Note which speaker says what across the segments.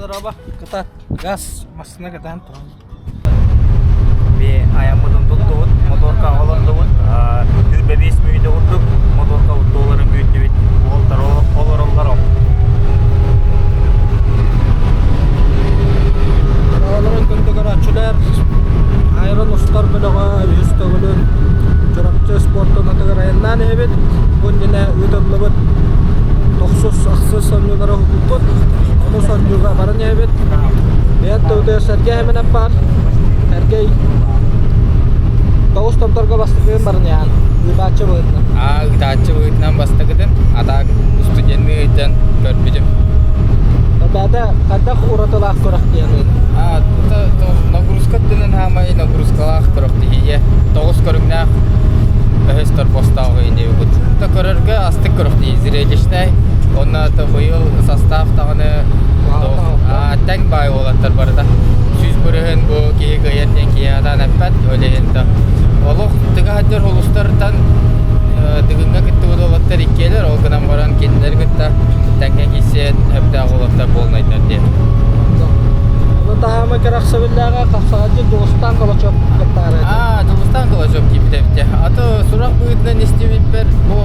Speaker 1: Дороба.
Speaker 2: Кытат, газ массыына кэтэн туран.
Speaker 3: Би айаммытын туттубут, моторка олордубут. Түрбэ 5 мүнүүтэ курдук моторка долларын күүттүбүт. Уолтар олороллор.
Speaker 2: Олорон көрдө көрөөччүлэр Айрон устар бөлөҕө үһүс төгүлүн Чурапчы спортун атыгар айаннаан иһэбит. Бу иннинэ ыытыллыбыт тохсус ахсыс оонньуулары уһулбуппут. Онус оонньууга баран иһэбит. Бэйэн тыбытыгар Сэргэй Хэмэнэп баар. Сэргэй тоҕус томторго бастакытын баран иһэн ыытааччы быһыытынан.
Speaker 4: Аа, ыытааччы быһыытынан бастакытын, а так студенныы ыйтан көрбүтүм.
Speaker 2: Бэйэтэ хайдах уратылаах күрэх диэн
Speaker 4: Аа, нагрузка өттүнэн хаамай нагрузкалаах күрэхтэһиигэ тоҕус көрүҥнээх өһөс торбостоох диэбит. То көрөргө астык күрэхтэһии зрелищнэй. Онно быйыл состав даҕаны тэҥ баай уолаттар барыта. 100% бу киһи кыайар диэн киһи атаан эппэт. Ол иһин да олох тыга сылдьар улуустартан Дыгыҥҥа кыттыбыт уолаттар иккиэлэр, ол гынан баран кинилэр кытта тэҥҥэ киирсиэн сөптөөх уолаттар буолунайдар диэн.
Speaker 2: Ону таһаама кэрэхсэбиллээҕэ хапсаҕайдьыт Дьулустаан Калачев кыттаары.
Speaker 4: Аа, Дьулустаан Калачев киирбит эбит. А то сурах быһыытынан истибиппэр бу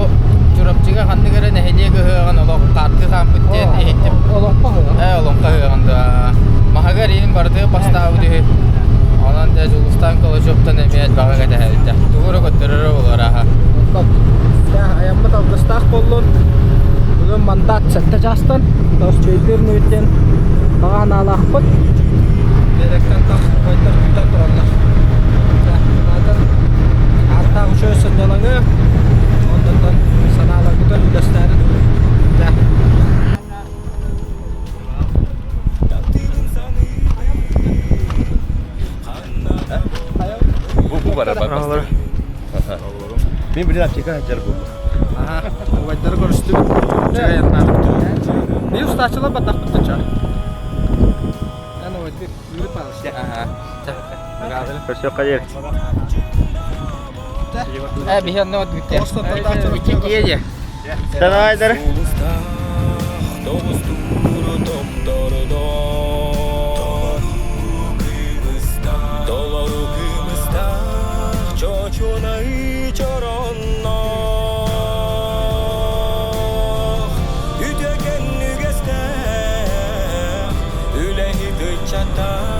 Speaker 4: Чурапчыга ханнык эрэ нэһилиэк ыһыаҕын олох хаартыы хаампыт диэн иһиттим.
Speaker 2: Олоҥхо ыһыаҕа.
Speaker 4: Ээ, олоҥхо ыһыаҕын да. Маһыгар иһин барытыгар бастаабыт үһү. Онон дьэ Дьулустаан Калачевтан эмиэ элбэҕи кэтэһэбит. Тугу эрэ көрдөрөрө буолар аха.
Speaker 2: Айаммыт алгыстаах буоллун. Бүгүн мандат сэттэ чаастан Тоосчуйдуур нүүттэн баҕа санаалаахпыт. Биэрэктэн тахсыбайдар күүтэн тураллар. Ааттаах үчүгэй сынньалаҥы, оннуттан санааларгытын үллэстээри.
Speaker 5: Бу бар бар. Мен билин аптека сылдьар буолбут.
Speaker 2: Убайдары көрүстүбүт. Биир устааччылар бардахпыт да ча. Эн убайдыр Юрий Павлович.
Speaker 3: Көрсүөххэ диэри.
Speaker 4: Э, биһи онно отбүттэ. Иккиэйэ.
Speaker 3: Давайдар.
Speaker 6: Толору кымыстаах чочунай чоронноох үтүөкэн үгэстээх үлэһит ыччаттаах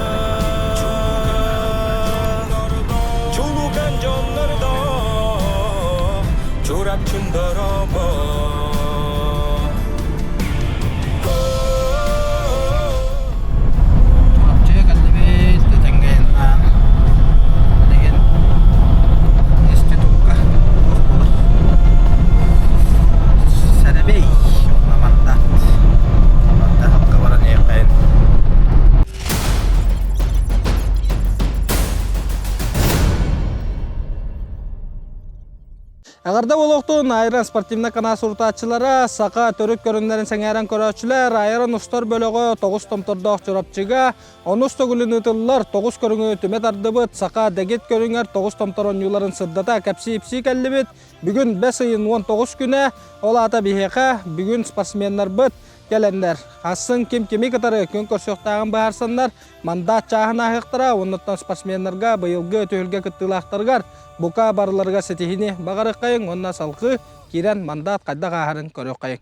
Speaker 6: чулукан дьоннордоох Чурапчым дорообо.
Speaker 2: Чурапчыга кэллибит, этэҥҥэ айаннаан билигин институкка туох буолар сэрэбэй уонна мандат мандат алга баран иһиэххэйин. Эҕэрдэ буолуохтун Айран спортивнай канал сурутааччылара, саха төрүт көрүҥнэрин сэҥээрэн көрөөччүлэр, Айран устар бөлөҕө тоҕус томтордоох Чурапчыга онус төгүлүн ыытыллар тоҕус көрүҥү түмэ тардыбыт саха дэгит көрүҥэр тоҕус томтор оонньууларын сырдата кэпсии-ипсии кэллибит. Бүгүн бэс ыйын 19 күнэ, ол аата биһиэхэ бүгүн спортсменнарбыт кэлэннэр, хассын ким кими кытары күн көрсүөхтээҕин быһаарсаннар, Мандат чааһын ааһыахтара уоннаттан спортсменнарга быйылгы түһүлгэ кыттыылаахтарыгар бука барыларыгар ситиһиини баҕарыаххайыҥ уонна салгыы киирэн мандат хайдах ааһарын көрүөххэйиҥ.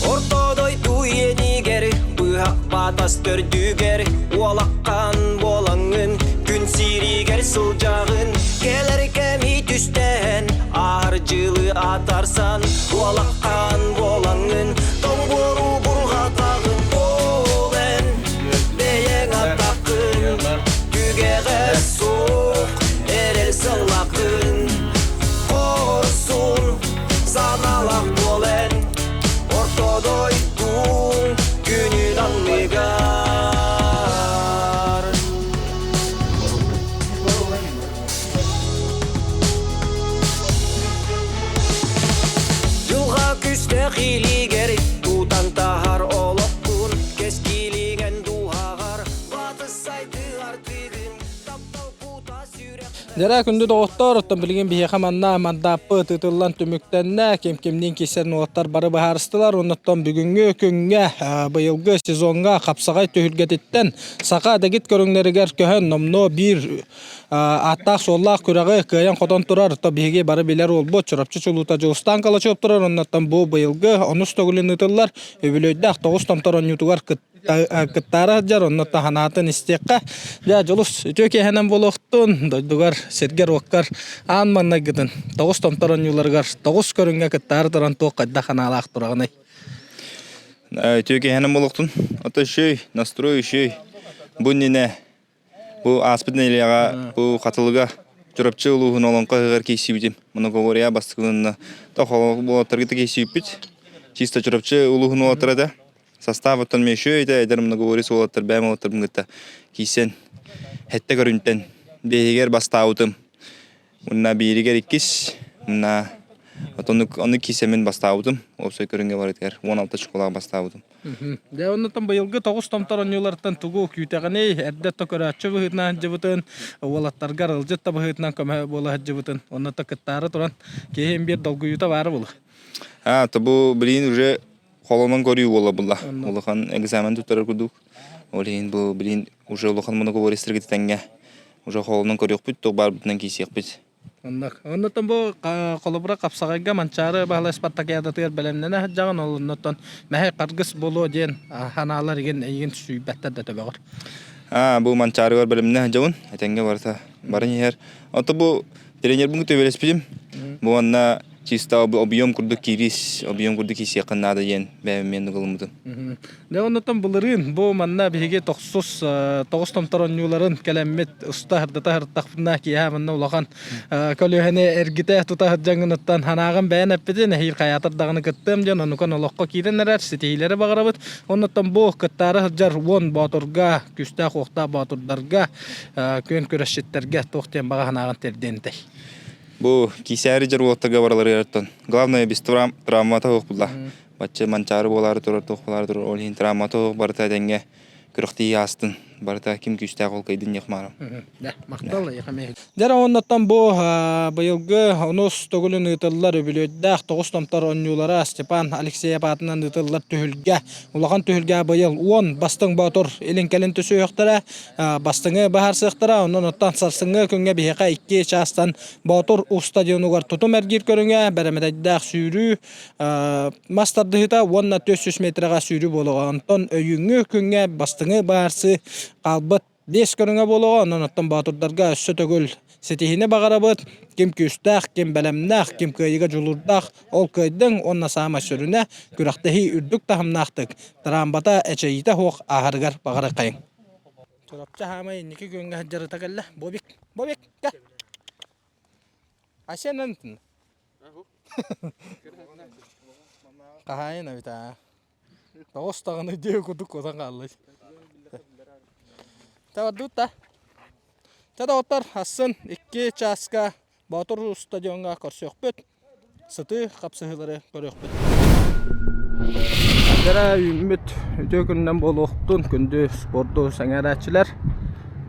Speaker 6: Орто дойду иэнигэр быһах батас төрдүгэр уолаккан буолаҥҥын күн сиригэр сылдьаҕын кэлэр кэми түстээн аар дьылы атарсан уолаккан буолаҥҥын тоҥ буору бурҕатаҕын ол эн бэйэҥ атаххын түгэҕэ суох эрэл сыллаххын хорсун санаалаах буол эн орто дойдуҥ күнүн анныгар.
Speaker 2: Дьэрэ күндү доҕоттор, оттон билигин биһиэхэ манна мандааппыт ыытыллан түмүктэннэ. Ким-кимниин киирсэр уолаттар бары быһаарыстылар. Оннуттан бүгүҥҥү күҥҥэ быйылгы сезоҥҥа хапсаҕай түһүлгэтиттэн саха дэгит көрүҥнэригэр көһөн номнуо биир ааттаах-суоллаах күрэҕи кыайан-хотон турар. То биһиги бары билэр уолбут Чурапчы чулуута Дьулустаан Калачев турар. Оннуттан бу быйылгы онус төгүлүн ыытыллар үбүлүөйдээх тоҕус томтор оонньуутугар кыттаара сылдьар, онно таһанаатын истиэххэ. Дьэ, Дьулус, үтүө киэһэнэн буолуохтун, дойдугар, сиргэр-уоккар аан маҥнайгытын тоҕус томтор оонньууларыгар тоҕус көрүҥҥэ кыттаары туран туох хайдах анаалаах тураҕыный?
Speaker 1: Үтүө киэһэнэн буолуохтун. Ото үчүгэй, настрой үчүгэй. Бу иннинэ Бу ааспыт нэдиэлэҕэ бу Хатылыга Чурапчы улууһун Олоҥхо ыһыаҕар киирсибитим. Многовория бастакы буолаттарга киирсибиппит. Чисто Чурапчы улууһун уолаттара этэ. Состав оттон еще этэ, эдэр многоворец уолаттар бэйэм уолаттарбын кытта киирсэн сэттэ көрүнтэн биэһигэр бастаабытым. Уонна бииригэр иккис, уонна оннук оннук киирсэммин бастаабытым. Уопсай көрүҥҥэ барытыгар 16 очколаах бастаабытым.
Speaker 2: Дьэ, оннуттан быйылгы тоҕус томтор оонньууларыттан тугу күүтэҕиний? Эрдэ то көрөөччү быһыытынан сылдьыбытын, уолаттаргар ыалдьыт да быһыытынан көмө буола сылдьыбытын, онно кыттаары туран киһи биир долгуйуута баара буолуо.
Speaker 1: А, то бу билигин уже холонон көрүү буола булла. Улахан экзамен туттарар курдук. Ол иһин бу билигин уже улахан моноговористарга тэҥҥэ уже холонон көрүөхпүт, туох баарбытынан киирсиэхпит.
Speaker 2: Оннук. Оннуттан бу холобура хапсаҕайга Манчаары Баһылай спартакиадатыгар бэлэмнэнэ сылдьаҕын, ол оннуттан мэһэй харгыс буолуо диэн санаалар игин эйигин сүүйбэттэр да төбөҕөр.
Speaker 1: Аа, бу Манчаарыгар бэлэмнэнэ сылдьабын. Этэҥҥэ барыта баран иһэр. Ото бу тренербин кытта үөрэтиспитим. Бу уонна чисто объем курдук киирис, объем курдук киирсиэххин наада диэн бэйэм мен ылыммытым.
Speaker 2: Дьэ оннуттан былырыын бу манна биһиги тохсус тоҕус томтор оонньууларын кэлэммит уста сырдата сырыттахпытына киэһэ манна улахан көлүөһэни эргитэ тута сылдьаҥҥыныттан санааҕын бэйэн эппитин эһиил хайаатар даҕаны кыттыам диэн онукан олоххо киирэн эрэр ситиһиилэри баҕарабыт. Оннуттан бу кыттаары сылдьар уон боотурга, күүстээх-уохтаах боотурдарга, күөн күрэсчиттэргэ туох диэн баҕа санааҕын тиэрдиэн этэй?
Speaker 1: Бу киисээри дьоруоттарга бараларыгар главное без травмата суох булла. Бачча манчаары буолаары турар, туох буолаары турар, ол иһин травмата суох барыта этэҥҥэ күрэхтэһии аастын, барыта ким күүстээх ол кыайдын диэх маарым.
Speaker 2: Махтал Дьэ оннуттан бу быйылгы онус төгүлүн ыытыллар үбүлүөйдээх тоҕус томтор оонньуулара Степан Алексеев аатынан ыытыллар түһүлгэ улахан түһүлгэ быйыл уон бастыҥ боотур илин-кэлин түсүһүөхтэрэ бастыҥы быһаарсыахтара онон оттон сарсыҥҥы күҥҥэ биһиэхэ икки чаастан Боотур стадионугар тутум эргиир көрүҥэ бэрэмэдэйдээх сүүрүү мас тардыһыыта уонна 400 метрэҕэ сүүрүү буолуоҕа. Онтон өйүүҥҥү күҥҥэ бастыҥы баарсы хаалбыт биэс көрүҥэ буолуоҕа. Онон оттон боотурдарга өссө төгүл ситиһиини баҕарабыт. Ким күүстээх, ким бэлэмнээх, ким кыайыыга дьулуурдаах, ол кыайдыҥ уонна саамай сүрүнэ күрэхтэһии үрдүк таһымнаахтык, тыраамбата эчэйиитэ суох ааһарыгар баҕарыаххайыҥ. Чурапчы хаамай инники күөҥҥэ сылдьарыта кэллэ. Бобик, Бобик, кэл. Айсен антын. Хаһаайын эбит аа. Тоҕус даҕаны диэ курдук куотан хаалла. Табардыбыт да. Чэ доҕоттор, асын икки чааска Боотур стадиоҥҥа көрсүөхпүт. Сытыы хапсыһыылары көрүөхпүт. Дьэрэ үүммүт үтүө күнүнэн буолуохтун күндү спорду сэҥээрээччилэр.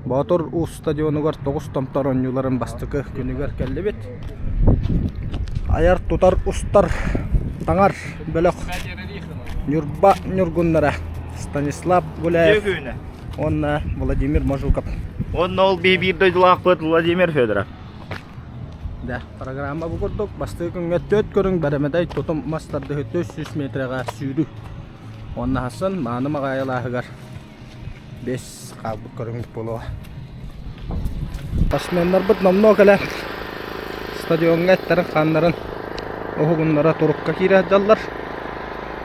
Speaker 2: Боотур Уус стадионугар тоҕус томтор оонньууларын бастакы күнүгэр кэллибит. Айар-тутар устар таҥар бөлөх Ньурба ньургуннара Станислав Гуляев уонна Владимир Мажуков.
Speaker 3: Уонна ол биир дойдулаахпыт Владимир Федоров.
Speaker 2: Да, программа бу курдук бастакы күҥҥэ төрт көрүҥ бэрэмэдэй тутум мас тардыһы 400 метрэҕэ сүүрүү. Уонна хассан мааны маҕаайылааһыгар бэс хаалбыт көрүҥмүт буолуо. Спортсменнарбыт номнуо кэлэн стадиоҥҥа эттэрин-хааннарын уһугуннара турукка киирэ сылдьаллар.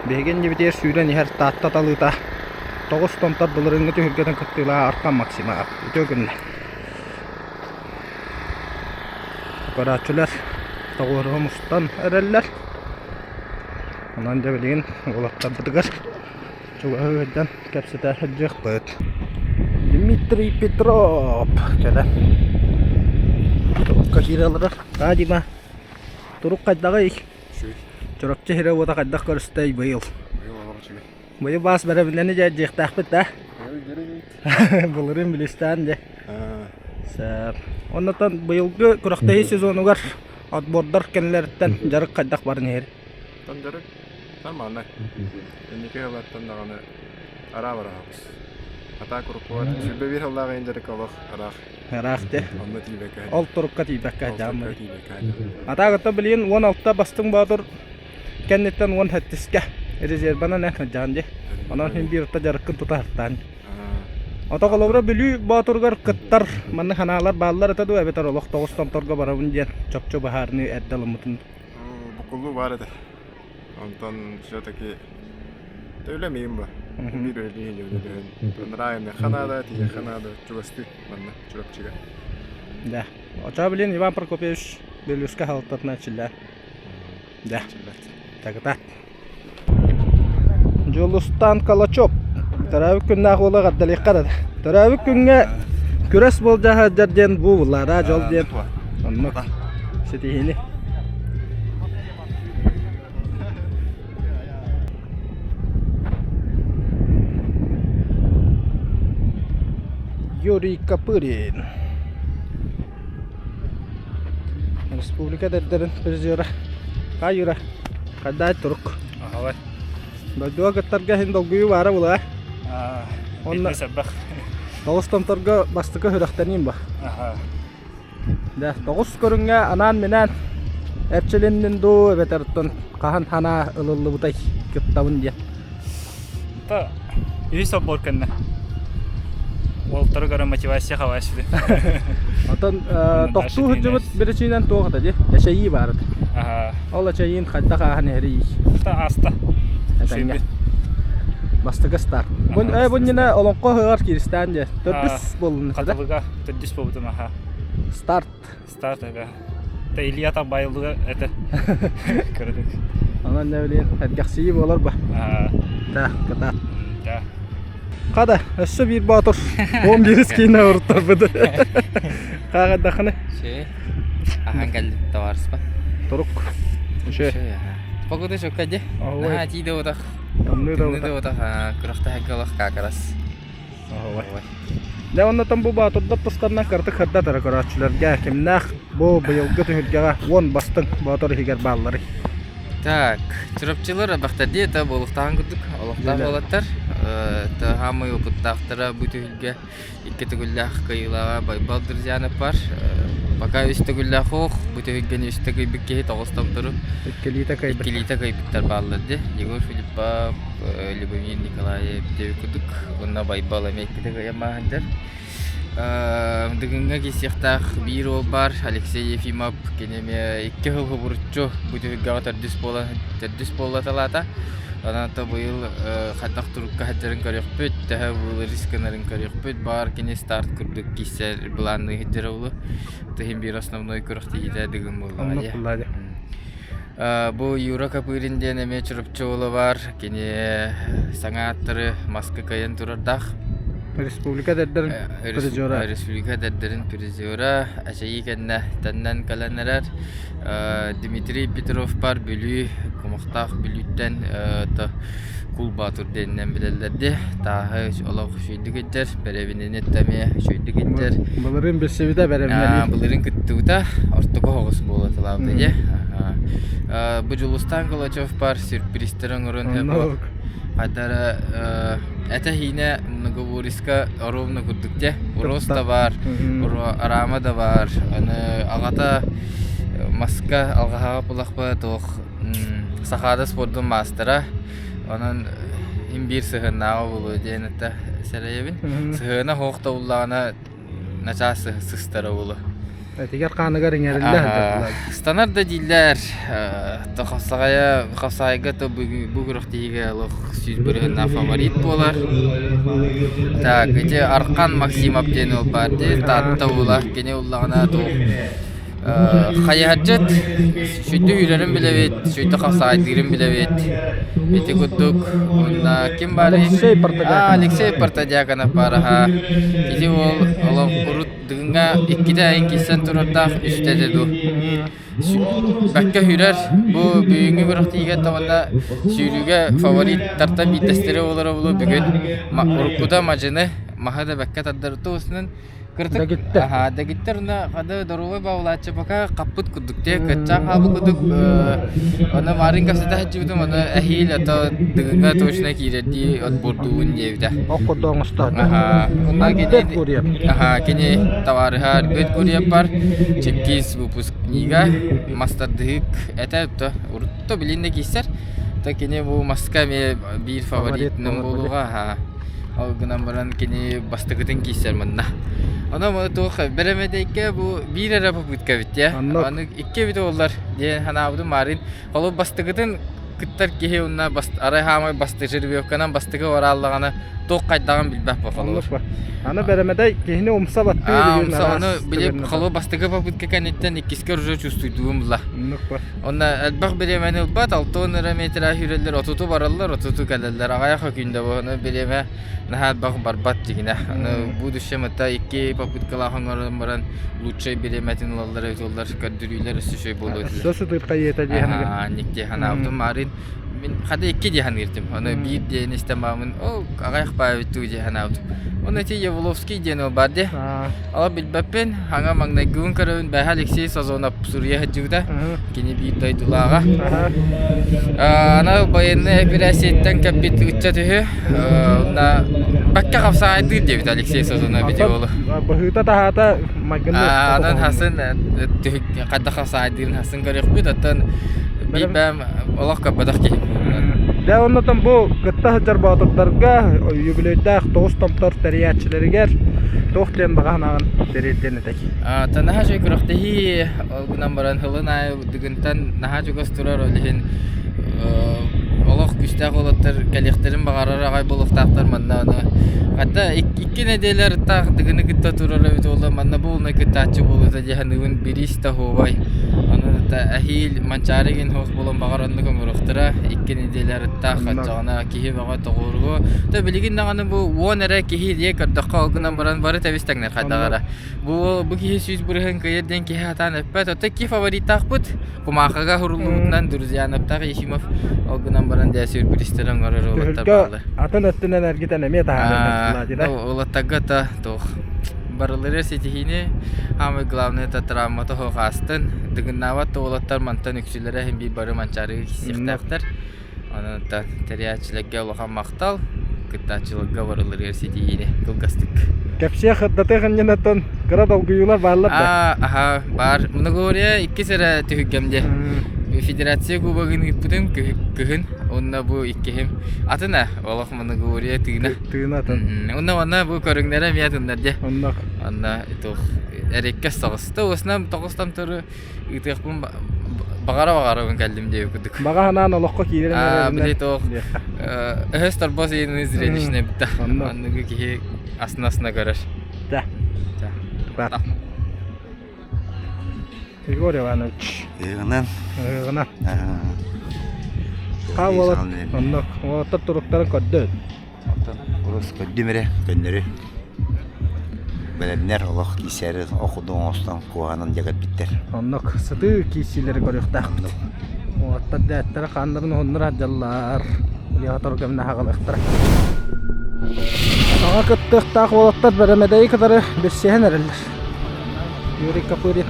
Speaker 2: Биһиги иннибитигэр сүүрэн иһэр Таатта талыыта тоҕус томтор былырыыҥҥы түһүлгэтин кыттыылааҕа Артан Максимов. Үтүө күннэ! Көрөөччүлэр тоҕуоруһа мустан эрэллэр. Онон дьэ билигин уолаттарбытыгар чугаһыы сылдьан кэпсэтэ сылдьыахпыт. Дмитрий Петров кэлэн турукка киирэ олорор. Аа Дима, турук хайдаҕый? Чурапчы сирэ-уота хайдах көрүстэй быйыл? Быйыл баас бэрэбинэни дьэ дьиэхтээхпит да? Былырыын билистээн дьэ. Сөп. Оннотон быйылгы күрэхтэһии сезонугар отбордар кэннилэриттэн дьарык хайдах баран иһэр?
Speaker 7: Оттон дьарык нормально. Инники сыллартан даҕаны араа бараһабыс. Атаа куруппугар 21 сыллаах иһин дьарык олох араах.
Speaker 2: Ыраах де.
Speaker 7: Онно тиийбэккэ.
Speaker 2: Ол турукка тиийбэккэ
Speaker 7: Ол
Speaker 2: дьааммыт.
Speaker 7: турукка тиийбэккэ.
Speaker 2: Атаагыта билигин 16 бастыҥ боотур кэнниттэн 17-ке резерванан эн сылдьаҕын дии. Онон син биир орто дьарыккын тута сыртаан. Ото холобура Бүлүү Боотуругар кыттар маннык санаалар бааллар этэ дуо эбэтэр олох тоҕус томторго барабын диэн чопчу быһаарыныы эрдэ ылыммытын.
Speaker 7: Букуллуу баар этэ. Онтон все-таки үлэмиим ба. Биир үлэлии үлэлэһэн. Нравимыха наада, тиийиэххэ наада, чугастыы манна Чурапчыга.
Speaker 2: Да. Очоо билин Иван Прокопьевич Белюска халалтатына чиллэр. Да. Тагытаат. Дьулустаан Калачев төрөөбүт күннээх уола эҕэрдэлиэххэ да. Төрөөбүт күҥҥэ күрэс болдьоһо сылдьар диэн бу буллаара дьол диэн. Оннук ситиһиини. Юрий Копырин. Республика эдэрдэрин призера. Хай Юра, хайдай турук.
Speaker 8: Аһалай.
Speaker 2: Дойдуга кыттарга иһин долгуйуу баара була.
Speaker 8: Онно сэрбэх.
Speaker 2: Тоҕус томторго бастакы сүрэхтэниим ба.
Speaker 8: Аха.
Speaker 2: Да, тоҕус көрүҥҥэ анаан-минээн эрчилиннин дуу эбэтэр оттон хаһан санаа ылыллыбытай кыттабын диэн.
Speaker 8: Та үһүс отбор кэннэ. Уолтары көрөн мотивация хаваасыды.
Speaker 2: Отон тохтуу сылдьыбыт биричиинэн туох этэ дии? Эчэйии баар этэ. Ол эчэйиин хайдах ааһан иһэрий?
Speaker 8: Та ааста.
Speaker 2: Этэҥҥэ. Бастакы старт. Бу э бу иннинэ олоҥхо ыһыаҕар кииристээн дьэ. Төрдүс буоллун этэ да?
Speaker 8: Хатылыга төрдүс буолбутум аха.
Speaker 2: Старт.
Speaker 8: Старт эбэ. Та Илья Табайлыга это. Көрдүк.
Speaker 2: Онон не билин эргэхсийии буолар ба. Да, кытаат.
Speaker 8: Да.
Speaker 2: Хада, өссө биир боотур. 11 киинэ уруттарбыт. Хааҕайдаххына?
Speaker 4: Ши. Ахан кэллим товарыспа.
Speaker 2: Турук. Үчү.
Speaker 4: Погода чөккө дии. Наһаа тиийдэ утах.
Speaker 2: Тымныы да
Speaker 4: Тымныы да утах. Күрэхтэһэргэ олох какарас.
Speaker 2: Дьэ оннотон бу боотурдар тустарынан кыратык сырдатара көрөөччүлэргэ кимнээх бу быйылгы түһүлгэҕэ уон бастыҥ боотур иһигэр баалларый?
Speaker 4: Так, Чурапчылар абахтардыы это буолуохтааҕын курдук олохтоох уолаттар. Хаамай опыттаахтара бу түһүлгэ икки төгүллээх кыайыылааҕа Байбал Друзьянов бар. Пока үс төгүллээх ох, бу түһүлгэни үстэ кыайбыт киһи тоҕус томтору
Speaker 2: Иккилиитэ кыайбыт.
Speaker 4: иккилиитэ кыайбыттар бааллар дии. Егор Филиппов, Любомир Николаев диэбит курдук уонна Байбал эмиэ иккитэ кыайан бааһырдар. Дыгыҥҥа киирсиэхтээх биир уол баар Алексей Ефимов кини эмиэ икки сыл хобуруччу бу түһүлгэҕэ төрдүс буолан төрдүс буоллаталаата. Онон то быйыл хайдах турукка сылдьарын көрүөхпүт, төһө быыл риск гынарын көрүөхпүт. Баар кини старт курдук киирсэр былаанныы сылдьара буолуо. Тыһын биир основной күрэхтэһиитэ Дыгын буоллаҕа
Speaker 2: Оннук
Speaker 4: дии.
Speaker 2: буоллаа дии.
Speaker 4: Бу Юра Копырин диэн эмиэ Чурапчы уола баар. Кини саҥа ааттары маска кыайан турардаах.
Speaker 2: Республика эдэрдэрин призера.
Speaker 4: Республика эдэрдэрин призера. Эчэйии кэннэ төннөн кэлэн эрэр. Дмитрий Петров бар Бүлүү, Кумахтаах Бүлүүттэн Кул Баатыр диэнинэн билэллэр дии. Тааһы олох үчүгэйдик илдьэр, бэрэбинэни эмиэ үчүгэйдик илдьэр.
Speaker 2: Былырыын билсибитэ бэрэбинэлии.
Speaker 4: Былырыын кыттыбыта, ортоку оҕус буола тылаабыта дии. Бу Дьулустаан Калачев бар сюрпризтэр оҥорон
Speaker 2: Оннук.
Speaker 4: Хайдара этэ-иинэ многоборьеска ровно курдук дьэ. Урос да бар, арама да бар. Аны аҕата маска алҕаһаҕа булахпа туох Сахаада спордун маастара. Онон им биир сыһыаннааҕа буолуо диэн это сэрэйэбин. Сыһыана суох да буллаҕына начаас сыстара буолуо.
Speaker 2: Этигэр хааныгар иҥэриллэ сылдьар
Speaker 4: Станар да дииллэр. Хапсаҕайа хапсаҕайга то бу күрэхтэһиигэ олох 100% фаворит буолар. Так, ити Архан Максимов диэн уол баар дии. Таатта уола. Кини уллаҕына туох Хайыһардьыт сүдү үүрэрин билэбит, сүдү хапсаҕайдыырын билэбит. Ити курдук уонна ким баарый?
Speaker 2: Алексей Портодьяконов.
Speaker 4: Алексей Портодьяконов баар аһа. Ити уол олох урут Дыгыҥҥа иккитэ айан киирсэн турардаах, үстэ этэ дуу. Бэккэ сүүрэр. Бу бүгүҥҥү күрэхтэһиигэ уонна сүүрүүгэ Кыртык
Speaker 2: Дэгиттэр.
Speaker 4: Аха, дэгиттэр уна хада доруобай баулааччы пока хаппыт курдук те кытчаан хаалбыт курдук оны марын кэпсэтэ сылдьыбытым оны эһиил ото дыгыҥҥа точно киирэрдии отбордуубун диэбитэ.
Speaker 2: Ох курдук оҥостоот.
Speaker 4: Аха, онно кини
Speaker 2: Альберт Гурьев.
Speaker 4: Аха, кини табаарыһа Альберт Гурьев бар, Чеккис выпускнига, мастардыһык этэ то урутто билин да киирсэр. То кини бу маска эмиэ биир фаворитынан буолуоҕа. Аха. Ол гынан баран кини бастакытын киирсэр манна. Онон туох бэрэмэдэйгэ бу биир эрэ попытка эбит дии. Аны икки эбит буоллар диэн санаабытым маарыын. Холобур бастакытын кыттар киһи уонна арай хаамай бастакы жеребьевканан бастакы барааллаҕына туох хайдаҕын билбэт бу холобур.
Speaker 2: Аны бэрэмэдэй киһини умса баттыы
Speaker 4: умса ону били холобур бастакы попытка кэнниттэн иккискэ уже чувствуйдугум була. Онно элбэх бириэмэни ылбат, 60 эрэ метра сүүрэллэр, отуту бараллар, отуту кэлэллэр. Аҕыйах күндэ бу, ону бириэмэ наһаа элбэх барбат дьигинэ. Аны будущем это икки попыткалаах оҥорон баран лучшай бириэмэтин ылаллар эбит буоллар, көрдөрүүлэр өссө үчүгэй буолуо этилэр.
Speaker 2: Өссө сытыырхайыата дии саныыр.
Speaker 4: Ник дии санаабытым маарыын мин хата икки дии саныыртым. Ону биир диэн истэн баамын, ол аҕыйах баайбыт дуу дии санаабытым. Уонна ити Явловский диэн ол баар дии. Ала билбэппин, хаҥа маҥнайгыбын көрөбүн, бэһэ Алексей Сазонов суруйа сылдьыбыта, кини биир дойдулааҕа. Аны байыаннай эпэрээссийэттэн кэлбит ыччат үһү, онно бакка хапсаайдыыр диэбит Алексей Сазонов ити уолу.
Speaker 2: Быһыыта-таһаата майгынныыр.
Speaker 4: Онон хасын хайдах хапсаайдыырын хасын көрүөхпүт, оттон биир бэйэм олох көрбөтөх киһи.
Speaker 2: Дьэ оннотон бу кытта сылдьар боотурдарга юбилейдаах тоҕус томтор тэрийээччилэригэр туох диэн баҕа санааҕын тириэрдиэн этэй?
Speaker 4: Наһаа үчүгэй күрэхтэһии ол гынан баран сылын аайы Дыгынтан наһаа чугас турар ол иһин олох күүстээх уолаттар кэлиэхтэрин баҕарар аҕай буолуохтаахтар манна аны хата икки нэдиэлэ арыттаах Дыгыны кытта турар эбит буолла манна буолунай кыттааччы буолуота дии саныыбын бириис да оһуобай онон эһиил Манчаары игин суох буолан баҕар оннук оҥоруохтара икки нэдиэлэ арыттаах оччоҕуна киһи бөҕө тоҕуоруһуо то билигин даҕаны бу уон эрэ киһи дии көрдөххө ол гынан баран бары тэбис тэҥнэр хайдах эрэ бу бу киһи 100% кыайар диэн киһи сатаан эппэт оттон икки фавориттаахпыт кумаахыга суруллубутунан Друзьяновтаах Ефимов ол гынан баран дьэ сюрпризтэр оҥорор уолаттар бааллар
Speaker 2: атын өттүнэн эргитэн эмиэ таһаарар
Speaker 4: уолаттарга то туох барылары ситиһиини самое главное это травмата суох аастын дыгыннаабат да уолаттар мантан үксүлэрэ иһин биир бары манчаарыга киирсиэхтээхтэр онон тэрийээччилэргэ улахан махтал кыттааччыларга барыларыгар ситиһиини кылгастык
Speaker 2: кэпсиэх ырдатыах иннинэттэн кыра долгуйуулар бааллар да
Speaker 4: аха баар многоборье иккис эрэ түһүлгэм дьэ федерация кубогын ыыппытым кыһын уонна бу иккиһим атын ээ олох многоборье тыына
Speaker 2: тыына атын
Speaker 4: уонна манна бу көрүҥнэрэ эмиэ атыннар дьэ
Speaker 2: оннук
Speaker 4: онно туох эриккэс соҕус уосунан тоҕус томтору ыытыахпын баҕара баҕарабын кэллим диэбит курдук
Speaker 2: баҕа санаан олоххо киирэн
Speaker 4: били туох өһөс торбос иһин зрелищный эбит оннугу киһи астына-астына көрөр
Speaker 2: да Егор Иванович.
Speaker 5: Ыгынан.
Speaker 2: Ыгынан. Хаал онно уолаттар туруктарын көрдө.
Speaker 5: Оттон урус көрдүм эрэ көннөрү. Бэлэмнэр олох киисээри охудуҥ оҥостон куһаҕанын дьэгэлбиттэр.
Speaker 2: Оннук сытыы киирсиилэри көрүөхтээхпит. Уолаттар дээттэрэ хааннарын уһуннар сылдьаллар. Улиатору кэмнэ хаҕалыахтара. Саҥа кыттыахтаах уолаттар бэрэмэдэйи кытары билсиһэн эрэллэр. Юрий Копырин.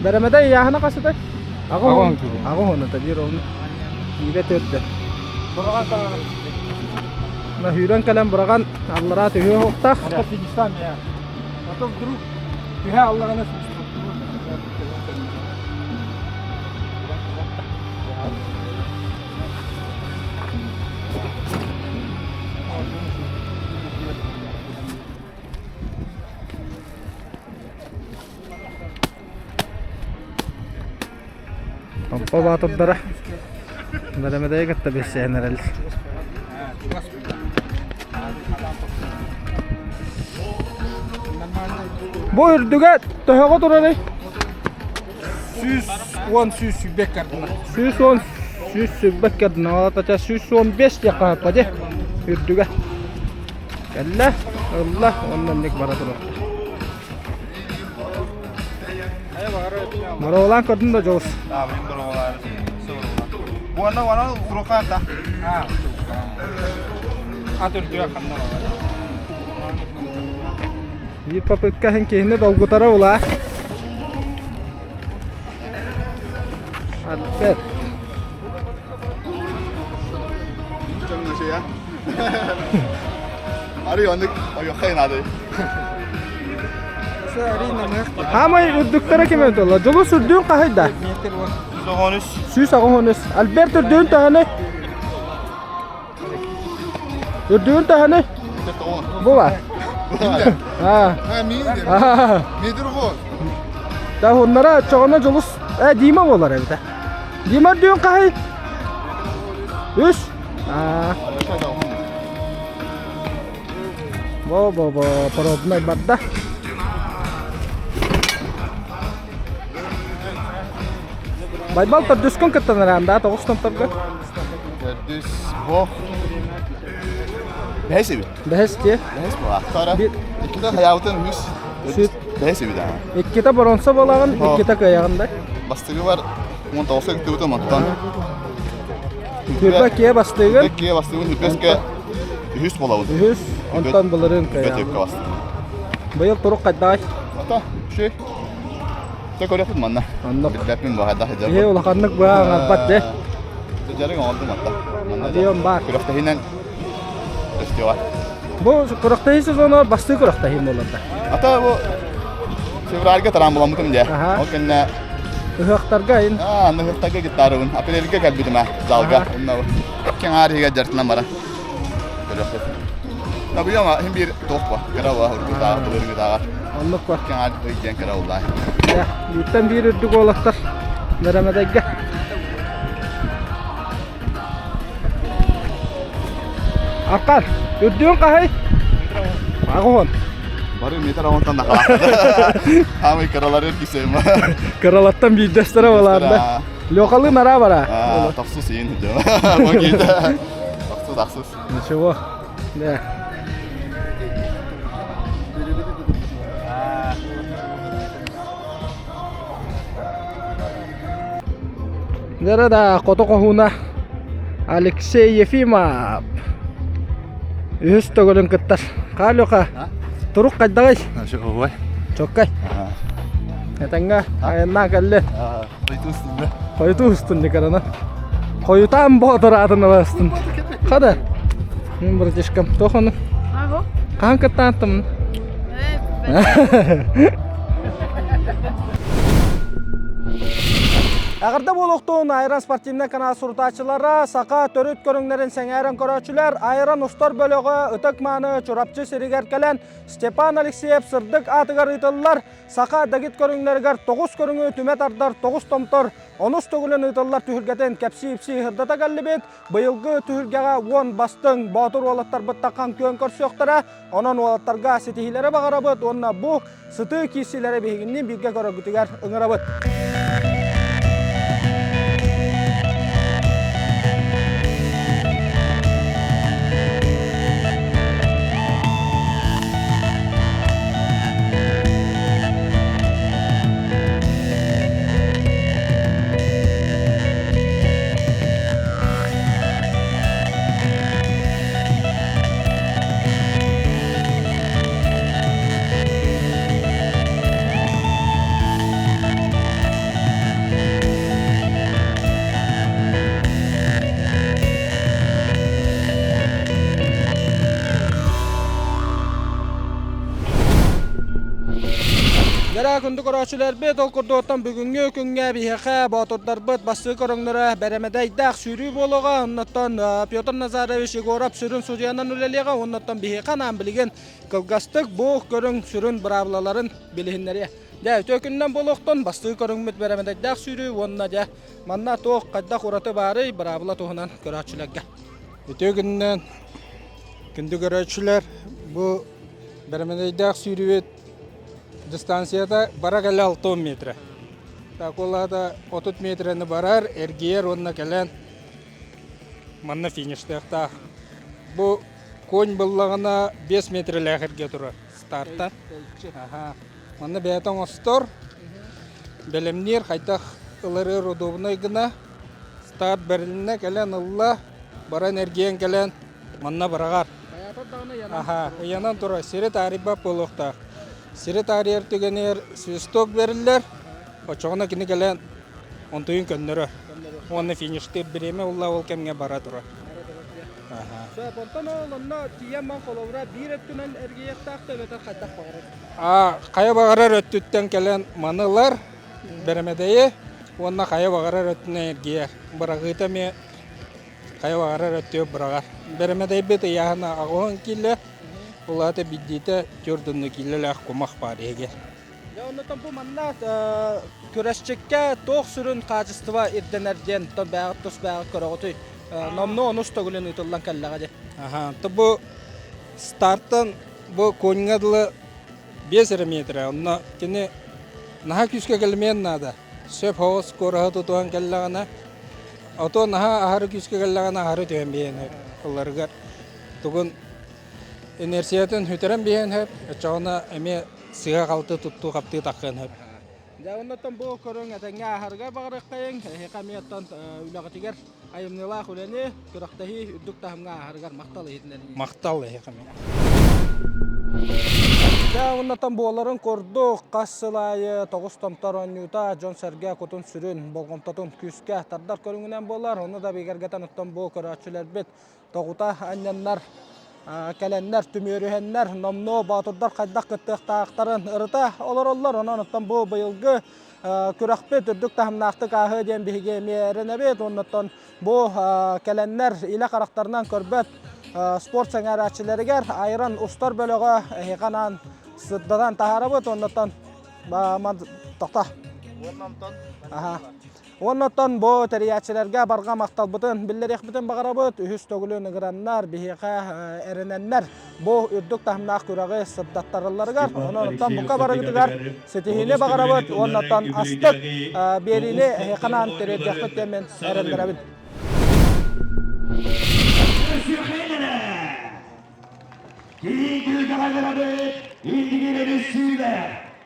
Speaker 2: Бэрэмэдэй ыйааһына хас этэй? Аҕа Аҕа уон биир уон киилэ төрдө. Мына сүүрэн кэлэн быраҕан аллараа түһүө суохтаах.
Speaker 9: Потом вдруг түһэ алларана
Speaker 2: Томпо баатырдара бэрэмэдэйи кытта билсиһэн эрэллэр. Бу үрдүгэ төһөҕө турарый?
Speaker 9: 110 120 кардына.
Speaker 2: 110 120 кардына. Ата 115 диэххэ хаһаппа дии. Үрдүгэ. Кэллэ, ылла, онно инник бара туруохта. Мороолаан көрдүм да дьолус.
Speaker 1: Уонна уонна урукаата.
Speaker 9: Ат үрдүгэ ханна бар.
Speaker 2: Биир попытка иһин киһини долгутара улаа. Альберт. Хаамай үрдүктэрэ ким эбит Дьулус үрдүн хаһыйда? 193. Альберт үрдүн таһыны? Үрдүгүн таһыны? Бу бар. Аа. Да оннара чоҕоно Дьулус э Дима буолар эбит. Дима үрдүгүн хаһый? Үс. Аа. Бо-бо-бо, пробнай барда. Байбал төрдүскүн кыттан араан да тоҕус томторго.
Speaker 5: Төрдүс бох. Бэһис эбит.
Speaker 2: Бэһис дии.
Speaker 5: Бэһис буолаахтара. Иккитэ хайаабытын үһүс.
Speaker 2: Сүт.
Speaker 5: Бэһис эбит аа.
Speaker 2: Иккитэ боронсо буолаҕын, иккитэ кыайаҕын да.
Speaker 5: Бастыгы бар 19 кыттыбытым оттон.
Speaker 2: Түрбэ киэ бастыгын.
Speaker 5: Түрбэ киэ бастыгын түрбэскэ үһүс буолабын.
Speaker 2: Үһүс, онтон былырыын кыайаҕын. Быйыл турук хайдаҕай?
Speaker 5: Ата, үчүгэй. Тэ көрөхпүт манна.
Speaker 2: Оннук.
Speaker 5: Билбэппин бу хайдах сылдьар.
Speaker 2: Киһи улаханнык быһа аҥарбат дьэ.
Speaker 5: Сылдьарыҥ оҥордум атта. Манна
Speaker 2: Объем баар.
Speaker 5: Күрэхтэһиинэн көстүөҕэ.
Speaker 2: Бу күрэхтэһии сезоно бастыы күрэхтэһии буолар да.
Speaker 5: Ата бу февральга тараан буламмытым дьэ. Ол кэннэ
Speaker 2: Ыһыахтарга ин.
Speaker 5: Аа, аны ыһыахтарга гитарабын. Апрельга кэлбитим аа, залга. Онно кэҥээр иһигэр дьартынан бара. Көрүөхпүт. Табыйама иһин биир туох ба, кыра ба, ургутааҕар, былыргытааҕар.
Speaker 2: Оннук ба.
Speaker 5: Кэҥээр өйдиэн кыра уллаай.
Speaker 2: Бииртэн биир үрдүк уолаттар Бэрэмэдэйгэ. Аркар, үрдүгүн хаһый? Аҕыһын.
Speaker 5: Бары метр оҥоттон да халаахтар. Хаамый кыралары кисем.
Speaker 2: Кыралаттан биирдэстэрэ болаарда. Лёхалыы нара бара.
Speaker 5: Тахсус иин. Тахсус, тахсус.
Speaker 2: Ничего. Да. Дара да хото хоһууна Алексей Ефимов үһүс төгүлүн кыттар. Хаалюха, турук хайдаҕый?
Speaker 5: Чоккай.
Speaker 2: Чоккай. Этэҥҥэ айаннаа кэллин.
Speaker 5: Хойутуу устунна.
Speaker 2: Хойутуу устун дикарана. Хойутаан боотур аатын ыластын. Хада. Мин братишкам туох ону? Хаһан кыттааттым? Эҕэрдэ буолуохтун Айран спортивнай канал сурутааччылара, саха төрүт көрүҥнэрин сэҥээрэн көрөөччүлэр Айран устар бөлөҕө ытык-мааны Чурапчы сиригэр кэлэн Степан Алексеев сырдык аатыгар ыытыллар саха дэгит көрүҥнэригэр тоҕус көрүҥү түмэ тардар тоҕус томтор онус төгүлүн ыытыллар түһүлгэтин кэпсии-ипсии сырдата кэллибит. Быйылгы түһүлгэҕэ уон бастыҥ боотур уолаттарбыт таххан күөн көрсүөхтэрэ. Онон уолаттарга ситиһиилэри баҕарабыт уонна бу сытыы киирсиилэри биһигинниин бииргэ көрөргүтүгэр ыҥырабыт. Дьэрэ күндү көрөөччүлэрбит, ол курдуктан бүгүҥҥү күҥҥэ биһиэхэ боотурдарбыт бастыы көрөҥнөрө бэрэмэдэйдээх сүүрүү буолуоҕа. Оннуттан Петр Назарович Егоров сүрүн судьуйанан үлэлиэҕэ. Оннуттан биһиэхэ анаан билигин кылгастык бу көрүҥ сүрүн быраабылаларын билиһиннэриэ. Дьэ, үтүө күнүнэн буолуохтун, бастыы көрүҥмүт бэрэмэдэйдээх сүүрүү уонна дьэ манна туох хайдах ураты баарый быраабыла туһунан көрөөччүлэргэ.
Speaker 9: Үтүө күнүнэн күндү көрөөччүлэр, бу бэрэмэдэйдээх сүүрүүбүт дистанцията бара кэлэ 60 метрэ. Так ол аата 30 метрэни барар, эргийэр уонна кэлэн манна фиништыахтаах. Бу конь буллаҕына 5 метрэлээх эргэ турар старта. Аха. Манна бэйэтэ оҥостор, бэлэмниир, хайдах ыларыар удобнай гына старт бэрилиннэ кэлэн ылла, баран эргийэн кэлэн манна быраҕар. Аха, ыйанан турар. Сири таарыйбат буолуохтаах. Сири таарыйар түгэнигэр свисток бэриллэр. Оччоҕуна кини кэлэн онтуйун көннөрөр. Уонна фиништыыр бириэмэ улла ол кэмҥэ бара турар.
Speaker 2: Сөп, онтон ол онно тиийэн ман холобура биир өттүнэн эргийиэхтээх да эбэтэр хайдах баҕарар?
Speaker 9: А хайа баҕарар өттүттэн кэлэн маны ылар, бэрэмэдэйи уонна хайа баҕарар өттүнэн эргийэр. Быраҕыыта эмиэ хайа баҕарар өттүгэр быраҕар. Бэрэмэдэйбит ыйааһына аҕыһын киилэ, ол аата биирдиитэ түөрт киилэлээх кумах баар иһигэр.
Speaker 2: Дьэ, оннотон бу манна күрэсчиккэ туох сүрүн хаачыстыба ирдэнэр диэн бэйэҕит тус бэйэҕит көрөҕүтүй? Номнуо онус төгүлүн ыытыллан кэллэҕэ дии.
Speaker 9: Аха, то бу стартан бу коньга дылы 5 эрэ метрэ, онно кини наһаа күүскэ кэлимиэн наада. Сөп соҕус куораһы тутуһан кэллэҕинэ, ото наһаа аһары күүскэ кэллэҕинэ аһары түһэн биһиэн ылларыгар тугун инерциятын сүтэрэн биһиэн сөп, оччоҕуна эмиэ сыыһа-халты туттуу-хаптыы таххыан сөп.
Speaker 2: Дьэ, оннуттан бу көрүҥ этэҥҥэ ааһарыгар баҕарыаххайыҥ. Эһиэхэ эмиэ оттон үлэҕитигэр айымньылаах үлэни, күрэхтэһии үрдүк таһымҥа ааһарыгар махтал иһитиннэрин.
Speaker 9: Махтал эһиэхэ эмиэ.
Speaker 2: Дьэ, оннуттан буоларын курдук, хас сыл аайы тоҕус томтор оонньуута дьон-сэргэ кутун-сүрүн, болҕомтотун күүскэ тардар көрүҥүнэн буолар. Ону да бигэргэтэн оттон бу көрөөччүлэрбит тоҕута анньаннар кэлэннэр, түмүөрүһэннэр, номнуо боотурдар хайдах кыттыахтаахтарын ырыта олороллор. Онон оттон бу быйылгы күрэхпит үрдүк таһымнаахтык ааһыа диэн биһиги эмиэ эрэнэбит. Оннуттан бу кэлэннэр илэ харахтарынан көрбөт спорт сэҥээрээччилэригэр айран устар бөлөҕө эһиэхэ анаан сырдатан таһаарабыт. Оннуттан тохто. Аха. Уонна оттон бу тэрийээччилэргэ барҕа махталбытын биллэриэхпитин баҕарабыт. Үһүс төгүлүн ыҥыраннар, биһиэхэ эрэнэннэр бу үрдүк таһымнаах күрэҕи сырдаттаралларыгар, онон оттон бука барыгытыгар ситиһиини баҕарабыт уонна оттон астык биэриини эһиэхэ анаан тириэрдиэхпит диэн мин эрэннэрэбин.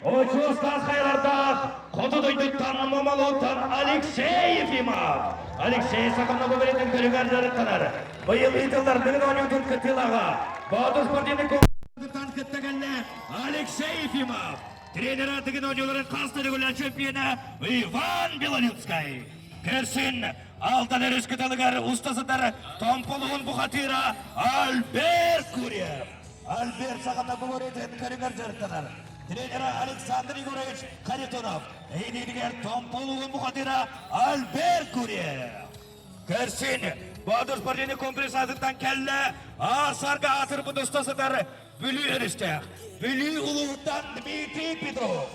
Speaker 10: Очуостаах хайалардаах хоту дойдуттан Мамалоттан Алексей Ефимов. Алексей Саханова бэлэтин көрүҥэр дьарыктанар. Быйыл ыытыллар Дыгын оонньуутун кыттыылааҕа. Боотур спортивный командатыттан кытта кэллэ Алексей Ефимов. Тренера Дыгын оонньууларын хас да төгүллээх чемпиона Иван Белолюбскай. Көрсүн Алдан өрүс кытылыгар уста сытар Томполугун бухатыыра Альберт Курьев. Альберт саҕана говоритын көрүҥэр дьарыктанар. Тренера Александр Егорович Харитонов. Эйиниитигэр Томполугун бухатыыра Альберт Курьев. Көрсүн Боотур спортивный комплекс аатыттан кэллэ. Аар-саарга аатырбыт уста сытар Бүлүү өрүстээх Бүлүү улууһуттан Дмитрий Петров.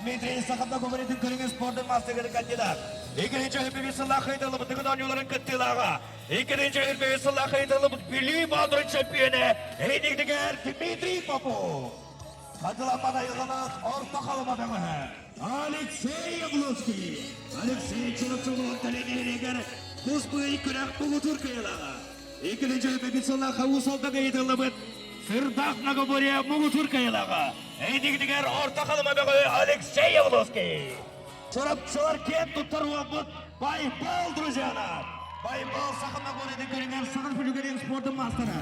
Speaker 10: Дмитрий Сахамна Гумаритин көрүҥүн спордун маастарыгар кандидат. Иккинчи үрбүбүт сыллаах ыытыллыбыт Дыгын оонньууларын кыттыылааҕа. Иккинчи үрбүбүт сыллаах ыытыллыбыт Бүлүү Боотурун чөмпүйүөнэ Эйдигдигэр Дмитрий Попов. Хатыламмат айылҕалаах Орто Халыма бөҕөһө Алексей Яблонский. Алексей Чурапчылуун тэлэнэригэр кус быый күрэх муҥутуур кыайыылааҕа. Иккинчи үрбүбүт сыллаах Уус Алдаҥа ыытыллыбыт Сырдах Многоборье муҥутуур кыайыылааҕа Эйдигдигэр Орто Халыма бөҕө Алексей Яблонский. Чурапчылар киэн туттар уолбут Байбал друзьяна! Байбал Саха Многоборье көрүҥэр Саха Республикатын спордун маастара.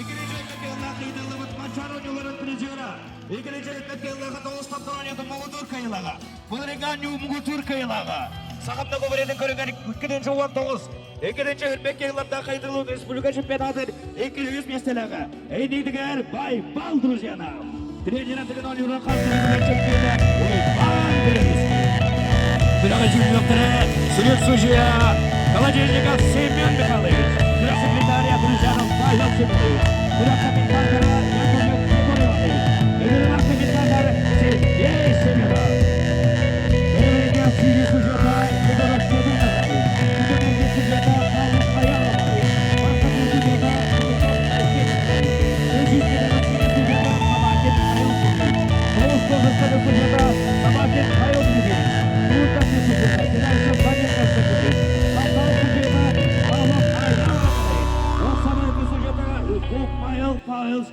Speaker 10: Иккинчи өттүккэ ыытыллыбыт Манчаары оонньууларын призера. Иккинчи өттүккэ тоҕус тапталаанньатын муҥутуур кыайыылааҕа. Былырыҥҥа муҥутуур кыайыылааҕа. Саха Многоборьетын көрүҥэр 219 Иккинчи үрбэк кыһыллардаах хайдылыт республика чемпионатын 200 миэстэлээҕэ. Эйдиитигэр Байбал друзьяна. Тренер Антон Олюра хастырыгар чемпиона Иван Березкин. Күрэҕи дьүүллүөхтэрэ сүрүн судьуйа Холодильников Семен Михайлович, күрэх секретаря Друзьянов Павел Семенович, күрэх комментатора Яковлев Егор Иванович, ыҥырылаах комментатор Сергей Семенов. Бэйэбитигэр сүүрүү судьуйата Егоров Семен Назарович, Үтүмэнги судьуйата Павлов Аян Романович, Бастакы судьуйата Голубов Алексей Николаевич, Үсүс федеративнай судьуйата Собакин Михаил Сергеевич, Тоҕус возрастаах судьуйата Собакин Михаил Дмитриевич, Туутанный судьуйата Синайцев Ваня Константинович, Салтанов судьуйата Павлов Аян Романович, Уопсамайный судьуйата Павел Павлович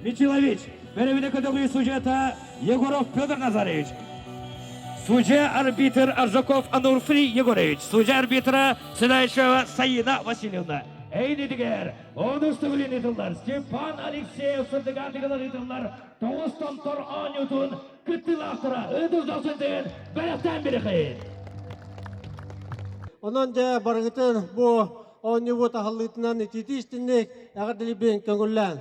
Speaker 10: Мичилович, бэрэбинэ көтөҕүү судьуйата Егоров Петр Назарович, судья-арбитр Аржаков Анурфри Егорович, судья-арбитра Сынаишева Саина Васильевна. Эйнитигэр онус төгүлүн ыытыллар Степан Алексеев сырдыгаатыгар ыытыллар тоҕус томтор оонньуутун кыттыылаахтара ытыс дохсунтыгын бэлэхтээн бириэхин.
Speaker 11: Онон дьэ барыгытын бу оонньуубут аһыллыытынан итиитии истинник эҕэрдэлиибин көҥүллээн.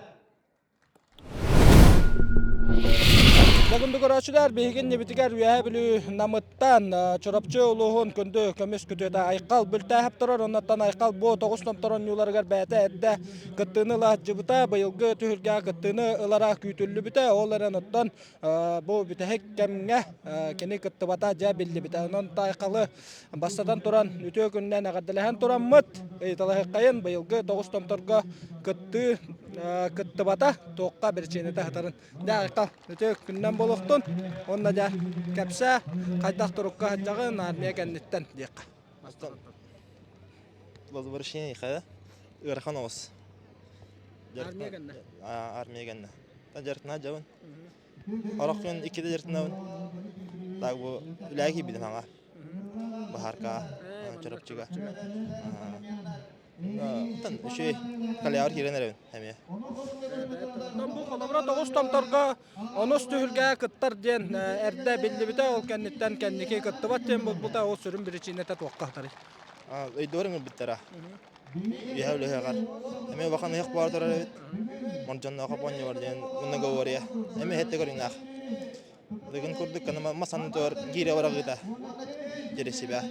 Speaker 2: Бүгүн көрөөччүлэр биһиги иннибитигэр Үөһээ Бүлүү Намыттан Чурапчы улууһун күндү көмүс күтүөтэ Айхал Бүлтээһэп турар. Оннуттан Айхал бу тоҕус томтор оонньууларыгар бэйэтэ эрдэ кыттыыны ыла сылдьыбыта. Быйылгы түһүлгэҕэ кыттыыны ылара күүтүллүбүтэ. Ол эрэн оттон бу бүтэһик кэмҥэ кини кыттыбата дьэ биллибитэ. Онон Айхалы бастатан туран үтүө күнүнэн эҕэрдэлэһэн тураммыт ыйыталаһыаххайын быйылгы тоҕус томторго кыттыы кыттыбата туохха биричиинэтэ сытарын дьэ айхал үтүө күнүнэн буолуохтун уонна дьэ кэпсээ хайдах турукка сылдьаҕын армия кэнниттэн диэххэ
Speaker 1: Возвращение хайа ыарахан оҕус
Speaker 2: армия кэннэ
Speaker 1: армия кэннэ дьарытына дьабын орох күн иккитэ дьарытынабын так бу үлэҕэ киирбитим хаҥа баһаарка чурапчыга Оттон үчүгэй Калиабар киирэн эрэбин эмиэ.
Speaker 2: Бу холобура тоҕус томторго онус түһүлгэҕэ кыттар диэн эрдэ биллибитэ, ол кэнниттэн кэнники кыттыбат диэн буолбута, ол сүрүн биричиинэтэ туохха сытарый?
Speaker 1: Өйдөөр ыҥырбыттара. Үөһэ үлэһэҕэр. Эмиэ улахан ыһыах буола турар эбит. Мордьонноохо понньугар диэн многоворье. Эмиэ иһиттэ көрүҥнээх. Дыгын курдук гына мас аннытыгар гиирэ бараҕыыта дьири сибэ.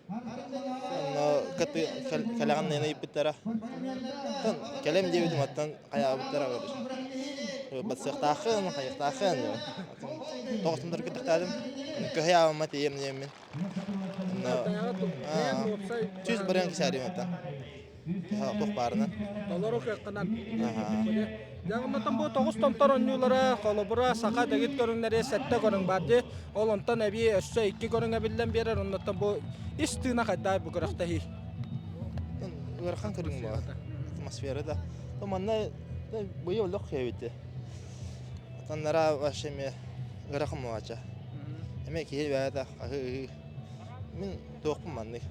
Speaker 1: Онно кэлэҕин нэһин ыйыппыттара. Оттон кэлэм диэбитим оттон хайаабыттара батсыахтааххын, хайыахтааххын. Тоҕустан кытыктаатым. Көһө аамма тиийэм диэммин. Сүүс барыан кисээрим оттон. Туох баарынан.
Speaker 2: Толору кыаххынан. Дьэ, оннотон бу тоҕус томтор оонньуулара, холобура, саха дэгит көрүҥнэри сэттэ көрүҥ баар дии. Ол онтон эбии өссө икки көрүҥ эбиллэн биэрэр. Оннотон бу ис тыына хайдах бу күрэхтэһии?
Speaker 1: Ыарахан көрүҥ баар. Атмосфера да. Манна быйыл олох эбити. Таннара вообще эмиэ ыарахан буолааччы. Эмиэ киһи бэйэтэ аһыы Мин туохпун маннык.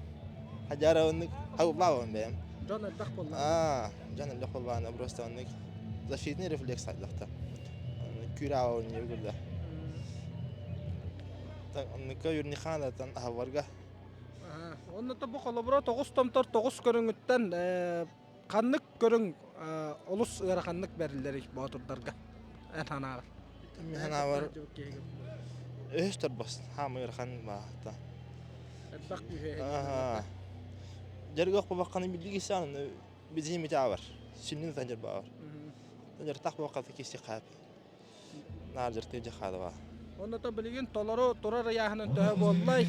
Speaker 1: Хадьара оннук хабыллаабын бэйэм.
Speaker 2: Дьон элбэх буолла.
Speaker 1: Аа, дьон элбэх буоллаҕына просто оннук защитный рефлекс хайдахта. Күрээ оонньуу күллэ. Оннукка юрниханатан аһабарга.
Speaker 2: Онно бу холобура тоҕус томтор тоҕус көрүҥүттэн ханнык көрүҥ олус ыараханнык бэриллэрий боотурдарга эн санааҕар?
Speaker 1: Мин санаабар өһөс торбос хаамы ыарахан баата.
Speaker 2: Элбэх күүһэ.
Speaker 1: Дьарыгах бабахханы билдиги саан бизин митаабар. Сүннүн танжар баар. Дьартах буокката киси хаап. Наар дьартыы дьахаадава.
Speaker 2: Онното билигин толору турар ыйааһынын төһө буоллай?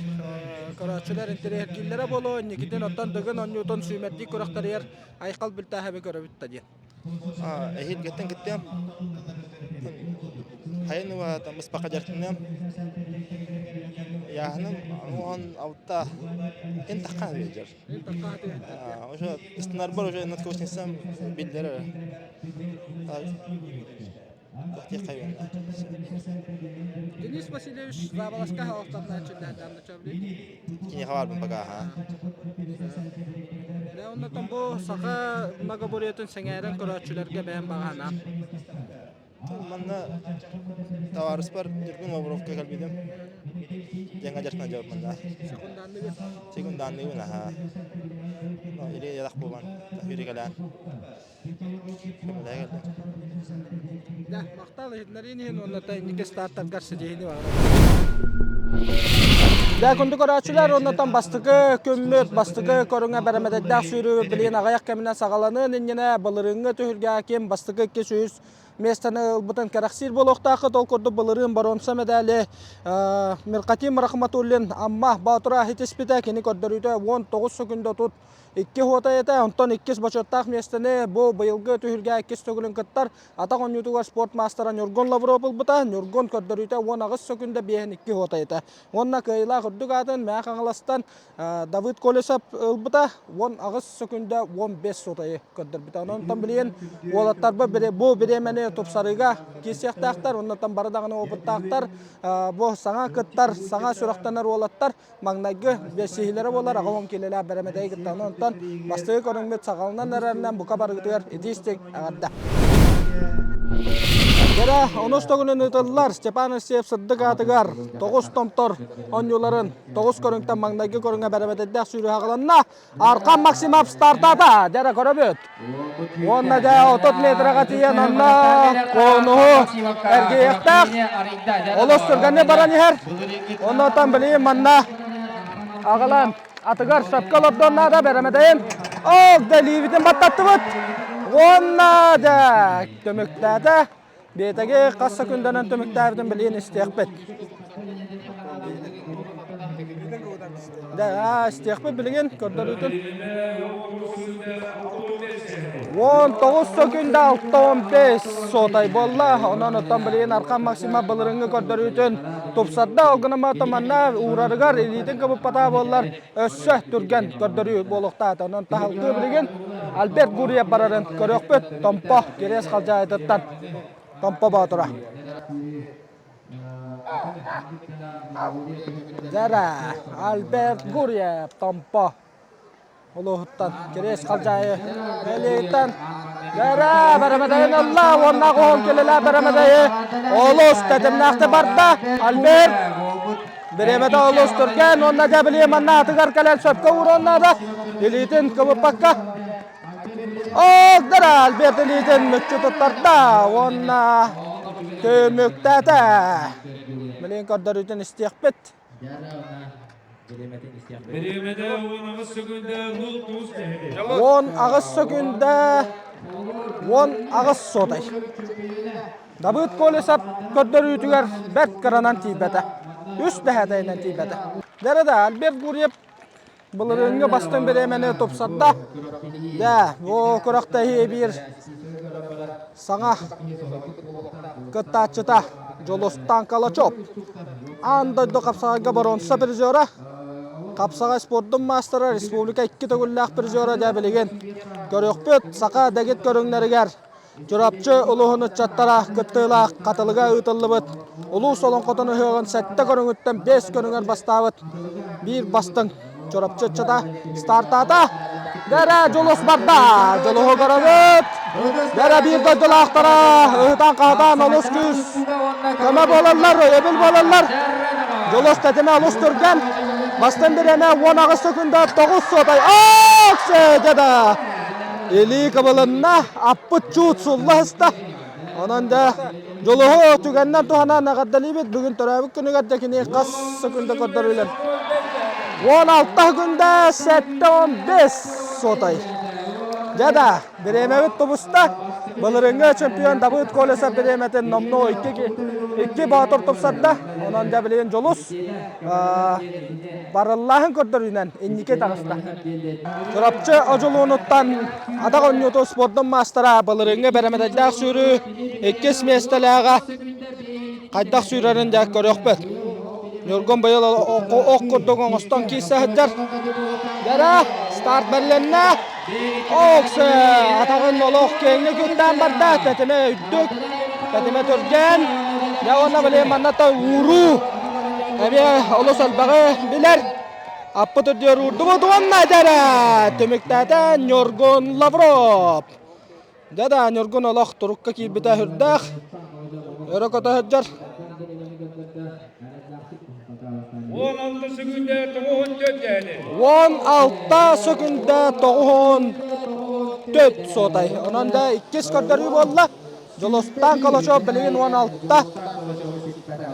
Speaker 2: Көрөөччүлэр интэриэһиргииллэрэ буолуо, инникитин оттон Дыгын оонньуутун сүүмэрдии күрэхтэригэр Айхал Бүлтээһэби көрөбүт да диэн.
Speaker 1: Эһиилгэттэн кыттыам. Хайын уа мыспаха дьартыныам. Яһаным уон алта ин тахха биэдэр. Уже ыстынарбар уже надкосницам биллэр.
Speaker 2: Денис Васильевич Заболоска хаалыктарына чүллээтээн
Speaker 1: Киниэхэ баарбын пока
Speaker 2: Дьэ, оннотон бу саха многоборьетын сэҥээрэн көрөөччүлэргэ бэйэм баҕанаам.
Speaker 1: Манна табаарыспар Ньургун Лавровка кэлбитим. Дьаҥа дьартана дьабыт манна. Секундаанныыбын аха. Или ядах буолан, үрүгэлээн.
Speaker 2: Дьэ, махтал иһитиннэриин иһин уонна инники стартаргар ситиһиини баҕарабын. Дьэ, күндү көрөөччүлэр, уоннатан бастакы күммүт, бастакы көрүҥэ бэрэмэдэйдээх сүүрүү билигин аҕыйах кэминэн саҕаланыан иннинэ былырыыҥҥы түһүлгэҕэ ким бастакы 203 миэстэни ылбытын кэрэхсиир буолуохтааххыт. Ол курдук былырыын боруонса мэдээли Мирхатим Рахматуллин Амма Боотура ситиспитэ. Кини көрдөрүүтэ 19 секунда тут Икки хуотай этэ, онтон иккис бочуоттаах миэстэни бу быйылгы түһүлгэ иккис төгүлүн кыттар атах оонньуутугар спорт маастара Ньургун Лавров ылбыта. Ньургун көрдөрүүтэ 18 сөкүндэ биэһин икки хуотай этэ. Уонна кыайыылаах үрдүк аатын Мэҥэ Хаҥаластан Давыд Колесов ылбыта 18 сөкүндэ 15 суотайы көрдөрбүтэ. Онон билигин уолаттарбыт бу бириэмэни тупсарыыга киирсиэхтээхтэр, оннуттан бары даҕаны опыттаахтар. Бу саҥа кыттар, саҥа сүрэхтэнэр уолаттар маҥнайгы бэсиһилэрэ буолар аҕа уон киилэлээх бэрэмэдэйи кытта. Онон. Онон бастакы көрүҥмүт саҕаланан эрэринэн бука барыгытыгар итии-истиҥ эҕэрдэ. Дьэрэ, онус төгүлүн ыытыллар Степан Алексеев сырдык аатыгар тоҕус томтор оонньууларын тоҕус көрүҥтэн маҥнайгы көрүҥэ бэрэбэтэйдээх сүүрүү аҕаланна. Аркан Максимов стартаата, дьэрэ көрөбүт. Уонна дьэ 30 метраҕа тиийэн онно конуһу эргийиэхтээх. Олус түргэнник баран иһэр. Оннотон билигин манна аҕалан атыгар сөпкө олордуон наада бэрэмэдэйин. Ол да илиибитин баттаттыбыт. Уонна дьэ түмүктээтэ. Биэтэги хас секунданан түмүктээбитин билигин истиэхпит. Дэ, истиэхпит билигин көрдөрүүтүн. 19 секунда 65 сотай буолла. Онон оттон билигин Архан Максимов былырыҥҥы көрдөрүүтүн тупсарда. Ол гынан баран манна уурарыгар илиитин кыбыппатаа буоллар өссө түргэн көрдөрүү буолуохтаата. Онон таһылтыы билигин Альберт Гурьев барарын көрүөхпүт. Томпо Кириэс Халдьаайытыттан Томпо Боотура. Дьэрэ, Альберт Гурьев Томпо улууһуттан Кириэс Халдьаайы нэһилиэгиттэн Дьэрэ, бэрэмэдэйин ылла уонна оҕоһун кэлэлээ бэрэмэдэйи олус тэтимнээхтик барда. Альберт бириэмэтэ олус түргэн уонна дьэ билии манна атыгар кэлэн сөпкө ууруон наада. Илиитин кыбыппакка. Огдара Альберт илиитин мүччү туттарда уонна түмүктээтэ. Билигин көрдөрүүтүн истиэхпит. 18 сөкүндэ 18 сотай. Давыд Колесов көрдөрүүтүгэр бэрт кыранан тиийбэтэ. Үс дэһээтэйинэн тиийбэтэ. Дэрэ да Альберт Гурьев былырыыҥҥы бастыҥ бириэмэни тупсарда. Дэ, бу күрэхтэһии биир саҥа кыттааччыта Дьулустан Калачев. Аан дойду хапсаҕайга боруонса призера, хапсаҕай спордун маастара, республика икки төгүллээх призера дэ билигин көрүөхпүт. Саха дэгит көрүҥнэригэр Чурапчы улууһун ыччаттара кыттыылаах Хатылыга ыытыллыбыт улуус олоҥхотун ыһыаҕын сэттэ көрүҥүттэн биэс көрүҥэр бастаабыт биир бастыҥ Чурапчы ыччата стартаата. Дэрэ Дьулус барда! Дьулуһу көрөбүт! Дэрэ биир дойдулаахтара ыһытан-хаһытан олус күүс көмө буолаллар, өйөбүл буолаллар. Дьулус тэтимэ олус түргэн. Бастыҥ бириэмэ 18 секунда 9 суотай. Ок, дьэ Илии кыбылынна, аппыт чуут сулла сыста. Онон да дьулуһу түгэннэн туһанан эҕэрдэлиибит. Бүгүн төрөөбүт күнүгэр да кини хас секунда көрдөрүүлэр. 16 күндэ 75 сотай. Дьэ да, бириэмэбит тубуста. Былырыҥҥы чемпион Давыд Колесов бириэмэтин номнуо икки, икки боотур тупсарда. Онон дьэ билигин Дьулус барыллааһын көрдөрүүнэн инники таҕыста. Чурапчы Одьулуунуттан атах оонньуутун спордун маастара былырыыҥҥы бэрэмэдэйдээх сүүрүү иккис миэстэлээҕэ хайдах сүүрэрин дьэ көрүөхпүт. Ньургун быйыл ох курдук оҥостон киирсэ сылдьар. Дьэрэ, старт бэрилиннэ. Оксе атаҕын олох киэҥник үктээн барда. Тэтимэ үрдүк, тэтимэ түргэн. Дьэ уонна били манна ууруу эмиэ олус элбэҕи билэр. Аппыт үрдүгэр уурдубут уонна дьэрэ түмүктээтэ Ньургун Лавров. Дьэ да Ньургун олох турукка киирбитэ сүрдээх. Өрө көтө сылдьар.
Speaker 12: 16 секунда 94 дээни.
Speaker 2: 16 секунда 94 сотай. Онон да иккис көрдөрүү буолла. Дьулустаан Колочев билигин 16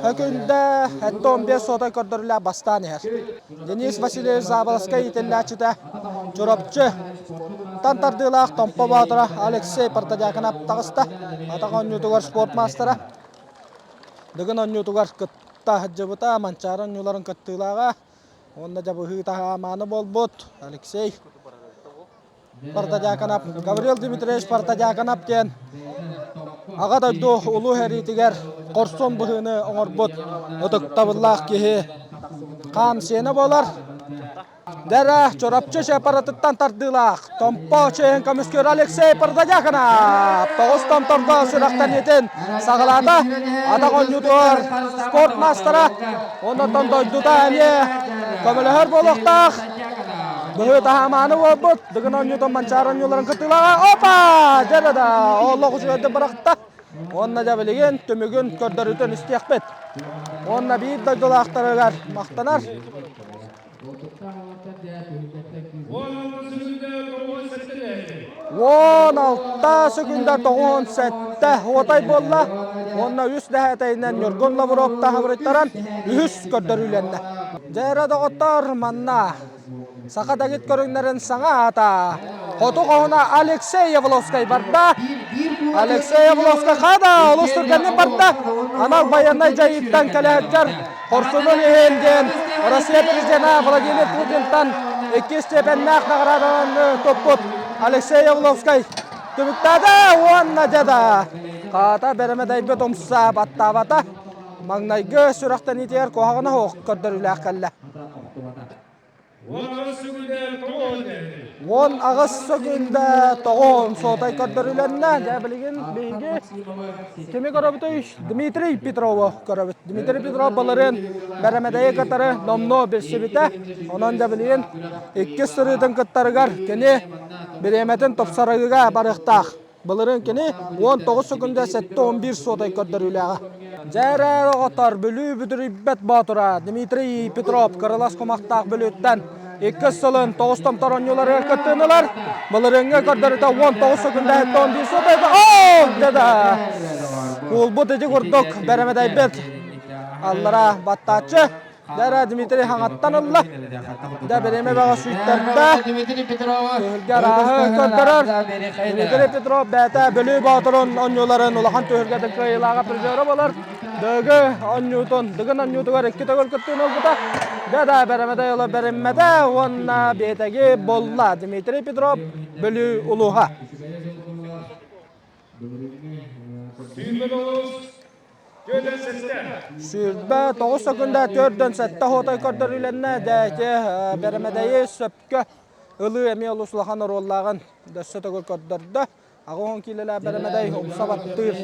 Speaker 2: хөкүндэ 75 сотай көрдөрүлэ бастаан иһэр. Денис Васильевич Заболоцкай иитиллээччитэ Чурапчы тан тардыылаах Томпо Боотура Алексей Протодьяконов таҕыста. Атах оонньуутугар спорт маастара. Дыгын оонньуутугар кытта сылдьыбыта, Манчаары оонньууларын кыттыылааҕа. Уонна дьабыһыы таһаамааны буолбут Алексей Протодьяконов, Гаврил Дмитриевич Протодьяконов диэн Аҕа дойду Улуу сэриитигэр хорсун быһыыны оҥорбут ытыктабыллаах киһи хаан сиэнэ буолар. Дэрэ Чурапчы сепаратыттан тардыылаах Томпо чиэһин көмүскүүр Алексей Протодьяконов тоҕус томторго сүрэхтэниитин саҕалаата. Атах оонньуутугар спорт маастара, оннуттан дойдута эмиэ көмөлөһөр буолуохтаах. Быһыы таһаамааны буолбут. Дыгын оонньуутун Манчаары оонньууларын кыттыылааҕа. Опа! Дьэ да, олох үчүгэйдик бырахта. Уонна дьэ билигин түмүгүн көрдөрүүтүн истиэхпит. Уонна биир дойдулаахтарыгар махтанар. 16 секунда 97 уотай буолла. Уонна үс дэһээтэйинэн Ньургун Лавров таһабырыттаран үһүс көрдөрүүлэннэ. Дьэ доҕоттор, манна Саха дэгит көрүҥнэрин саҥа аата Хоту хоһуна Алексей Явловскай барда. Алексей Явловскай хада олус түргэнник барда. Анал байыаннай дьайыыттан кэлээччэр хорсунун иһин диэн Россия президена Владимир Путинтан икки степеннээх наҕарааданы туппут Алексей Явловскай түмүктээтэ уонна дьэ да хаата бэрэмэдэйбит умса баттаабата. Маҥнайгы сүрэхтэниитигэр куһаҕана суох көрдөрүүлээх кэллэ. 18 сөкүүндэ тоҕуон суотай көрдөрүлэннэ. Дьэ билигин биһиги кими көрөбүтүй? Дмитрий Петрову көрөбүт. Дмитрий Петров былырыын бэрэмэдэйи кытары номнуо билсибитэ. Онон дьэ билигин иккис сырыытын кыттарыгар кини бириэмэтин тупсарыыга барыахтаах. Былырыын кини 19 секунда 7-11 суотай көрдөрүүлээҕэ. Дьэ оҕотор Бүлүү бүдүрүйбэт боотура Дмитрий Петров кырылас кумахтаах Бүлүүттэн иккис сылын тоҕус томтор оонньууларыгар кыттыыны ылар. Былырыыҥҥы көрдөрүүтэ 19 секунда 7-11 суотай. Оо, да Куулбут ити курдук бэрэмэдэйбит аллара баттааччы. Дара Дмитрий хаҥаттан ылла. Да бириэмэ бөҕө сүүттэрдэ. Түһүлгэ арааһы көрдөрөр. Дмитрий Петров бэйэтэ Бүлүү Боотурун оонньууларын улахан түһүлгэтин кыайыылааҕа призера буолар. Дыгы оонньуутун, Дыгын оонньуутугар икки төгүл кыттыыны ылбыта. Да да бэрэмэдэй ыла бэриммэтэ уонна биэтэги булла. Дмитрий Петров Бүлүү улууһа. 29 секунда 4-7 хотой көрдөрүүлэннэ. Дээти бэрэмэдэйи сөпкө ылыы эмиэ олус улахан оруоллааҕын дөссө төгүл көрдөрдө. 80 киилэлээх бэрэмэдэй умса баттыыр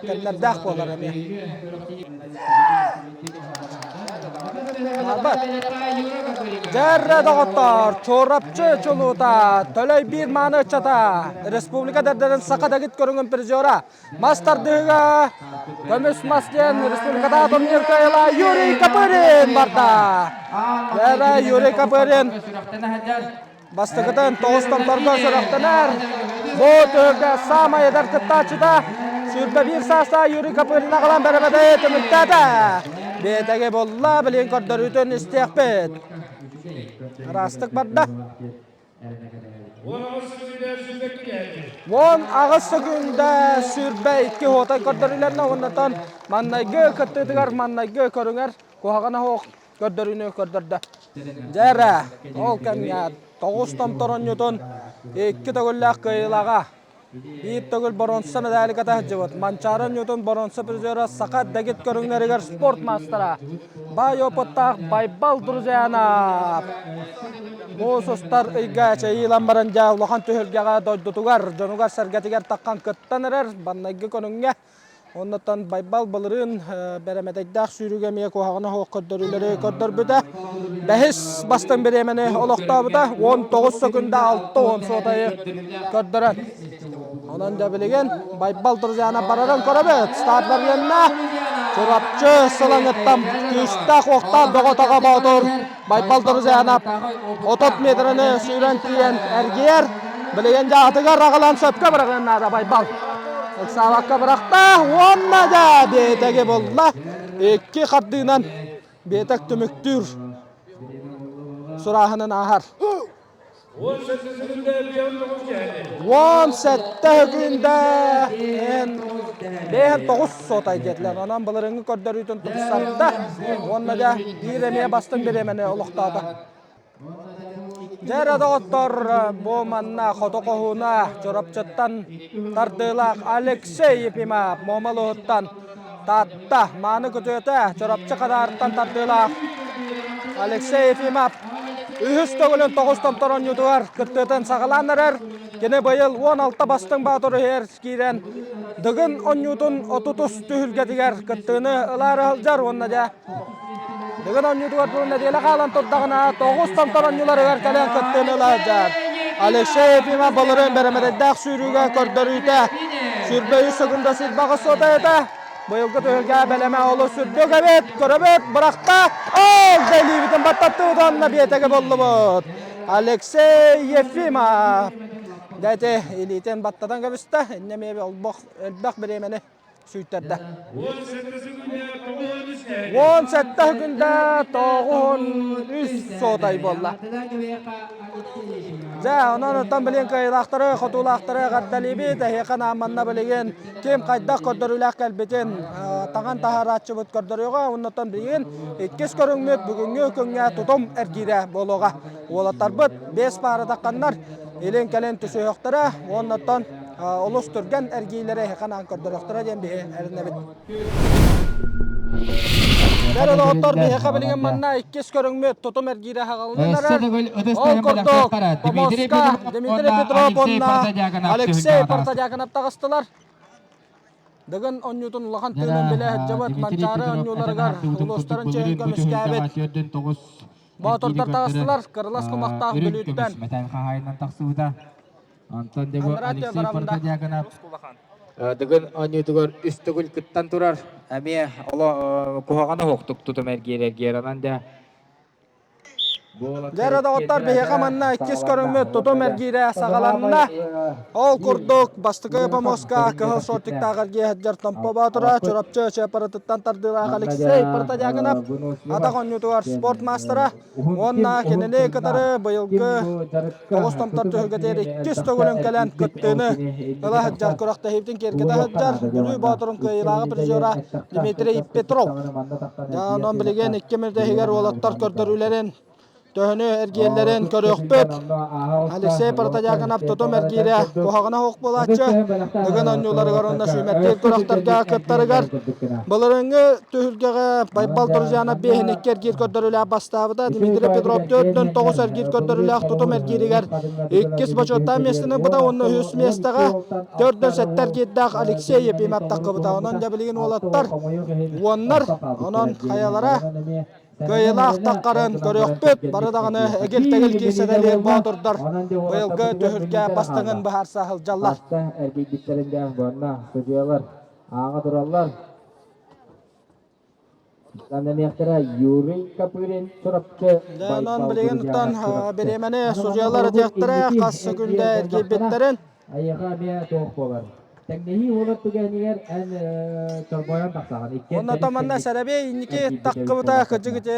Speaker 2: кэмнэрдээх буолар эмиэ. Барбат. Дьэррэ доҕоттоор, Чурапчы чулуута, Төлөй биир мааны ыччата, республика дэрдэрин саха дэгит көрүҥүн призера, мас тардыһыга көмүс мас диэн республикатааҕы турнир кыайыла Юрий Копырин барда. Дьэрэ Юрий Копырин Бастакытын тоҕус томторго сүрэхтэнэр. Бу түһүлгэ саамай эдэр кыттааччыта 21 саастаах Юрий Копырин аҕалан бэрэмэдэйи түмүктээтэ. Биэтэги булла, билигин көрдөрүүтүн истиэхпит. Ыраастык барда. 18 секунда 22 хотой көрдөрүүлэринэ уоннатан маннайгы кыттыытыгар маннайгы көрүҥэр куһаҕана суох көрдөрүүнү көрдөрдө. Дьэ эрэ, ол кэмҥэ тоҕус томторонньутун икки төгүллээх кыайыылааҕа, биир төгүл боруонса мэдээли кэтэ сылдьыбыт Манчаары оонньуутун боруонса призера саха дэгит көрүҥнэригэр спорт маастара, баай опыттаах Байбал Друзьянов муус устар ыйга эчэйии ылан баран дьэ улахан түһүлгэҕэ дойдутугар, дьонугар-сэргэтигэр таххан кыттан эрэр баннайгы көрүҥҥэ Оннуттан Байбал былырыын бэрэмэдэйдээх сүүрүүгэ эмиэ куһаҕана суох көрдөрүүлэри көрдөрбүтэ. Бэһис бастыҥ бириэмэни олохтообута. 19 секунда 60 суотайы көрдөрөн. Онон дьэ билигин Байбал Друзьяна барарын көрөбүт. Старт бэрилиннэ. Чурапчы сылаҥыттан күүстээх уохтаах бөҕө-таҕа боотур Байбал Друзьянов 30 метраны сүүрэн тиийэн эргийэр. Билигин дьэ атыгар аҕалан сөпкө быраҕыан наада Байбал. Ыксаабакка бырахта уонна дьэ биэтэги булла. Икки хардыынан биэтэк түмүктүүр сурааһынын ааһар. 17 күндэ бэйэн тоҕус сотай диэтилэр. Онон былырыҥҥы көрдөрүүтүн тупсарда уонна дьэ биир эмиэ бастыҥ бириэмэни олохтоото. Дьэ эрэ доҕоттор, бу манна Хоту Хоһууна Чурапчыттан тардыылаах Алексей Ефимов Муома Таатта мааны күтүөтэ Чурапчы Хадаарыттан тардыылаах Алексей Ефимов үһүс төгүлүн тоҕус томтор оонньуутугар кыттыытын саҕалаан эрэр. Кини быйыл 16 бастыҥ баатыр иһэр киирэн Дыгын оонньуутун отутус түһүлгэтигэр кыттыыны ылаары сылдьар уонна дьэ. Дыгын оонньуутугар бу нэдиэлэ хаалан турдаҕына, тоҕус томтор оонньууларыгар кэлэн кыттыыны ыла Алексей Ефимов былырыын бэрэмэдэйдээх сүүрүүгэ көрдөрүүтэ 23 секунда сирбаҕы суотайата. Быйылгы түһүлгэ бэлэмэ олус үрдүк эбит, көрөбүт, бырахта, ол да илиибитин баттаттыбыт уонна биэтэгэ буллубут. Алексей Ефимов дьэ илиитин баттатан кэбистэ, инньэ эмиэ олбох элбэх бириэмэни сүүйтэрдэ. 17 күндэ 93 суотай буолла. Дьэ, онон оттон билин кыайыылаахтары, хотуулаахтары эҕэрдэлиибит. Эһиэхэ нааманна билигин ким хайдах көрдөрүүлээх кэлбитин таҥан таһаарааччыбыт көрдөрүөҕэ. Оннуттан билигин иккис көрүҥмүт бүгүҥҥү күҥҥэ тутум эргиирэ буолуоҕа. Уолаттарбыт биэс паара тахханнар илин-кэлин түсүһүөхтэрэ. Уоннаттан олус түргэн эргиилэри эһиэхэ анаан көрдөрүөхтэрэ диэн биһи эрэнэбит. Бэр олоҕоттор биһиэхэ билигин манна иккис көрүҥмүт тутум эргиирэ хаҕалынан эрэр. Ол курдук Помоска Дмитрий Петров уонна Алексей Протодьяконов таҕыстылар. Дыгын онньуутун улахан тыынын билэ сылдьыбыт Манчаары онньууларыгар улуустарын чиэһин көмүскээбит Боотурдар таҕыстылар, кырылас кумахтаах Бүлүүттэн.
Speaker 4: Онтон дьэ бу Алексей Протодьяконов Дыгын оонньуутугар үс төгүл кыттан турар. Эмиэ оло куһаҕан оһохтук тутум эргиэр эргиэр онон дьэ
Speaker 2: Дьэ доҕоттор биһиэхэ манна иккис көрүҥмүт тутум эргиирэ саҕаланна. Ол курдук бастакы помоска кыһыл шортиктаах эргиэ сылдьар Томпо Боотура Чурапчы Чыаппаратыттан тардыылаах Алексей Протодьяконов атах оонньуутугар спорт маастара уонна кинини кытары быйылгы Тоҕус томтор түһүлгэтигэр иккис төгүлүн кэлэн кыттыыны ыла сылдьар күрэхтэһиибитин киэргэтэ сылдьар Бүлүү Боотурун кыайыылааҕы призера Дмитрий Петров. Онон билигин икки мүнүүтэ иһигэр уолаттар көрдөрүүлэрин төһөнү эргиэллэрин көрүөхпүт. Алексей Протодьяконов тутум эргиирэ куһаҕана суох буолааччы. Дыгын оонньууларыгар уонна сүүмэрдиир күрэхтэргэ кыттарыгар былырыыҥҥы түһүлгэҕэ Байбал Друзьянов биэһин икки эргиир көрдөрүүлээх бастаабыта. Дмитрий Петров 4-9 эргиир көрдөрүүлээх тутум эргииригэр иккис бочуоттаах миэстэни ылбыта уонна үһүс миэстэҕэ 4-7 эргиирдээх Алексей Ефимов таххыбыта. Онон дьэ билигин уолаттар уоннар, онон хайалара кыайыылаах таххарын көрүөхпүт. Бары даҕаны эгил-тэгил киирсэтэлиир боотурдар быйылгы түһүлгэ бастыҥын быһаарса сылдьаллар.
Speaker 4: Эргийбиттэрин дээх буонна судьуйалар ааҕа тураллар. Анамиахтара Юрий Копырин Чурапчы
Speaker 2: Онон билигин оттон бириэмэни судьуйалар этиэхтэрэ хас секунда эргийбиттэрин.
Speaker 4: Айыха эмиэ туох буолар. Тэҥнэһии буолар түгэнигэр эн чорбойон тахсаҕын.
Speaker 2: Онно манна сэрэбиэй инники таххыбыта кырдьык ити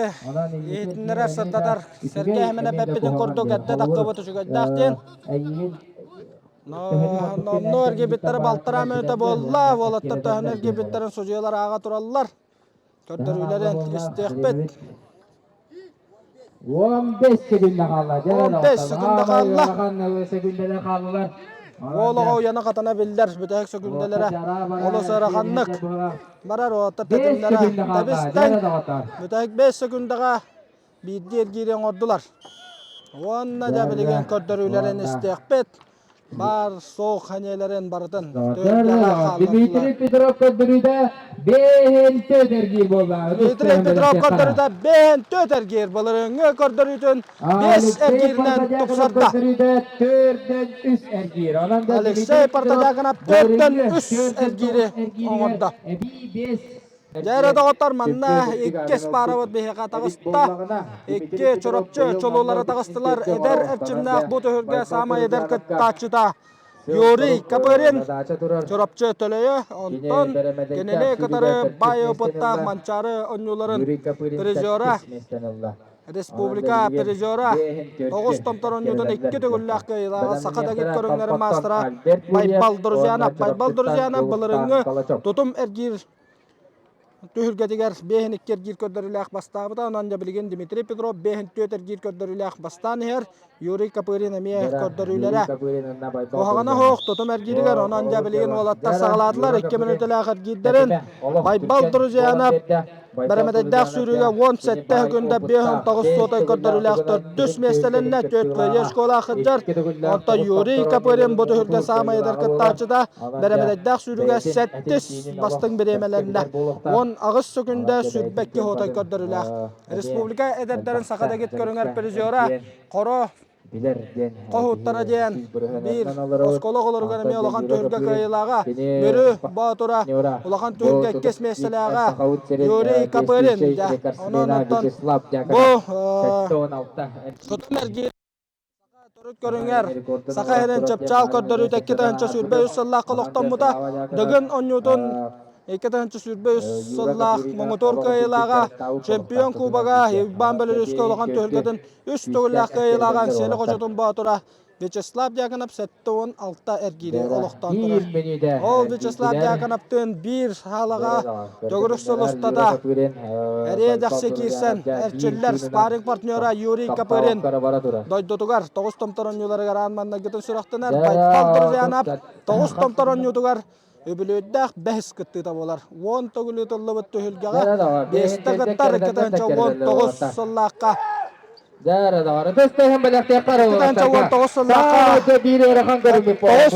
Speaker 2: иһитиннэрэр сырдатар сэргэ эмэнэ бэппитин курдук эрдэ таххыбыт үчүгэйдээх диэн. Номнуо эргийбиттэрэ балтараа мүнүүтэ буолла. Уолаттар төһөнү эргийбиттэрин судьуйалар ааҕа тураллар. Көрдөрүүлэрин истиэхпит.
Speaker 4: 15 секунда хаалла.
Speaker 2: 15 секунда хаалла.
Speaker 4: Секундалар хааллылар.
Speaker 2: Уол оҕо уйана хатана биллэр бүтэһик секундалара олус ыараханнык барар уолаттар тэтимнэрэ тэбистэн бүтэһик 5 секундаҕа биирдии эргиири оҥордулар. Уонна дьэ билигин көрдөрүүлэрин истиэхпит. Баар суох ханьыаларын барытын
Speaker 4: Дмитрий Петров көрдөрүүтэ бэһин төт эргиир буолла.
Speaker 2: Дмитрий Петров көрдөрүүтэ бэһин төт эргиир. Былырыыҥҥы көрдөрүүтүн бес эргииринэн тупсарда.
Speaker 4: Көрдөрүүтэ төрдөн үс эргиир. Онон
Speaker 2: Алексей Протодьяконов төрдөн үс эргиири оҥордо.
Speaker 4: Эбии бес
Speaker 2: Дьэ эрэ доҕоттор манна иккис паарабыт биһиэхэ таҕыста. Икки Чурапчы чулуулара таҕыстылар. Эдэр эрчимнээх бу түһүлгэ саамай эдэр кыттааччыта Юрий Копырин Чурапчы Төлөйө, онтон кинини кытары баай опыттаах Манчаары оонньууларын призера Республика призера тоҕус томтор оонньуутун икки төгүллээх кыайыылааҕа саха дэгит көрүҥнэрин маастара Байбал Друзьянов. Байбал Друзьянов былырыыҥҥы тутум эргиир түһүлгэтигэр биэһин икки эргиир көрдөрүүлээх бастаабыта. Онон дьэ билигин Дмитрий Петров биэһин түөрт эргиир көрдөрүүлээх бастаан иһэр. Юрий Копырин эмиэ көрдөрүүлэрэ куһаҕана суох тутум эргииригэр. Онон дьэ билигин уолаттар саҕалаатылар икки мүнүүтэлээх эргиирдэрин. Байбал Друзьянов. Бэрэмэдэйдээх сүүрүүгэ 17 күндэ 59 суотай көрдөрүүлээх төрдүс миэстэлэннэ, түөрт кыайыы школа сылдьар. Онтон Юрий Копырин бу түһүлгэ саамай эдэр кыттааччыта бэрэмэдэйдээх сүүрүүгэ сэттис бастыҥ бириэмэлэннэ. 18 сөкүндэ 22 суотай көрдөрүүлээх. Республика эдэрдэрин саха дэгит көрүҥэр призера Хоро Хоһууттара диэн биир оскуола оҕолоругар эмиэ улахан түһүлгэ кыайыылааҕа Мүрү Боотура улахан түһүлгэ иккис миэстэлээҕэ Юрий Копырин дьэ онон оттон бу тутум эргиир төрүт көрүҥэр Саха сирин чыпчаал көрдөрүүтэ 2 сүүрбэ үс сыллаахха олохтоммута Дыгын оонньуутун 2023 сыллаах муҥутуур кыайыылааҕа чемпион кубога Иван Белорусскай улахан түһүлгэтин үс төгүллээх кыайыылааҕа Эҥсиэли хочотун боотура Вячеслав Дьяконов 76 эргиири олохтоон турар. Ол Вячеслав Дьяконовтыын биир хаалаҕа төгүрүк сыл устата эриэ-дэхси киирсэн эрчиллэр спарринг партнера Юрий Копырин дойдутугар тоҕус томтор оонньууларыгар аан маҥнайгытын сүрэхтэнэр Байбал Друзьянов тоҕус томтор оонньуутугар Үбүлүөйдээх бэһис кыттыыта буолар. Уон төгүл ыытыллыбыт түһүлгэҕэ биэстэ кыттар 2019 сыллаахха 2019 сыллаахха тоҕус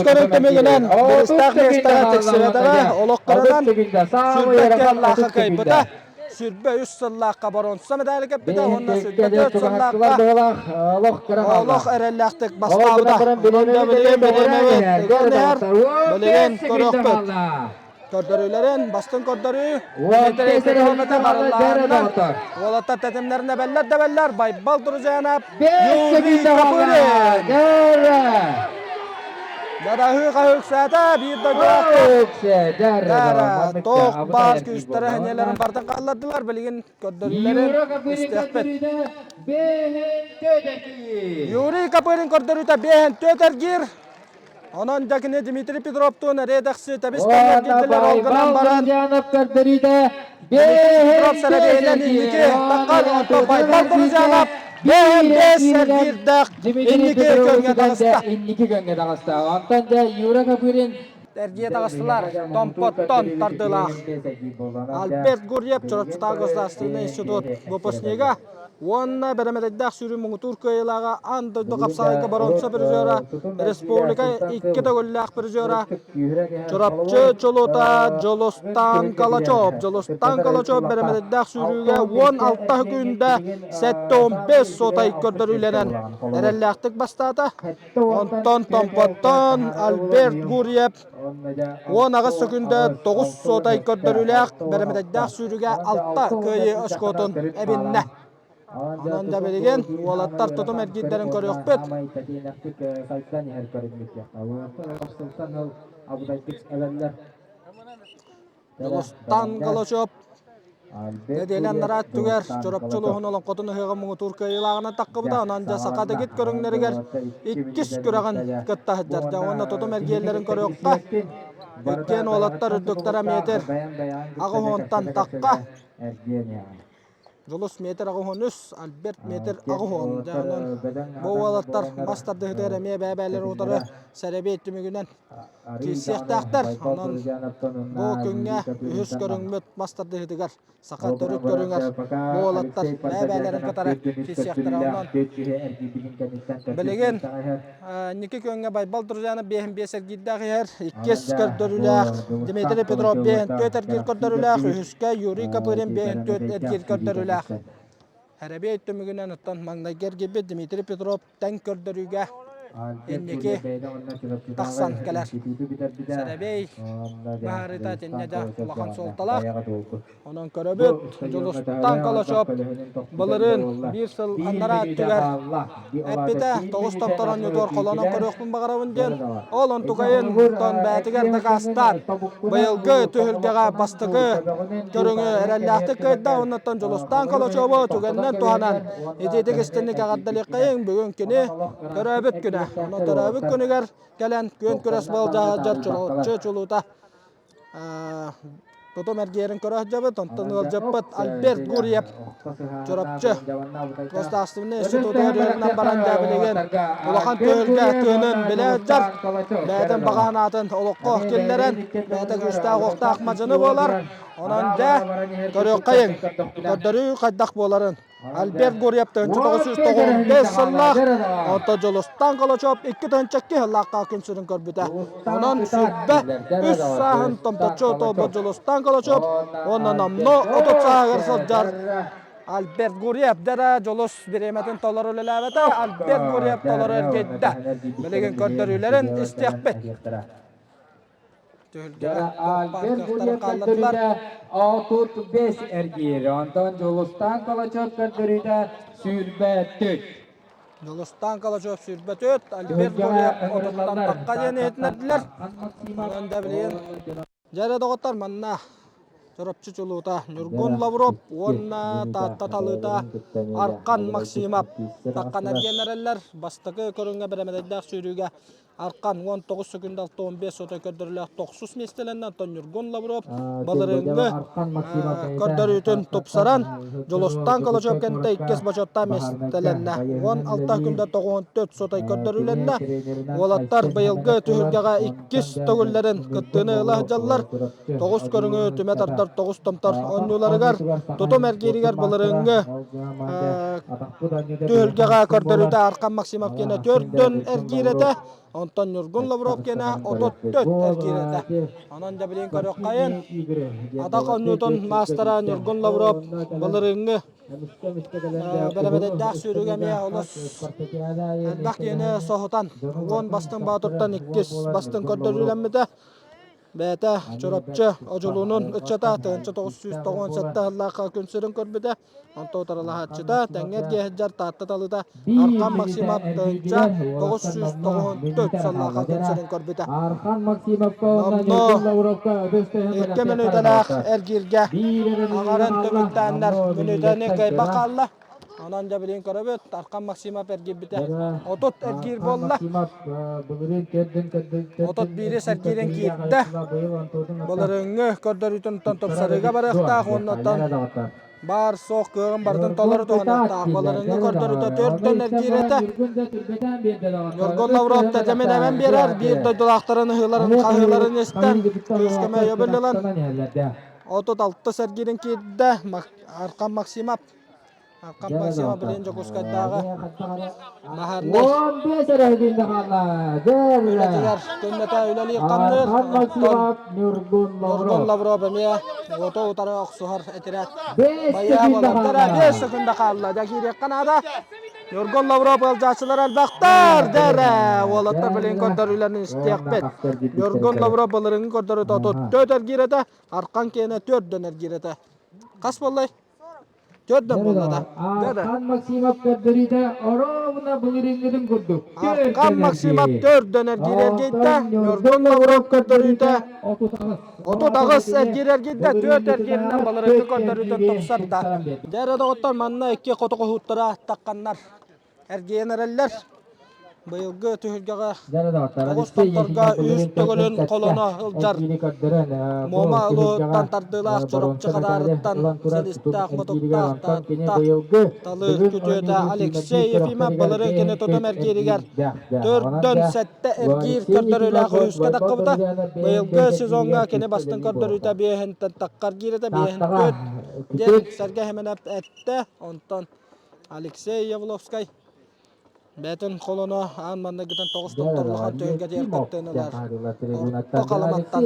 Speaker 2: көрүҥ түмүгүнэн бириистээх миэстэҕэ тиксибэтэҕэ олохторунан сүүрбэккэ аллаахха кыайбыта. 23 сыллаахха боруонса медали кэппитэ уонна 24 сыллаахха олох эрэллээхтик бастаабыта. Онон да билигин бириэмэбит ыган иһэр. Билигин көрүөхпүт. Көрдөрүүлэрин бастыҥ көрдөрүү Дмитрий Петровната барыллааһынынан уолаттар тэтимнэрин эбэллэр да эбэллэр Байбал Друзьянов Юрий Копырин Дадаһыы хаһыыксаата биир дойдулаахтар туох баар күүстэрэ сэниэлэрин барытын хааллардылар билигин көрдөрүүлэрин истиэхпит. Юрий Копырин көрдөрүүтэ биэһин түөрт эргиир. Онон дьэ кини Дмитрий Петровтуун эриэ-дэхси тэбис тэҥҥэ киирдилэр ол гынан баран Дмитрий Петров сэрэбиэйинэн инники таххар онтон Байбал Друзьянов бэһин бэс эргиирдээх инники көҥҥэ таҕыста.
Speaker 4: Инники көҥҥэ таҕыста. Онтон дьэ Юра Копырин
Speaker 2: эргийэ таҕыстылар. Томпоттон тардыылаах. Альберт Гурьев Чурапчытааҕы государственный институт выпускнига уонна бэрэмэдэйдээх сүүрүү муҥутуур кыайыылааҕа аан дойду хапсаҕайга боруонса призера, республика икки төгүллээх призера Чурапчы чулуута Дьулустаан Калачев. Дьулустаан Калачев бэрэмэдэйдээх сүүрүүгэ 16 күндэ 75 суотай көрдөрүүлэнэн эрэллээхтик бастаата. Онтон Томпоттон Альберт Гурьев 18 сөкүндэ 9 суотай көрдөрүүлээх бэрэмэдэйдээх сүүрүүгэ алта кыайыы очкотун эбиннэ. Онон да билигин уолаттар тутум эргиирдэрин көрүөхпүт. Дьулустан Голочев нэдиэлэ анараа өттүгэр Чурапчы улууһун олоҥхотун ыһыаҕын муҥутуур кыайыылааҕынан таххыбыта. Онон дьэ саха дэгит көрүҥнэригэр иккис күрэҕин кытта сылдьар. Дьэ уонна тутум эргиэллэрин көрүөххэ. Иккиэн уолаттар үрдүктэрэ метр аҕыс уонтан тахха. Дьулус метр 83, Альберт метр 80. Дьэ, онон бу уолаттар мас тардыһыытыгар эмиэ бэйэ-бэйэлэрин утары сэрэбиэй түмүгүнэн киирсиэхтээхтэр. Онон бу күҥҥэ үһүс көрүҥмүт мас тардыһыытыгар саха төрүт көрүҥэр бу уолаттар бэйэ-бэйэлэрин кытары киирсиэхтэрэ. Онон билигин Инники күөҥҥэ Байбал Друзьянов биэһин биэс эргиирдээх иһэр, иккис көрдөрүүлээх Дмитрий Петров биэһин түөрт эргиир көрдөрүүлээх, үһүскэ Юрий Копырин биэһин түөрт эргиир көрдөрүүлээх. Сэрэбиэй түмүгүнэн оттон маҥнайгы эргийбит Дмитрий Петров тэҥ көрдөрүүгэ инники тахсан кэлэр. Сэрэбиэй быһаарыыта итиннэ да улахан суолталаах. Онон көрөбүт, Дьулустаан Калачев былырыын биир сыл анараа өттүгэр эппитэ, тоҕус томтор оонньуутугар холонон көрүөхпүн баҕарабын диэн. Ол онтукайын тон бэйэтигэр дакаастаан, быйылгы түһүлгэҕэ бастакы көрүҥү эрэллээхтик кыайда. Оннуттан Дьулустаан Калачеву түгэнинэн туһанан итиитик истинник эҕэрдэлиэххэйиҥ. Бүгүн кини төрөөбүт күнэ. Онон төрөөбүт күнүгэр кэлэн күөн күрэс былдьаһар чулуута. Тутум эргиэрин көрө сылдьабыт, онтон ыалдьыппыт Альберт Гурьев Чурапчы государственнай институтугар үөрэнэн баран дьэ билигин улахан түһүлгэ тыынын билэ сылдьар, бэйэтин баҕа санаатын олоххо киллэрэн, бэйэтэ күүстээх-уохтаах мадьыны буолар. Онон дьэ көрүөххэйиҥ, көрдөрүү хайдах буоларын. Альберт Гурьев 1995 сыллаах, онтон Дьулустан Колочев 2002 сыллаахха күн сирин көрбүтэ. Онон 23 сааһын томточчу туолбут Дьулустан Колочев уонна номнуо 30 сааһыгар сылдьар Альберт Гурьев дэрэ Дьулус бириэмэтин толору үлэлээбэтэ, Альберт Гурьев толору эргийдэ. Билигин көрдөрүүлэрин истиэхпит. Түһүлгэҕэ
Speaker 13: Альберт Гурьев көрдөрүүтэ 35 эргиир. Онтон Дьулустаан Калачев көрдөрүүтэ 24.
Speaker 2: Дьулустаан Калачев 24, Альберт Гурьев отуттан тахха диэн иһитиннэрдилэр. Онон да билигин дьэ доҕоттор манна Чурапчы чулуута Ньургун Лавров уонна Таатта талыыта Архан Максимов таххан эргиэн эрэллэр. Бастакы көрүҥҥэ бэрэмэдэйдээх сүүрүүгэ Аркан 19 секунда 65 сотой көрдөрүүлээх тохсус миэстэлэннэ, оттон Ньургун Лавров былырыыҥҥы көрдөрүүтүн тупсаран Дьулустаан Калачев кэнтэ иккис бочуоттаах миэстэлэннэ. 16 күндэ 94 сотой көрдөрүүлэннэ. Уолаттар быйылгы түһүлгэҕэ иккис төгүллэрин кыттыыны ыла сылдьаллар. Тоҕус көрүҥү түмэ тардар тоҕус томтор оонньууларыгар тутум эргииригэр былырыыҥҥы түһүлгэҕэ көрдөрүүтэ Архан Максимов киэнэ төрдөн эргиир этэ, онтон Ньургун Лавров киэнэ 34 эргиир этэ. Онон дьэ билигин көрүөххэйин, атах оонньуутун маастара Ньургун Лавров былырыыҥҥы бэрэбэдэйдээх сүүрүүгэ эмиэ олус элбэх киһини соһутан, 10 бастыҥ боотуртан иккис бастыҥ көрдөрүүлэммитэ. Бэйэтэ Чурапчы Одьулуунун ыччата 1997 сыллаахха күн сирин көрбүтэ. Онто утарылаһааччыта тэҥҥэ эргийэ сылдьар Таатта талыыта Архан Максимов 1994 сыллаахха күн сирин көрбүтэ. Номнуо икки мүнүүтэлээх эргииргэ аҥарын түмүктээннэр мүнүүтэни кыайбат хаалла. Онон дьэ билигин көрөбүт, Архан Максимов эргийбитэ. 30 эргиир буолла. 31 эргиирин киирдэ. Былырыыҥҥы көрдөрүүтүн тупсарыыга барыахтаах уонна оттон баар суох кыаҕын барытын толору туһаныахтаах. Былырыыҥҥы көрдөрүүтэ төртөн эргиир этэ. Ньургун Лавров тэтимин эбэн биэрэр, биир дойдулаахтарын ыһыыларын хаһыыларын истэн күүскэ өйөбүл ылан 36 эргиирин киирдэ. Архан Максимов Архан Максимов билигин Дьокуускайдааҕы Наһарнай үлэтигэр күннэтэ үлэлиир-хамныыр. Оттон Ньургун Лавров эмиэ уоту утары охсуһар этирээт байыа буолар. 5 секунда хаалла. Дьэ киириэххэ наада. Ньургун Лавров ыалдьааччылар элбэхтэр дэрэ. Уолаттар билигин көрдөрүүлэрин истиэхпит. Ньургун Лавров былырыыҥҥы көрдөрүүтэ 34 эргиир этэ. Архан киэнэ 4 эргиир этэ. Хас буоллай? Төрдөн буолла да.
Speaker 13: Архан Максимов көрдөрүүтэ оруобуна былырыыҥҥытын курдук.
Speaker 2: Архан Максимов төрдөн эргиир эргийдэ. Ньургун Лавров көрдөрүүтэ 38 эргиир эргийдэ. Түөрт эргииринэн былырыыҥҥы көрдөрүүтүн тупсарда. Дьэ доҕоттор манна икки хоту хоһууттара тахханнар эргийэн эрэллэр. Быйылгы түһүлгэҕэ тоҕус томторго үс төгүлүн холоно сылдьар Муома улууһуттан тардыылаах Чурапчы Хадаарыттан силистээх мутуктаах Таатта Талыы күтүөтэ Алексей Ефимов былырыын кини тутум эргииригэр төрдөн сэттэ эргиир көрдөрүүлээх үһүскэ таххыбыта. Быйылгы сезоҥҥа кини бастыҥ көрдөрүүтэ биэһинтэн тахха эргиир этэ, биэһин төрт диэн Сэргэ Хименов эттэ. Онтон Алексей Явловскай бэйэтин холоно аан манныгытын тоҕус томтор улахан түһүлгэ диэн кыттыыны ылар. Орто Халыматтан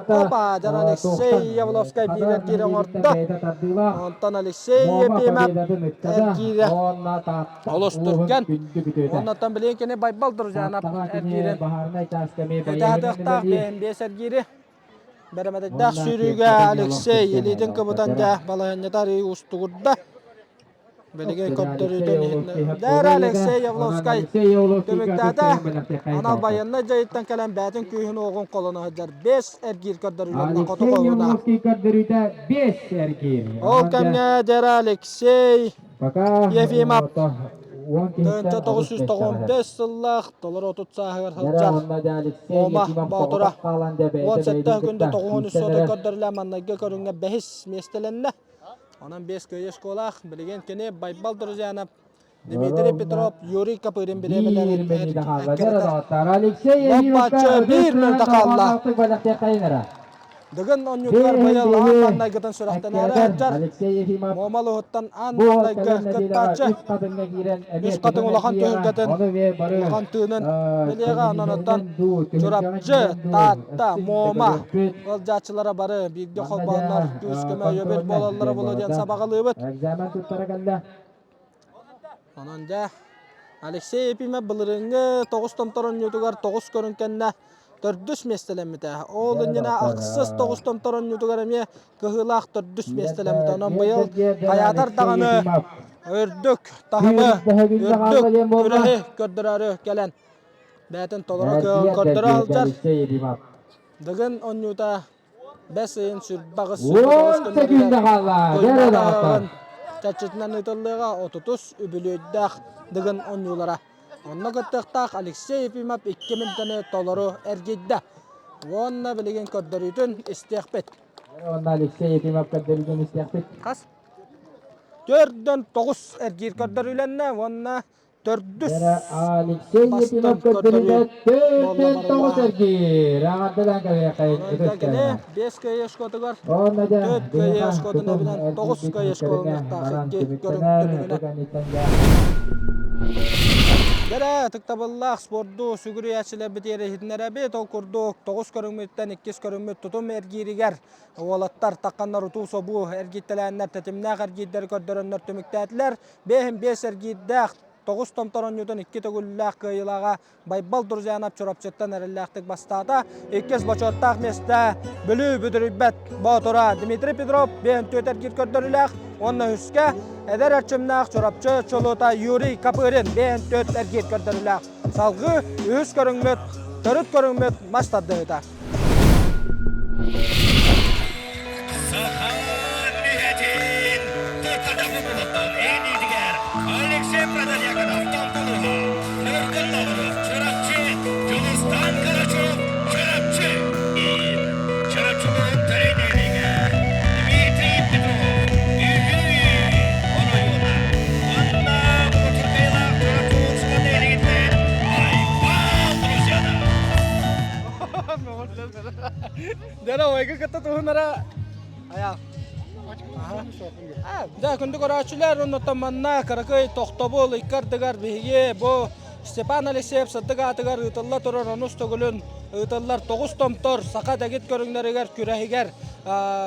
Speaker 2: Опа, дьон Алексей Явловскай биир эргиир оҥордо. Онтон Алексей Ефимов эргиирэ олус түргэн. Оннуттан билигин кини Байбал Друзьянов эргиирин үтэһэтиэхтээх бэйэн биэс эргиири. Бэрэмэдэйдээх сүүрүүгэ Алексей илиитин кыбытан дьэ балаһыанньата арыый уустугурда. Билигин көрдөрүүтүн иһитиннэрэ Алексей Явловскай түмүктээтэ. Анал байыаннай дьайыттан кэлэн бэйэтин күүһүн-уоҕун холоно сылдьар 5 эргиир көрдөрүүлэринэн хоту
Speaker 13: Алексей
Speaker 2: хоһууна.
Speaker 13: Явловский көрдөрүүтэ 5 эргиир.
Speaker 2: Ол кэмҥэ дьэрэ Алексей
Speaker 13: Пока
Speaker 2: Ефимов. 1995 сыллаах толору 30 сааһыгар сылдьар Мома Боотура 17 күндэ 93 сота көрдөрүлэ маннайгы көрүҥҥэ бэһис миэстэлэннэ. Онон 5 кыайыы школаах билигин кини Байбал Друзьянов Дмитрий Петров, Юрий Копырин бириэмэлэрин Лоппаччы биир мүнүүтэ хаалла. Дыгын онньутугар быйыл аан маҥнайгытын сүрэхтэнээри сылдьар Муома улууһуттан аан маҥнайгы кыттааччы Үс хатыҥ улахан түһүлгэтин улахан тыынын билиэҕэ онон Чурапчы, Таатта, Муома ыалдьааччылара бары бииргэ холбооннор күүс-көмө өйөбүл буолаллара буолуо диэн сабаҕалыыбыт. Онон дьэ, Алексей Ефимов былырыыҥҥы тоҕус томтор оонньуутугар тоҕус көрүҥ кэннэ төрдүс миэстэлэммитэ. Ол иннинэ ахсыс тоҕус томтор оонньуутугар эмиэ кыһыылаах төрдүс миэстэлэммитэ. Онон быйыл хайаатар даҕаны үрдүк таһымы, үрдүк күрэһи көрдөрөөрү кэлэн бэйэтин толору кыаҕын көрдөрө сылдьар. Дыгын оонньуута Бэс ыйын сүрбаҕыс
Speaker 13: Уон секунда хаалла. Дьэ доҕоттор.
Speaker 2: Чаччытынан ыытыллыаҕа отутус үбүлүөйдээх Дыгын оонньуулара. Онно кыттыахтаах Алексей Ефимов икки мүнүүтэни толору эргийдэ. Уонна билигин көрдөрүүтүн истиэхпит.
Speaker 13: Уонна Алексей Ефимов көрдөрүүтүн истиэхпит.
Speaker 2: Хас? Төрдөн тоҕус эргиир көрдөрүүлэннэ уонна төрдүс
Speaker 13: Алексей Ефимов көрдөрүүтэ төрдүн тоҕус эргиир. Аҕардадан кэбиһиэххэйин ытыс
Speaker 2: Кини 5 кыайыы шкотугар 4 кыайыы шкотун эбинэн 9 кыайыы школуныктаах икки көрүҥ түмүгүнэн. Дэрэ, ытыктабыллаах спорду сүгүрүйээччилэрбит иһитиннэрэбит. Ол курдук, тоҕус көрүҥмүттэн иккис көрүҥмүт тутум эргииригэр уолаттар тахханнар утуу-собуу эргийтэлээннэр тэтимнээх эргиирдэри көрдөрөннөр түмүктээтилэр. Бэһин биэс эргиирдээх тоҕус томтор оонньуутун икки төгүллээх кыайыылааҕа Байбал Друзьянов Чурапчыттан эрэллээхтик бастаата. Иккис бочуоттаах миэстэ Бүлүү бүдүрүйбэт боотура Дмитрий Петров бэһин түөрт эргиир көрдөрүүлээх уонна үскэ эдэр эрчимнээх Чурапчы чулуута Юрий Копырин бэһин түөрт эргиир көрдөрүүлээх. Салгыы үһүс көрүҥмүт төрүт көрүҥмүт мас тардыһыыта.
Speaker 10: Алексей Протодьяконов, Томтолуга, Ньургун Лавров, Чурапчы, Дьулустан Карачев, Чурапчы, Чурапчы тренеригэ Дмитрий Петров, Бүлүү оройуона, уонна Муҥутуркайлаах Чурапчы улууска нэһилиэгиттэн Айбал Друзьянов.
Speaker 2: Дьэ, ойгы кытта туһунара аял. Дьэ, күндү көрөөччүлэр, оннуттан манна кыракый тохтобул иккардыгар биһиги бу Степан Алексеев сырдык аатыгар ыытылла турар онус төгүлүн ыытыллар тоҕус томтор саха дэгит көрүҥнэригэр күрэһигэр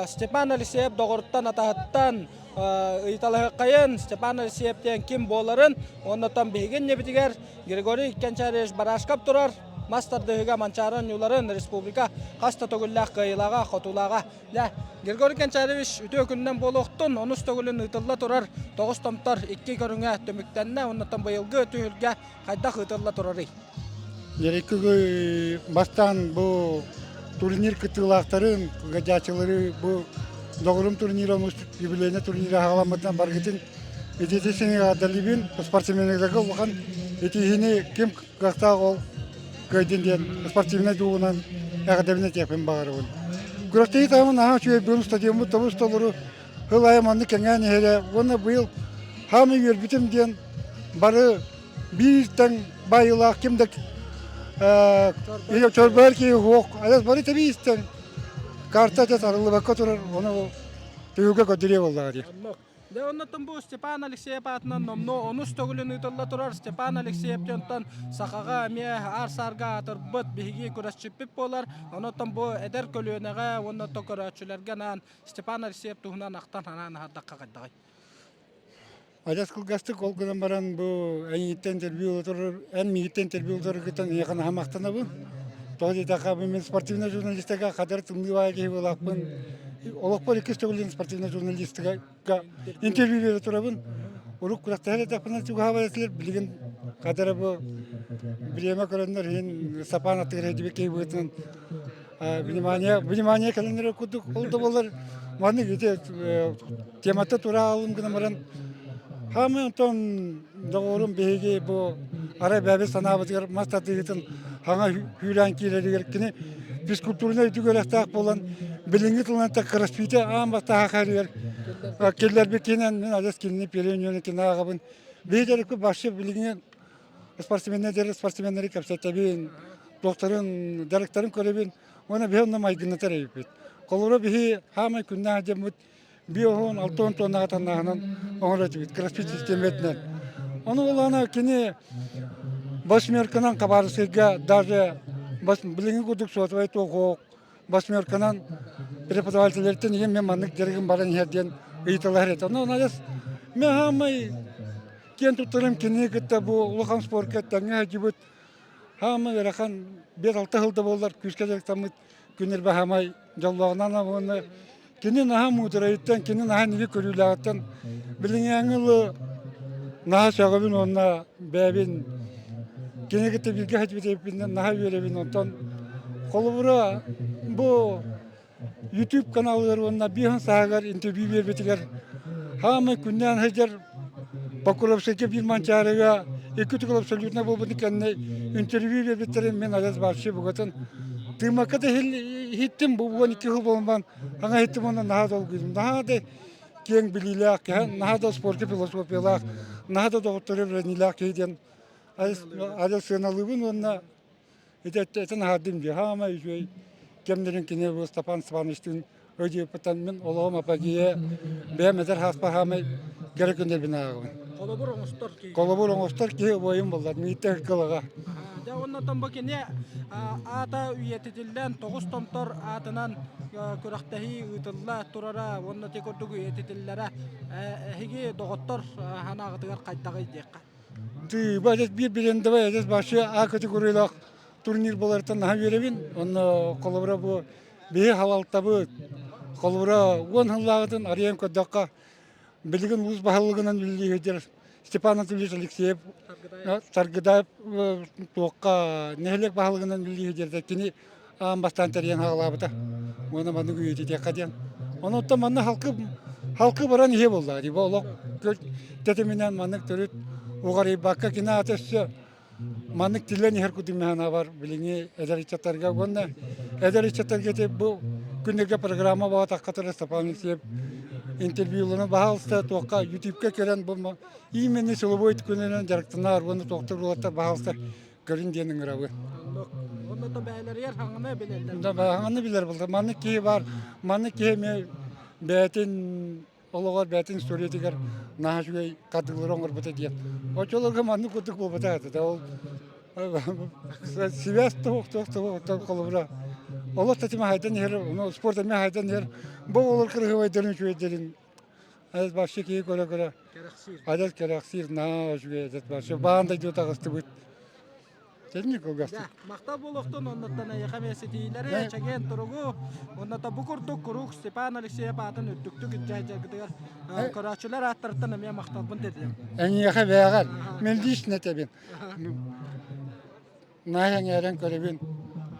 Speaker 2: Степан Алексеев доҕоруттан атаһыттан ыйыталаһыаххайын Степан Алексеев диэн ким буоларын уоннаттан биһиги иннибитигэр Григорий Кенчаревич Барашков турар мас тардыһыыга Манчаары оонньууларын республика хас да төгүллээх кыайыылааҕа, хотуулааҕа. Дьэ, Григорий Кенчаревич үтүө күнүнэн буолуохтун, онус төгүлүн ыытылла турар тоҕус томтор икки көрүҥэ түмүктэннэ, оннуттан быйылгы түһүлгэ хайдах ыытылла турарый?
Speaker 14: Дьэ, бастаан бу турнир кыттыылаахтарын, гадячылары бу доҕорум турнира юбилейный турнира хаҕаламмытынан баргытын ититисини аадалибин спортсменнарга улахан итиһини ким кыахтаах ол кыайдын диэн спортивнай дууһунан эҕэрдэбин этиэхпин баҕарабын. Күрэхтэһии таһымын наһаа үчүгэй бүгүн стадиоммут тобус толору сыл аайы маннык кэҥээн иһэрэ уонна быйыл хаамыы үөрбүтүм диэн бары биир тэҥ баайыылаах ким да чорбойор киһи суох адьас бары тэбии истэн карта адьас арыллыбакка турар ону түһүлгэ көрдөрүө буоллаҕа дии.
Speaker 2: Дьэ оннуттан бу Степан Алексеев аатынан номнуо онус төгүлүн ыытылла турар Степан Алексеев дьонтон сахаҕа эмиэ аар-саарга аатырбыт биһиги күрэсчиппит буолар. Онуттан бу эдэр көлүөнэҕэ уонна то көрөөччүлэргэ анаан Степан Алексеев туһунан ахтан анаан аһардахха хайдаҕый?
Speaker 14: Адьас кылгастык ол гынан баран бу эйигиттэн интервью ылар эн миигиттэн интервью ыларгыттан эйиэхэ наһаа махтанабын. Тоҕо диэтэххэ мин спортивнай журналистика хадыр тымныы баайа киһи буолаахпын. Олохпор иккис төгүлүн спортивнай журналистикаҕа интервью бере турабын. Урут күрэхтэһэр эттэхпинэ чугаһаабат этилэр, билигин хадара бу бириэмэ көрөннөр иһин сапаан аттыгар эдибит киһи быһыытынан внимание внимание кэлэн эрэр курдук ол да буоллар маннык ити темата тура алым гынан баран. Хаамай онтон доҕорум биһиги бу арай бэйэбит санаабытыгар мас тардыһыытын хаҥа күүрээн киирэригэр кини физкультурнай үрдүк үөрэхтээх буолан билиҥҥи тылынан эттэххэ кроссфити аан бастаан саха киллэрбит киһинэн мин адьас кинини премияны кини ааҕабын. Биһиги төрүккү вообще билиҥҥи спортсменнары спортсменнары кэпсэтэбин, туохтарын, дьарыктарын көрөбүн уонна биһи онно майгыннатар эбиппит. Холобура биһи хаамай күннээх дьоммут биоһун 60 тоннаҕа таннааһынан оҥорор этибит кроссфит систиэмэтинэн. Ону улаана кини восьмерканан Хабаровскайга даже билиҥҥи курдук сотовай туох восьмерканан преподавателлэртэн иһин мен маннык дьарыгым баран иһэр диэн ыйыталаһар этэ. Онон адьас мен хаамай киэн туттарым кинини кытта бу улахан спорка тэҥҥэ сылдьыбыт хаамай ыарахан 5-6 сыл да буоллар күүскэ дьарыктаммыт күннэр хаамай дьоллооҕунан уонна кини наһаа муударайыттан, кини наһаа ниги көрүүлээҕиттэн билиҥҥээҥи ылы наһаа сөҕөбүн уонна бэйэбин кини кытта бииргэ сылдьыбыт наһаа үөрэбин. Онтон холобура бу YouTube каналыгар уонна биһан сааһыгар интервью биэрбитигэр хаамай күннээн сылдьар Покровскайга биир Манчаарыга икки түгэл абсолютно буолбутун кэннэ интервью биэрбиттэрин мин адьас вообще букатын тыыммакка да иһиттим бу 12 сыл буолан аҥа иһиттим уонна наһаа долгуйдум наһаа да киэҥ билиилээх киһи наһаа да спорка философиялаах наһаа да доҕоттору билиниилээх киһи диэн адьас сыаналыыбын уонна Ити этэн аһардым дии, хаамай үчүгэй кэмнэрин кини бу Степан Степановичтыын өйдүүппүттэн мин олоҕум апогея бэйэм эдэр сааспар хаамай кэрэ күннэрбин ааҕабын.
Speaker 2: Холобур оҥостор киһи.
Speaker 14: Холобур оҥостор киһи убайым буоллар, мииттэ кылаҕа.
Speaker 2: Дьэ оннотон бу кини аата үйэтитиллэн тоҕус томтор аатынан күрэхтэһии ыытылла турара уонна ити курдук үйэтитиллэрэ эһиги доҕоттор санааҕытыгар хайдаҕый диэххэ.
Speaker 14: Тыыба эдес биир брендовай эдес вообще А категориялаах турнир буоларыттан наһаа үөрэбин. Онно холобура бу биһи халалтабыт холобура уон сыллааҕытын арыйан көрдөххө билигин улуус баһылыгынан үлэлиир Степан Анатольевич Алексеев Саргыдаев туохха нэһилиэк баһылыгынан үлэлиир кини аан бастаан тэрийэн хаалаабыта. Уонна маннык үйэтитиэххэ диэн. Онон манна халкы халкы баран иһэ буолла. Бу олох тэтиминэн маннык төрүт уҕарыйбакка кини аата өссө маннык тиллэн иһэр кутумэһана бар билиҥҥи эдэр ыччаттарга уонна эдэр ыччаттарга ити бу күннэргэ программа буолатахха Степан Алексеев интервьюларын баһаалыста туохха ютубка кэлэн бу именно силовой күнүнэн дьарыктанар уонна туохтар уолаттар баһаалыста көрүн диэн ыҥырабын.
Speaker 2: Онно то бээлэригэр хаҥаны билэллэр.
Speaker 14: Да хаҥаны билэр булда. Маннык киһи бар, маннык киһи эмиэ бэйэтин олоҕор, бэйэтин историятыгар наһаа үчүгэй хардыылары оҥорбута диэн. Оччолорго маннык курдук буолбатах этэ. Ол связь туох туох туох холобура олох татыма хайдан иһэр, спорт эмиэ хайдан иһэр. Бу олор кырыһыбайдарын үчүгэйдэрин Адьас вообще киһи көрө-көрө адьас кэрэхсиир наһаа үчүгэй адьас вообще баан дойду таҕыстыбыт. Сэтинник кылгастык.
Speaker 2: Махтал буолуохтун оннуттан эйиэхэ эмиэ ситиилэри, чэгиэн туругу, уонна бу курдук куруук Степан Алексеев аатын үрдүктүк илдьэ сылдьаргытыгар көрөөччүлэр ааттарыттан эмиэ махталбын тиэрдэбин.
Speaker 14: Эйиэхэ бээҕэр мен лично этэбин. Наһаа эҥээрэн көрөбүн.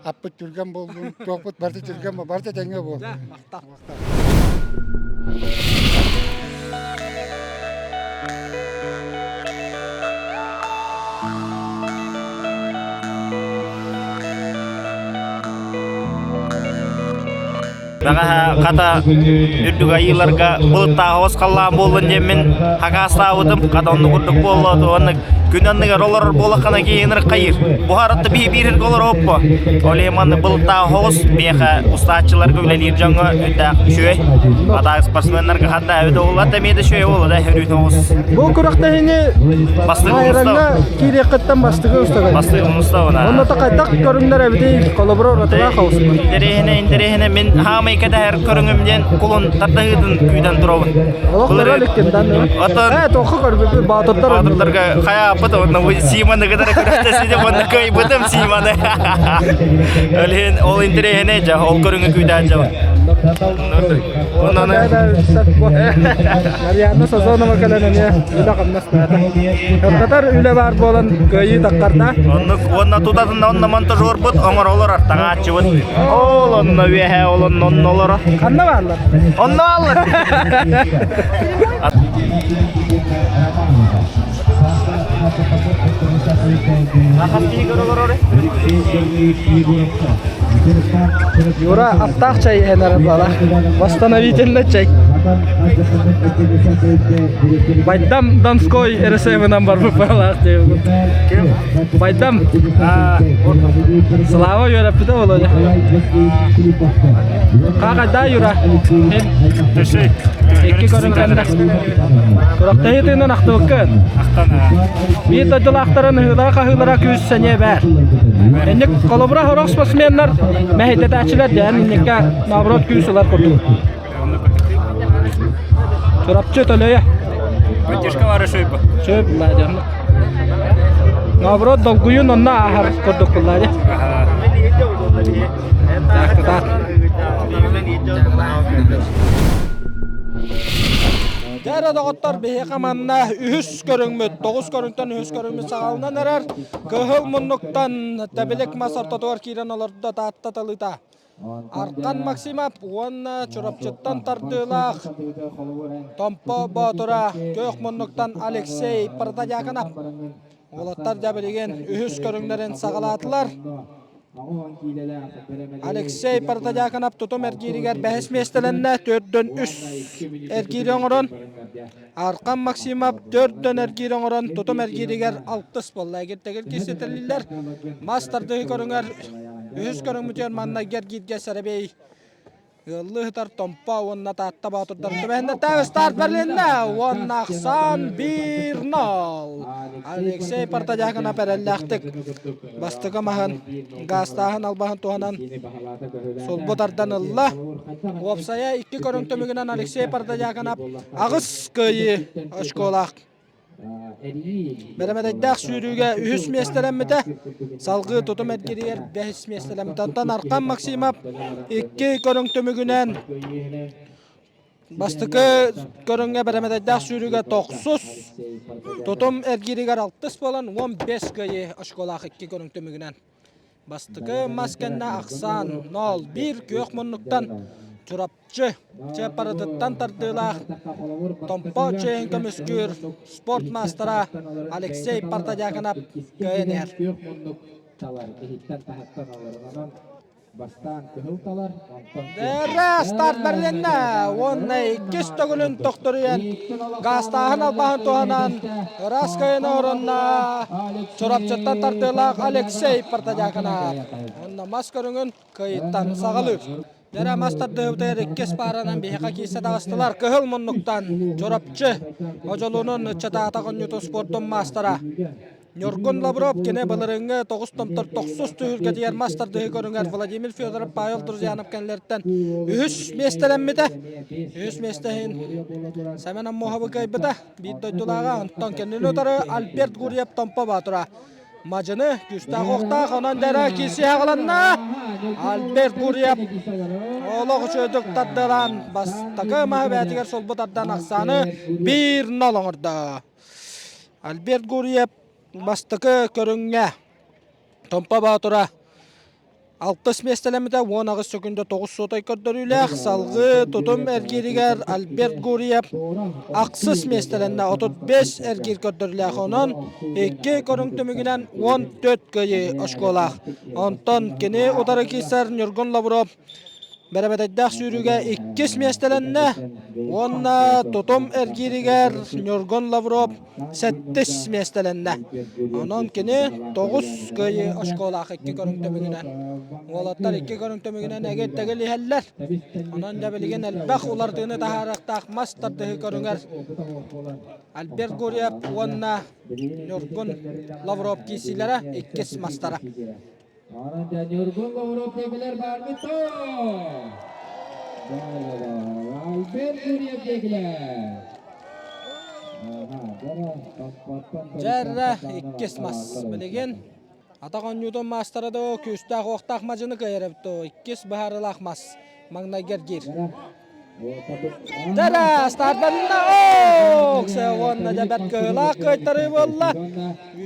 Speaker 14: Аппыт түргэн буоллун, туохпут барыта түргэн барыта тэҥҥэ буол.
Speaker 2: Махтал.
Speaker 3: Бэҕэһээ хата үрдүк айыыларга былыттаах оҕус халлаан буоллун диэммин хакаастаабытым хата оннук курдук буолла уонна күн анныгар олорор буолаххына киһи хайыр буһаратта биһи бииргэ олоруоппу ол иһин маннык былыттаах оҕус миэхэ устааччыларга үлэлиир дьоҥҥо үрдээх үчүгэй атаак спортсменнарга ханна эбит уоллар эмиэ да үчүгэй буолла да өрүүтүн оҕус
Speaker 2: Бу күрэхтэһиини
Speaker 3: бастыгы
Speaker 2: Айраҥҥа киириэххиттэн бастыгы устагын.
Speaker 3: Бастыгы устабын.
Speaker 2: Онно хайдах көрүҥнэр эбитий? Холобура уратылаах оҕуспут.
Speaker 3: Интэриэһинэ интэриэһинэ мин хаамай кэтэһэр көрүҥүм диэн кулун тардыһыытын күүтэн туробун.
Speaker 2: Олох көрө иликкин дан.
Speaker 3: Отон
Speaker 2: Ээ, тоохо көрбүппүт, баатырдар
Speaker 3: Баатырдарга хайа барбыппыт, онно Симаны кытары күрэхтэсидим, онно кыайбытым Симаны. Олин ол интэриэһинэй дьэ, ол көрүҥү күүтээн дьэ. Онон
Speaker 2: Марианна Сазонова кэлэн эмиэ үлэ хамнастаата. Кырдатар үлэ баар буолан кыайыы таххарда.
Speaker 3: Оннук уонна тутатына онно монтажербут оҥоролор артаҥааччыбыт. Ол онно үөһэ ол онно онно олоро.
Speaker 2: Ханна бааллар?
Speaker 3: Онно бааллар.
Speaker 2: Юра аттаах чай иһэн эрэр бала. Восстановительный чай. Байдам Донской РСМ-нан барбыт балаах диэбит. Байдам Слава үөрэппитэ Володя. Хаҕайдаа Юра.
Speaker 8: Төшек.
Speaker 2: Икки көрүҥ Курахтаһыы тыынан ахтыбыккын. Биир дойдулаахтарын ыһыылара-хаһыылара күүс сэниэ бээр. Инник холобура сорох спортсменнар мэһэйдэтээччилэр дээн инниккэ наоборот күүс ылар курдук. Чурапчы төлөйө.
Speaker 8: Поддержка бары шөйбө.
Speaker 2: Шөйб ладьанны. Наоборот долгуйун онно ааһар курдук буллади. Так, так. Дьэ доҕоттор биһиэхэ манна үһүс көрүҥмүт, тоҕус көрүҥтэн үһүс көрүҥмүт саҕаланан эрэр. Кыһыл муннуктан тэбилик мас ортотугар киирэн олордо Таатта талыыта. Аркан Максимов уонна Чурапчыттан тардыылаах Томпо Боотура күөх муннуктан Алексей Протодьяконов. Уолаттар дьэ билигин үһүс көрүҥнэрин саҕалаатылар. Алексей Протодьяконов тутум эргииригэр бэһис миэстэлэннэ, төрдөн үс эргиири оҥорон, Аркан Максимов төрдөн эргиир оҥорон тутум эргииригэр алтыс буолла. Эгиртэгил киирситэллэр. Мас тардыһыы көрүҥэр үһүс көрүҥмүтүгэр маннайгы эргииргэ сэрэбиэй Ыаллыы сытар Томпо уонна Таатта Боотурдар түбэһиннэртээҕи старт бэрилиннэ уонна ахсаан 1-0. Алексей Протодьяконов эрэллээхтик бастакы маһын гаастааһын албаһын туһанан сулбу тардан ылла. Уопсайа икки көрүҥ түмүгүнэн Алексей Протодьяконов аҕыс кыайыы очколаах Бэрэмэдэйдээх сүүрүүгэ үһүс миэстэлэммитэ. Салгыы тутум эргиригэр бэһис миэстэлэммитэ. Оттон Аркан Максимов икки көрүҥ түмүгүнэн бастакы көрүҥҥэ бэрэмэдэйдээх сүүрүүгэ тохсус, тутум эргииригэр алтыс буолан 15 кыайыы очколаах икки көрүҥ түмүгүнэн. Бастакы мас кэннэ ахсаан 0-1 күөх муннуктан Чурапчы Чыаппаратыттан тардыылаах Томпо чиэһин көмүскүүр спорт маастара Алексей Протодьяконов кыайан иһэр. Дэрэ старт бэрилиннэ уонна иккис төгүлүн тохторуйан гаастааһын албаһын туһанан ыраас кыайыны оронно Чурапчыттан тардыылаах Алексей Протодьяконов. Уонна мас көрүҥүн кыайыттан саҕалыыр. Дэрэ мас тардыһыбытыгар иккис пааранан биһиэхэ киирсэ таҕыстылар. Кыһыл муннуктан Чурапчы Одьолуунун ыччатаата оонньуутун спордун маастара Ньургун Лавров кини былырыыҥҥы тоҕус томтор тохсус түһүлгэтигэр мас тардыһыы көрүҥэр Владимир Федоров, Павел Друзьянов кэннилэриттэн үһүс миэстэлэммитэ. Үһүс миэстэ иһин Сэмэн Аммоһовы кыайбыта. Биир дойдулааҕа, онтон кэннини утары Альберт Гурьев Томпо Баатыра. Мадьыны күүстээх уохтаах, онон дэрэ киирсии аҕаланна. Альберт Гурьев олох үчүгэйдик тардыалаан бастакы маһы бэйэтигэр сулбу тардан ахсааны 1-0 оҥордо. Альберт Гурьев бастакы көрүҥҥэ Томпо Боотура алтыс миэстэлэммитэ 18 сөкүндэ 9 суотай көрдөрүүлээх. Салгыы тутум эргииригэр Альберт Гурьев ахсыс миэстэлэннэ 35 эргиир көрдөрүүлээх. Онон икки көрүҥ түмүгүнэн 14 кыайыы очколаах. Онтон кини утары киирсэр Ньургун Лавров Бэрэбэдэйдээх сүүрүүгэ иккис миэстэлэннэ уонна тутум эргииригэр Ньургун Лавров сэттис миэстэлэннэ. Онон кини тоҕус кыайыы очколаах икки көрүҥ түмүгүнэн. Уолаттар икки көрүҥ түмүгүнэн эгил-тэгил иһэллэр. Онон дьэ билигин элбэх уларытыыны таһаарыахтаах мас тардыһыы көрүҥэр Альберт Гурьев уонна Ньургун Лавров киирсиилэрэ иккис мастара.
Speaker 13: Ньургун Лавров диэкилэр баарбыт дуо? Альберт Гурьев диэкилэр.
Speaker 2: Дьэррэ иккис мас билигин атах оонньуутун маастара да күүстээх уохтаах мадьыны кыайар эбит иккис быһаарыылаах мас маҥнайгы эргиир. Дьэрэ стартанна ок уонна дьэ бэрт кыһыылаах кыайтарыы буолла.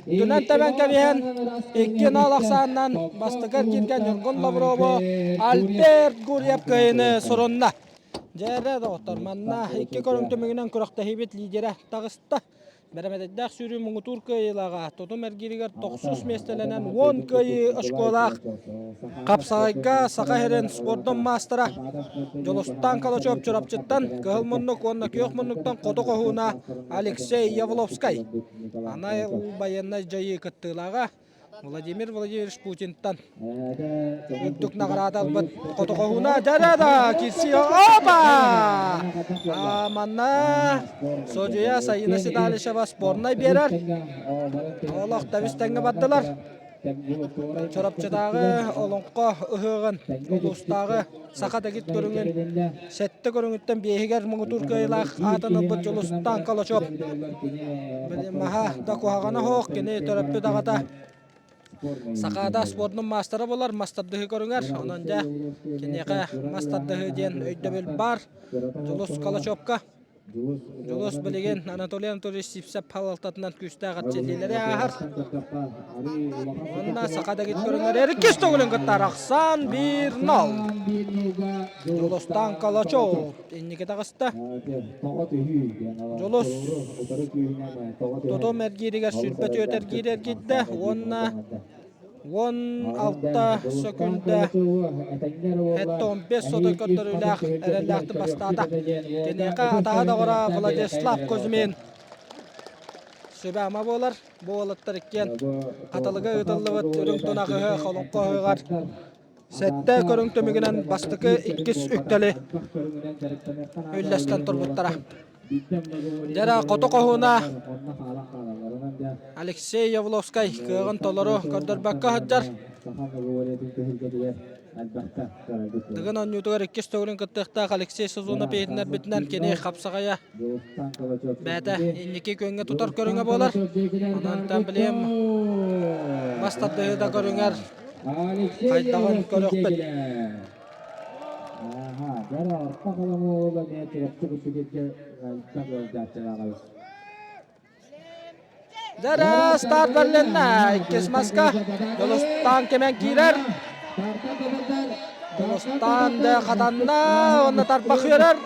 Speaker 2: Үүттүнэн тэбэн кэбиһэн 2-0 ахсаанынан бастакы эргииргэ Ньургун Лаврову Альберт Гурьев кыайыыны сурунна. Дьэ, доҕоттор, манна икки көрүҥ түмүгүнэн күрэхтэһиибит лидерэ таҕыста. Бэрэмэдэйдээх сүүрүү муҥутуур кыайыылааҕа тутум эргииригэр тохсус миэстэлэнэн уон кыайыы очколаах хапсаҕайга Саха сирин спордун маастара Дьулустаан Калачев Чурапчыттан кыһыл муннук уонна күөх муннуктан хоту хоһууна Алексей Явловскай. Анай байыаннай дьайыы кыттыылааҕа Владимир Владимирович Путинтан үрдүк наҕараада ылбыт хотоҕоһууна да кирси опа манна судьуйа Саина Седалищева спорнай биэрэр олох тэбис тэҥҥэ бардылар Чурапчытааҕы олоҥхо ыһыаҕын улуустааҕы саха дэгит көрүҥүн сэттэ көрүҥүттэн биэһигэр муҥутуур кыайыылаах аатын ылбыт Дьулустаан Калачев маһа да куһаҕана суох кини төрөппүт аҕата Сахаада спордун маастара буолар мас тардыһыы көрүҥэр онон дьэ киниэхэ мас тардыһыы диэн өйдөбүл баар Дьулус Калачевка Дьулус билигин Анатолий Анатольевич Сивцев салалтатынан күүстээх эрчиллиилэри ааһар. Уонна саха дэгит көрүҥэр иккис төгүлүн кытта арахсан 1-0. Дьулустан Калачев инники таҕыста. Дьулус тутум эргииригэр 24 эргиир эргийдэ уонна 16 сөкүүндэ 75 сотой көрдөрүүлээх эрэллээхтик бастаата. Киниэхэ атаһа доҕоро Владислав Кузьмин сүбэ-ама буолар. Бу уолаттар иккиэн Хатылыга ыытыллыбыт үрүҥ тунах ыһыах олоҥхо ыһыаҕар сэттэ көрүҥ түмүгүнэн бастакы иккис үктэли үллэстэн турбуттара. Дьэрэ хоту хоһууна Алексей Явловскай кыаҕын толору көрдөрбөккө сылдьар. Тыгын оонньуутугар иккис төгүлүн кыттыахтаах Алексей Созонов иһитиннэрбитинэн кини хапсаҕайа бэйэтэ инники күөҥҥэ тутар көрүҥэ буолар. Онон билиэм мас тардыһыы да көрүҥэр хайдаҕын көрүөхпүт. Дьэ, старт бэрилиннэ. Иккис маска Дьулустаан кэмэн киирэр. Дьулустаан да хатанна уонна тарбах үөрэр.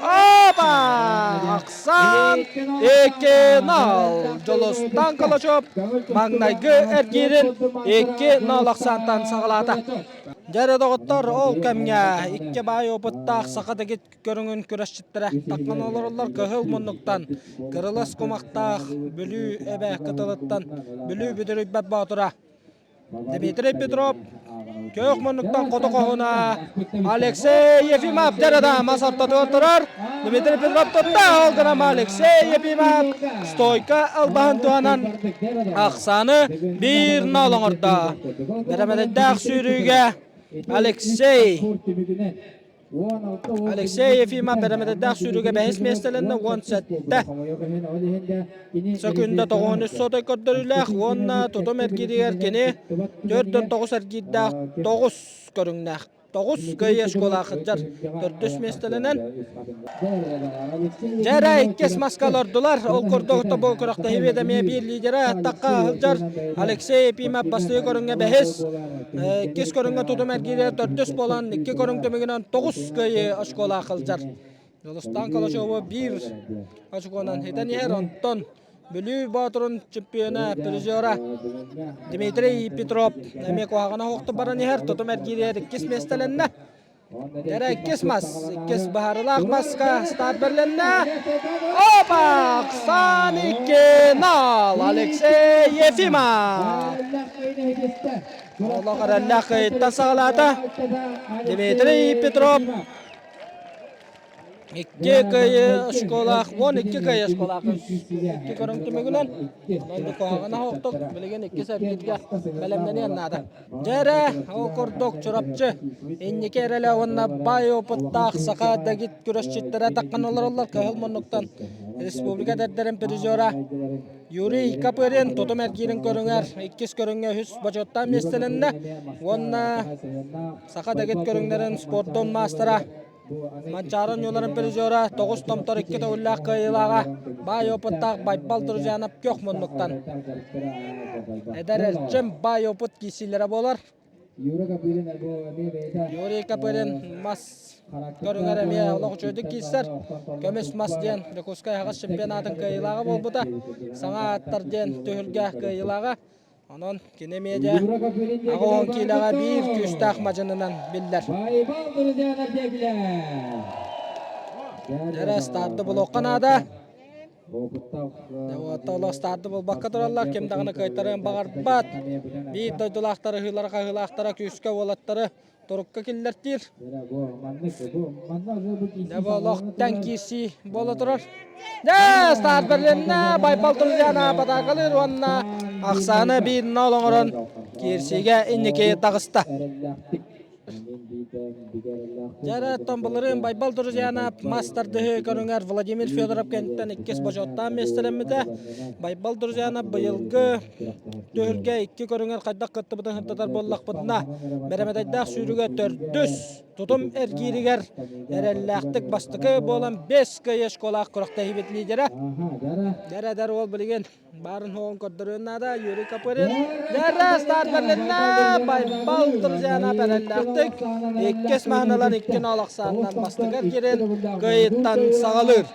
Speaker 2: Опа! Ахсан 2-0. Дьулустаан Калачев маҥнайгы эргиирин 2-0 ахсаантан саҕалаата. Дьэ эрэ доҕоттор, ол кэмҥэ икки баай опыттаах саха дэгит көрүҥүн күрэсчиттэрэ таххан олороллор кыһыл муннуктан кырылас кумахтаах Бүлүү эбэ кытылыттан Бүлүү бүдүрүйбэт боотура Дмитрий Петров күөх муннуктан хоту хоһуна Алексей Ефимов дьэ мас ортотугар турар Дмитрий Петров тутта ол гынан Алексей Ефимов стойка албаһын туһанан ахсааны 1-0 оҥордо. Бэрэмэдэйдээх сүүрүүгэ Алексей Алексей Ефимов бэрэмэдэйдээх сүүрүүгэ бэһис миэстэлэннэ 17 сөкүүндэ 93 сотой көрдөрүүлээх уонна тутум эргииригэр кини 4-9 эргиирдээх 9 көрүҥнээх. Тоҕус кыайыы оскуолаҕа сылдьар төрдүс миэстэлэнэн Дьэрэ иккис маска олордулар. Ол курдук бу күрэхтэһиибит эмиэ биир лидерэ тахха сылдьар Алексей Ефимов бастакы көрүҥҥэ бэһис, иккис көрүҥҥэ тутум эргиирэ төрдүс буолан икки көрүҥ түмүгүнэн тоҕус кыайыы оскуолаҕа сылдьар. Дьулустаан Калачеву биир очконан хитэн иһэр, онтон Бүлүү Боотурун чемпиона, призера Дмитрий Петров эмиэ куһаҕана суохтук баран иһэр, тутум эргииригэр иккис миэстэлэннэ. Дьэрэ иккис мас, иккис быһаарыылаах маска старт бэрилиннэ. Опа! Оксан 2-0 Алексей Ефимов. Олох эрэллээх кыайыттан саҕалаата Дмитрий Петров. Икки кыайы школаах, 12 кыайы школаах икки көрүҥ түмүгүнэн онон куһаҕана оһохтук билигин икки сэргииргэ бэлэмнэниэн наада. Дьэ эрэ, ол курдук Чурапчы инники эрэлэ уонна баай опыттаах саха дэгит күрэсчиттэрэ таххан олороллор кыһыл муннуктан республика эдэрдэрин призера Юрий Копырин тутум эргиирин көрүҥэр иккис көрүҥҥэ үһүс бочуоттаах миэстэлэннэ уонна саха дэгит көрүҥнэрин спордун маастара Манчаары оонньууларын призера тоҕус томтор икки төгүллээх кыайыылааҕа баай опыттаах Байбал Друзьянов күөх муннуктан. Эдэр эрчим баай опыт киирсиилэрэ буолар. Юрий Копырин мас көрүҥэр эмиэ олох үчүгэйдик киирсэр. Көмүс мас диэн Дьокуускай аһаҕас чемпионатын кыайыылааҕа буолбута. Саҥа ааттар диэн түһүлгэ кыайыылааҕа. Онон кини эмиэ дьэ 80 киилэҕэ биир күүстээх мадьынынан биллэр. Дьэрэ старды булуохха наада. Олох старды булбакка тураллар, ким даҕаны кыайтарыан баҕарбат. Биир дойдулаахтары ыһыылара хаһыылаахтара күүскэ уолаттары турукка киллэртиир. Дьэ бу олохтон киирсии буола турар. Дьэ, старт бэрилиннэ, Байбал Турзяна батаакалыыр уонна ахсааны биир нол оҥорон киирсиигэ инники таҕыста. Дьэ, оттон былырыын Байбал Друзьяна мас тардыһыы көрүҥэр Владимир Федоров кэнниттэн иккис бочуоттаах миэстэлэммитэ. Байбал Друзьяна быйылгы Түһүлгэ икки көрүҥэр хайдах кыттыбытын сырдатар буоллахпытына, бэрэмэдэйдээх сүүрүгэ төрдүс, тутум эргииригэр эрэллээхтик бастакы буолан бэс кыайа школаах күрэхтэһиибит лидерэ. Дэр эдэр уол билигин баарын суоҕун көрдөрүөн наада Юрий Копырин. Дэрэ старт бэрилиннэ Байбал Друзьяна эрэллээхтик иккис маһыналар икки нол ахсаанынан бастакы эргиирин кыайыттан саҕалыыр.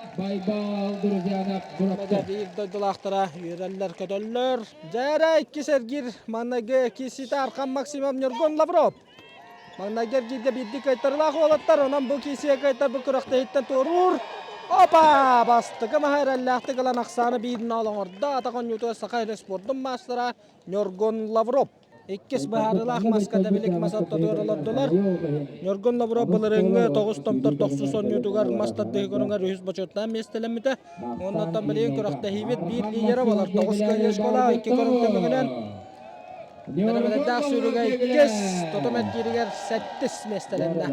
Speaker 2: Биир дойдулаахтара үөрэллэр-көтөллөр. Дьээрэ иккис эргиир маҥнайгы киирсиитэ Архан Максимов Ньургун Лавров. Маҥнайгы эргииргэ биирдии кыайтарыылаах уолаттар, онон бу киирсиигэ кыайтарбыт күрэхтэһииттэн туоруур. Опа! Бастакы маһа эрэллээхтик ылан ахсааны биир нол оҥордо. Атах оонньуутугар Саха сирин спордун маастара Ньургун Лавров. Иккис быһаарыылаах маска дэбилик мас ортотугар олордулар. Ньургун Лавров былырыыҥҥы тоҕус томтор тохсус оонньуутугар мас тардыһыы көрүҥэр үһүс бочуоттаах миэстэлэммитэ. Оннуттан билигин күрэхтэһиибит биир лидерэ буолар. Тоҕус кыайыы школа икки көрүҥ түмүгүнэн бэрэмэдэйдээх сүүрүгэ иккис, тутум эргииригэр сэттис миэстэлэннэ.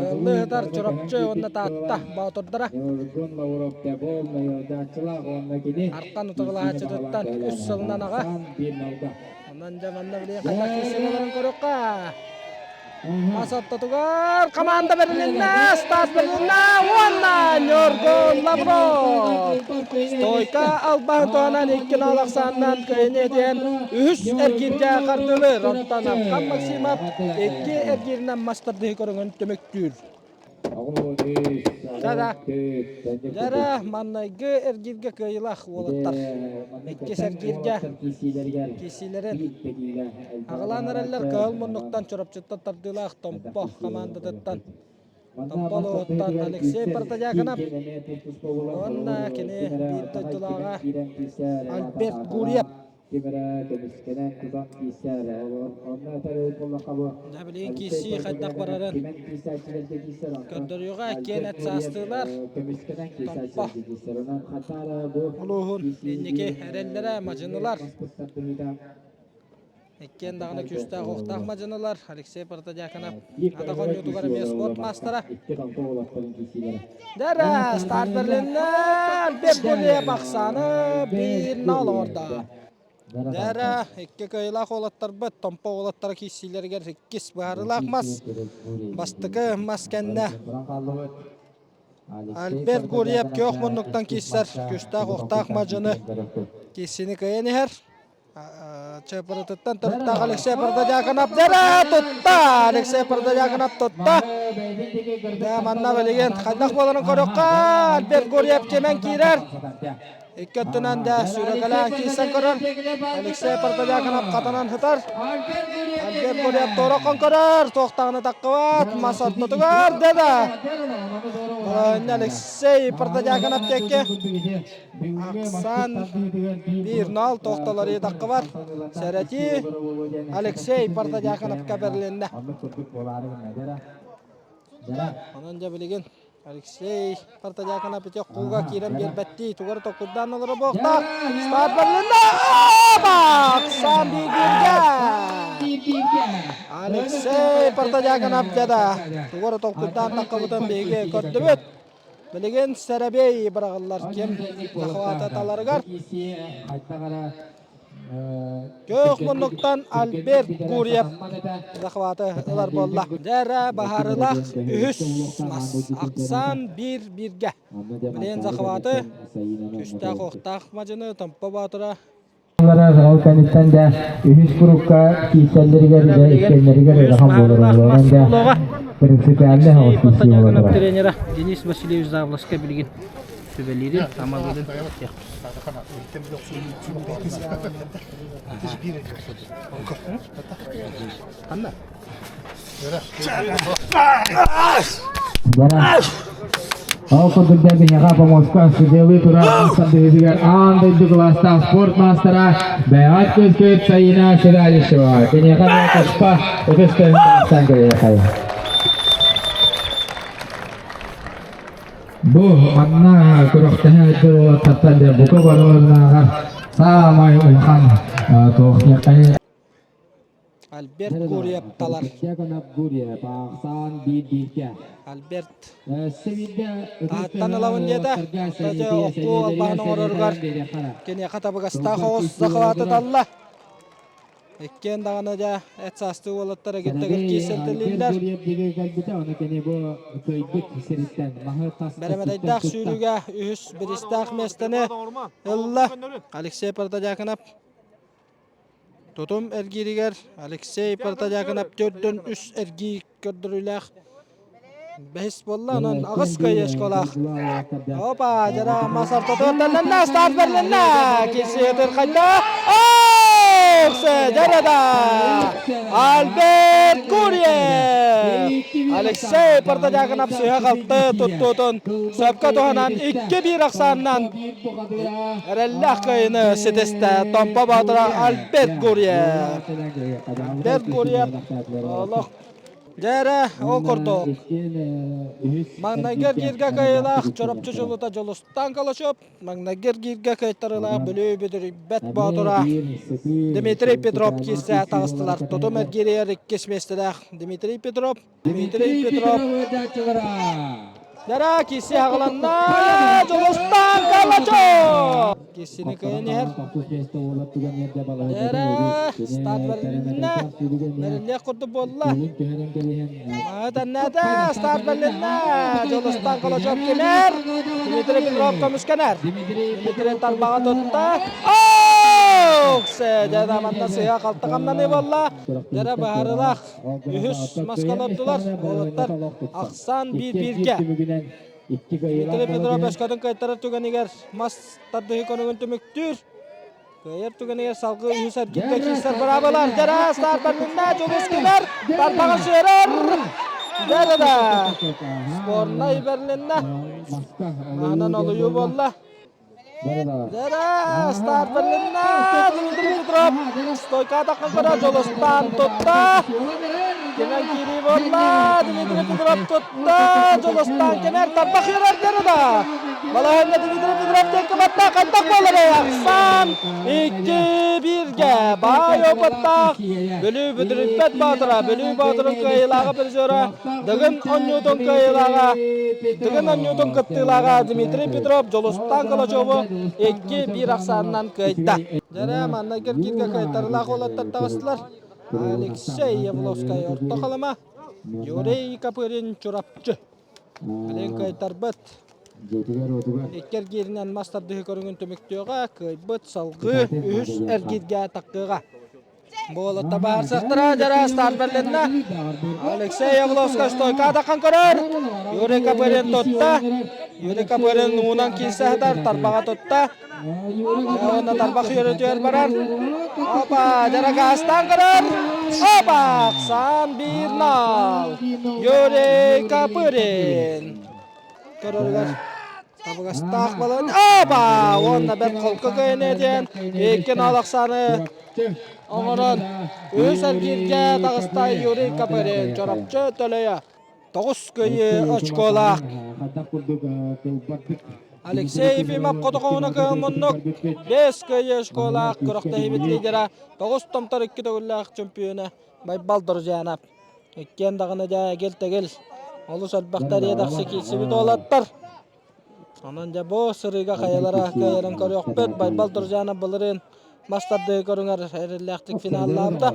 Speaker 2: Ыаллыы Чурапчы уонна Таатта боотурдара. Архан утарылаһааччытыттан үс сылынан аҕа. Онон дьэ манна билигин хайдах киирсиилэрин көрүөххэ. Мас ортотугар команда бэрилиннэ, Стас бэрилиннэ уонна Ньургун Лавров. Стойка албаһы туһанан икки нол ахсаанынан кыайыны этиэн үһүс эргииргэ хардыылыыр. Онтон Архан Максимов икки эргииринэн мас тардыһыы көрүҥүн түмүктүүр. Дьара, дьара маннайгы эргииргэ кыайыылаах уолаттар. Иккис эргииргэ киирсиилэрин аҕалаан эрэллэр Кыһыл муннуктан Чурапчыттан тардыылаах Томпо хамаандатыттан Томпо улууһуттан Алексей Протодьяконов уонна кини биир дойдулааҕа Альберт Гурьев. Дьэ билигин киирсии хайдах барарын көрдөрүүгэ киэн эт саастыылар Томпо улууһун инники эрэллэрэ мадьынылар. Иккиэн даҕаны күүстээх уохтаах мадьынылар Алексей Протодьяконов атах оонньуутугар эмиэ спорт маастара. Дэрэ старт бэрилиннэ Альберт Гурьев ахсааны биир нол оҥордо. Дэрэ икки кыайыылаах уолаттарбыт Томпо уолаттара киирсиилэригэр иккис быһаарыылаах мас. Бастакы мас кэннэ Альберт Гурьев күөх муннуктан киирсэр күүстээх уохтаах мадьыны киирсиини кыайан иһэр. Чыпырытыттан төрүттээх Алексей Протодьяконов дьэрэ тутта! Алексей Протодьяконов тутта! Дьэ, манна билигин хайдах буоларын көрүөххэ. Альберт Гурьев кимэн киирэр. Икки өттүнэн дьэ сүүрэкэлээн киирсэн көрөр. Алексей Протодьяконов хатанан сытар. Альберт Гурьев туора көрөр. Туохтаҕына таххыбат. Мас ортотугар дьэ да. Алексей Протодьяконов диэки Ахсаан биир нол тохтолор ыйытаххыбар сэрэтии Алексей Протодьяконовка бэрилиннэ. Онон дьэ билигин. Алексей Партадякана пятек кууга киирэн биэрбэттии тугар токурдаан олоро буохтаах. Старт барылынна! Баксан бииргэ! Алексей Партадяканов дьада тугар толкуйдаан таххабытын биһиги көрдүбүт. Билигин сэрэбиэй быраҕыллар ким захвата таларыгар. Көөх муннуктан Альберт Гурьев захваты ылар буолла. Дьэрэ баһарылах үһүс мас. Ахсаан биир бииргэ. Билигин захваты күстээх охтаах мадьыны Томпо Боотура
Speaker 13: Ол кэнниттэн да үһүс курукка киирсэллэригэр да иккиэннэригэр ыарахан буолар онон да принципиально оҕус киирсии буолар.
Speaker 2: Тренера Денис Васильевич Завласка билигин сүбэлиирин, амалыырын
Speaker 13: Ол курдук да биһиэхэ Поморска судьялыы турар сандыһытыгар аан дойду кылаастаах спорт маастара бэйэҕит көскүт Саина Седалищева. Киниэхэ эмиэ туспа ытыс тыаһын таһыстаан кэлиэхэй. Бу манна күрэхтэһэ сылдьар уолаттартан дьэ бука барыларынааҕар саамай улахан туох диэххэй
Speaker 2: Альберт Гурьев талар. Альберт таһыттан ылабын диэтэ. Окку албаһын оҥороругар киниэхэ табыгастаах оҕус захваты талла. Иккиэн даҕаны дьэ эт саастыы уолаттар эгиттэгир киирсэлтэлииллэр. Бэрэмэдэйдээх сүүрүүгэ үһүс бириистээх миэстэни ылла Алексей Протодьяконов. Тутум эргииригэр Алексей Протодьяконов төрдөн үс эргии көрдөрүүлээх бэһис буолла, онон аҕыс кыайыы Опа, дьара мас ортотугар старт бэрилиннэ! Киирсиһитин хайда? Дьарада! Альберт Гурьев! Алексей Протодьяконов сыһа-халты туттуутун сөпкө туһанан 2-1 ахсаанынан Эрэллээх кыайыыны ситистэ Томпо Боотура Альберт Гурьев. Альберт Гурьев олох дьээрэ ол курдук. Маҥнайгы эргииргэ кыайыылаах Чурапчы дьулута Дьулустаан Калачев, маҥнайгы эргииргэ кыайтарыылаах Бүлүү Бүдүрүйбэт Боотура Дмитрий Петров киирсэ таҕыстылар. Тутум эргииригэр иккис миэстэлээх Дмитрий Петров Дмитрий Петров. Дара киси аҕаланна Дьулустаан Калачев. Кисини кыйан иһэр. Дара старт бэрилиннэ. Бэриллиэх курдук буолла. Тэннээтэ старт бэрилиннэ. Дьулустаан Калачев кимэр. Дмитрий Петров көмүскэнэр. Дмитрий тарбаҕа тутта. Ох! Дьэ, манна сыһа халта хамнаныы буолла. Дара быһаарыылаах Үһүс маска олордулар. Уолаттар ахсаан биир-бииргэ. Дмитрий Петров өскөтүн кыайтарар түгэнигэр мас тардыһыы көрүҥүн түмүктүүр. Кыайар түгэнигэр салгыы үһүс эргииргэ киирсэр быраабалар. Дьара старт Дьулус кимэр тарбаҕын сүөрэр. Дьэ да Спорнай бэрилиннэ. Маһынан олуйуу буолла. Дьэрэ, старт бэрилиннэ! Дмитрий Петров стойка атахха көрө Дьулустаан тутта. Кимэн киирии буолла. Дмитрий Петров тутта. Дьулустаан кимэр тарбах үөрэр дьэрэ да. Балаһыанньа Дмитрий Петров диэн кыбатта хайдах буоларый? Ахсаан 2-1-ге баай опыттаах Бүлүү бүдүрүппэт баатыра, Бүлүү баатырын кыайыылааҕа призера Дыгын оонньуутун кыайыылааҕа, Дыгын оонньуутун кыттыылааҕа Дмитрий Петров Дьулустаан Калачеву 2-1 ахсаанынан кыайда. Дьэрэ, манна киргииргэ кыайтарыылаах уолаттар таҕыстылар. Алексей Явловскай Орто Халыма, Юрий Копырин Чурапчы. Билин кыайтарбыт. Икки эргииринэн мас тардыһыы көрүҥүн түмүктүөҕэ, кыайбыт салгыы үһүс эргииргэ таххыаҕа. Буолатта баарсахтара дьара старт бэрилиннэ. Алексей Явловскай стойка атаххан көрөр. Юрий Копырин тутта. Юрий Копырин уунан киирсэ сытар, тарбаҕа тутта. Уонна тарбах үөрүтүгэр барар. Опа, дьара гаастаан көрөр. Опа, Оксан 1-0. Юрий Копырин. Көрөрүгэр табыгастаах балан. Опа, уонна бэрт холку кыайыны диэн 2-0 Оксаны оҥорон үһүс эргииргэ таҕыста Юрий Копырин. Чорапчы төлөйө. Тоҕус кыайыы очколаах. Алексей Ефимов хотохоһуна кыһыл муннук 5 кыайыы очколаах күрэхтэһиибит лидера тоҕус томтор икки төгүллээх чөмпүйүөнэ Байбал Друзьянов. Иккиэн даҕаны дьэ эгил-тэгил олус элбэхтэр иэдэхси киирсибит уолаттар. Онон дьэ бу сырыыга хайалара кыайарын көрүөхпүт. Байбал Друзьянов былырыын мас тардыы көрүҥэр эрэллээхтик финаллаабыта.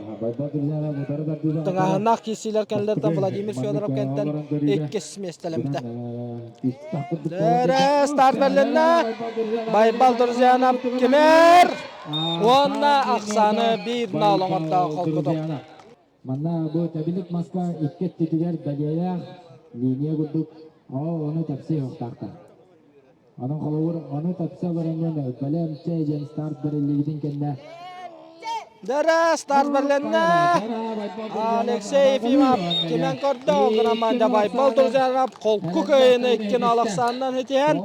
Speaker 2: Тыҥааһыннаах киирсиилэр кэннилэриттэн Владимир Федоров кэнтэн иккис миэстэлэммитэ. Дэрэ старт бэрилиннэ. Байбал Друзьянов кимэр уонна ахсааны биир наал оҥордоох холкутук.
Speaker 13: Манна бу тэбилик маска икки өттүтүгэр бэлиэлээх линия курдук оо ону тэпсиэ суохтаахтар. Онон холобур ону тэпсэ олоронньон бэлэм чэй диэн старт бэриллибитин кэннэ
Speaker 2: Дара старт бэрилиннэ. Алексей Ефимов кимэн көрдө, ол гынан манна Байбал Друзьянов холку кыайыыны иккин алахсаанынан итиһэн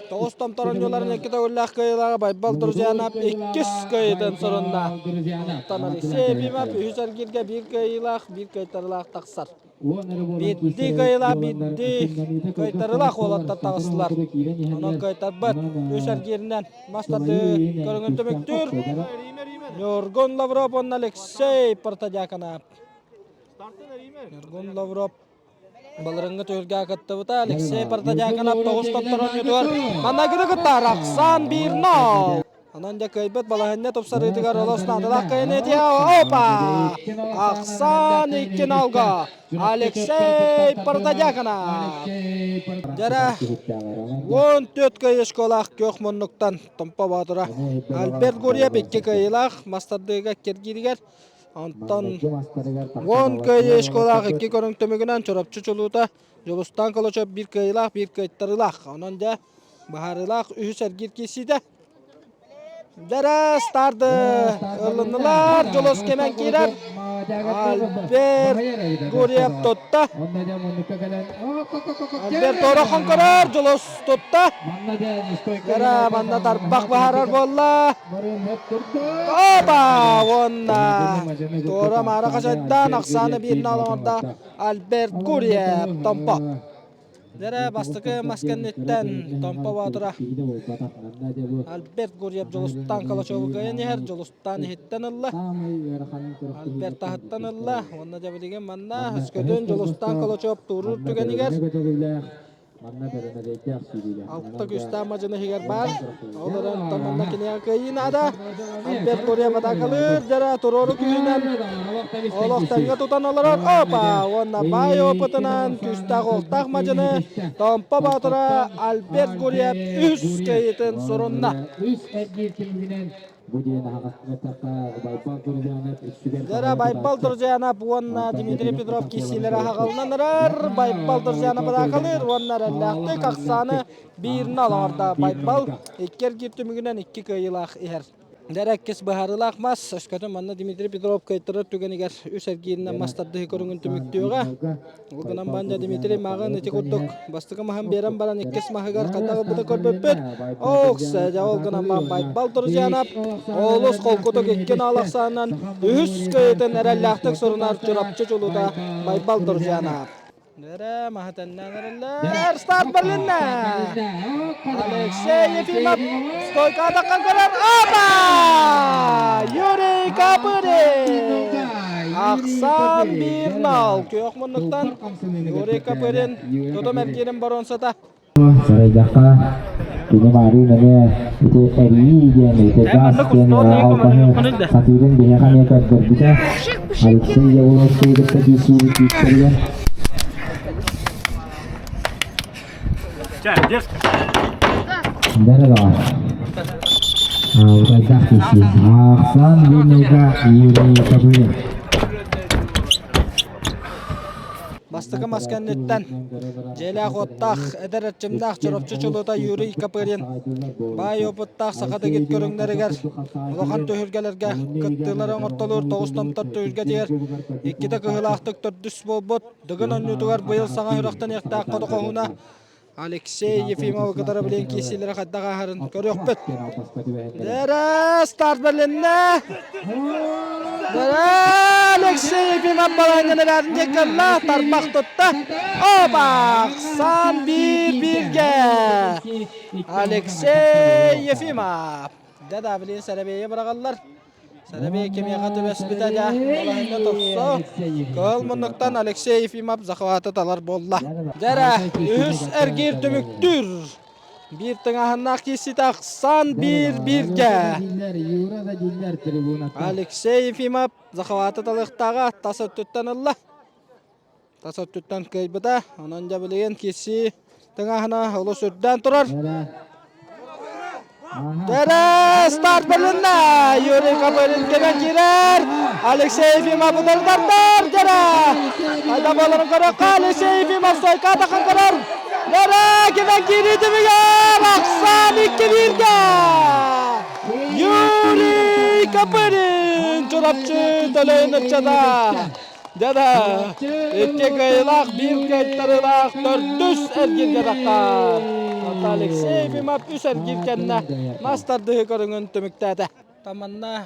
Speaker 2: тоҕус томтор оонньууларын икки төгүллээх кыайыылааҕа Байбал Друзьянов иккис кыайыытын сурунна. Оттон Алексей Ефимов үһүс эргииргэ биир кыайыылаах, биир кыайтарыылаах тахсар. Биирдии кыайыылаах, биирдии кыайтарыылаах уолаттар таҕыстылар. Онон кыайтарбат үс эргииринэн мас тардыы көрүҥүн түмүктүүр Ньургун Лавров уонна Алексей Протодьяконов. Ньургун Лавров Былырыҥҥы түһүлгэ кыттыбыта Алексей Протодьяконов тоҕус томтор оонньуутугар манныгыны кытта Рахсан биир-нол. Онон дьэ кыайбыт балаһыанньа тупсарыытыгар олус наадалаах кыайыыны этиэ. Опа! Ахсан 2-0 Алексей Протодьяконов. Дьэрэ 14 кыайыы школаах күөх муннуктан Томпо Боотура Альберт Гурьев икки кыайыылаах мастардыыга киргииригэр Онтон уон кыайыы школаах икки көрүҥ түмүгүнэн Чурапчы чулуута Дьулустаан Колочев биир кыайыылаах, биир кыайтарыылаах. Онон дьэ быһаарыылаах үһүс эргиир киирсиитэ. Дэрэ старды ылыннылар. Дьулус кэмэн киирэр. Альберт Гурьев тутта. Альберт орохон көрөр. Дьулус тутта. Дэрэ манна тарбах быһаарар буолла. Опа! Уонна туора маара хачайдаан ахсааны биир оҥордо Альберт Гурьев Томпо. Дэрэ бастакы мас кэнниттэн Томпо Боотура Альберт Гурьев Дьулустаан Калачеву кыайан иһэр, Дьулустаан иһиттэн ылла. Альберт таһыттан ылла. Уонна дьэ билигин манна өскөтүн Дьулустаан Калачев туоруур түгэнигэр
Speaker 13: Манна бэрэмэдэйдээх сүүрүүлээх.
Speaker 2: Алта күүстээх мадьыны иһигэр баар. Ол эрэн манна киниэхэ кыайыы наада. Альберт Гурьев атаакалыыр дьара туруору күүһүнэн олох тэҥҥэ тутан олорор. Опа! Уонна баай опытынан күүстээх уохтаах мадьыны Томпо Боотура Альберт Гурьев үс кыайыытын сурунна.
Speaker 13: Үс эргиир түмүгүнэн Бу диэн аһаҕастык эттэххэ, Байбал Друзьянов үксүгэр
Speaker 2: Дьара Байбал Друзьянов уонна Дмитрий Петров киирсиилэрэ аһаҕалынан эрэр. Байбал Друзьянов атаакалыыр уонна эрэллээхтик ахсааны биирин оҥордо. Байбал икки эргиир түмүгүнэн икки кыайыылаах иһэр. Дьара иккис быһаарыылаах мас. Өскөтүн манна Дмитрий Петров кыайтарар түгэнигэр үс эргииринэн мас тардыһыы көрүҥүн түмүктүөҕэ. Ол гынан баран Дмитрий мааҕын ити курдук бастакы маһын биэрэн баран иккис маһыгар хайдах ылбыта көрбүппүт. Оокса дьэ ол гынан баран Байбал Друзьянов олус холкутук икки наал ахсаанынан үһүс кыайыытын эрэллээхтик сурунар Чурапчы чулуута Байбал Друзьянов. Эрэ маһы тэннээн эрэллэр. Старт бэрилиннэ! Алексей Ефимов стойка атаххан көрөр. Опа! Юрий Копырин! Ахсан 1-0. Күөх муннуктан Юрий Копырин тутум эргиирин боруонсата.
Speaker 13: Сарайдахха кини маарыын эмиэ ити эрийии диэн ити газ диэн албаһы сатыырын биһиэхэ эмиэ көрдөрбүтэ. Алексей Явловскайы кытта киирсиибит күүстэригэр. Бэрэ баҕар. Утайдаах киирсии. Ахсан Виннуга Юрий Кобылев.
Speaker 2: Бастакы мас кэнниттэн дьиэлээх-уоттаах, эдэр эрчимнээх Чурапчы чулуута Юрий Копырин баай опыттаах саха дэгит көрүҥнэригэр улахан түһүлгэлэргэ кыттыылары оҥортолуур тоҕус томтор түһүлгэтигэр иккитэ кыһыылаахтык төрдүс буолбут Дыгын оонньуутугар быйыл саҥа сүрэхтэниэхтээх хоту хоһууна. Алексей Ефимов кытары билин киирсиилэрэ хайдах ааһарын көрүөхпүт. Дэрэ старт бэрилиннэ. Дэрэ Алексей Ефимов балаһынньаны бэрин дьеккалла тарбах тутта. Опа! Сан биир бииргэ. Алексей Ефимов. Дэ да билин сэрэбиэйи быраҕаллар. Сэрэбиэй кимиэхэ түбэспитэ дьэ балаһынньа тупсу. Кыһыл муннуктан Алексей Ефимов захваты талар буолла. Дьэ эрэ, үһүс эргиир түмүктүүр. Биир тыҥааһыннаах киирсии тахсан биир бииргэ. Алексей Ефимов захваты талыахтааҕа тас өттүттэн ылла. Тас өттүттэн кыайбыта. Онон дьэ билигин киирсии тыҥааһына олус үрдээн турар. Дэрэ старт бэрилиннэ. Юрий Копырин кэлэн киирэр. Алексей Ефимов утары тардар. Дэрэ! Хайда буоларын көрөххө Алексей Ефимов стойка атахын көрөр. Дэрэ! Кимэн киирии түмүгэр Ахсан 2-1-гэ! Юрий Копырин Чурапчы төлөйүн ыччата. Дьэ икки кыайыылаах, биир кыайтарыылаах төрдүс эргииргэ таххар. Онто Алексей Ефимов үс эргиир кэннэ мас тардыһыы көрүҥүн түмүктээтэ. Таманна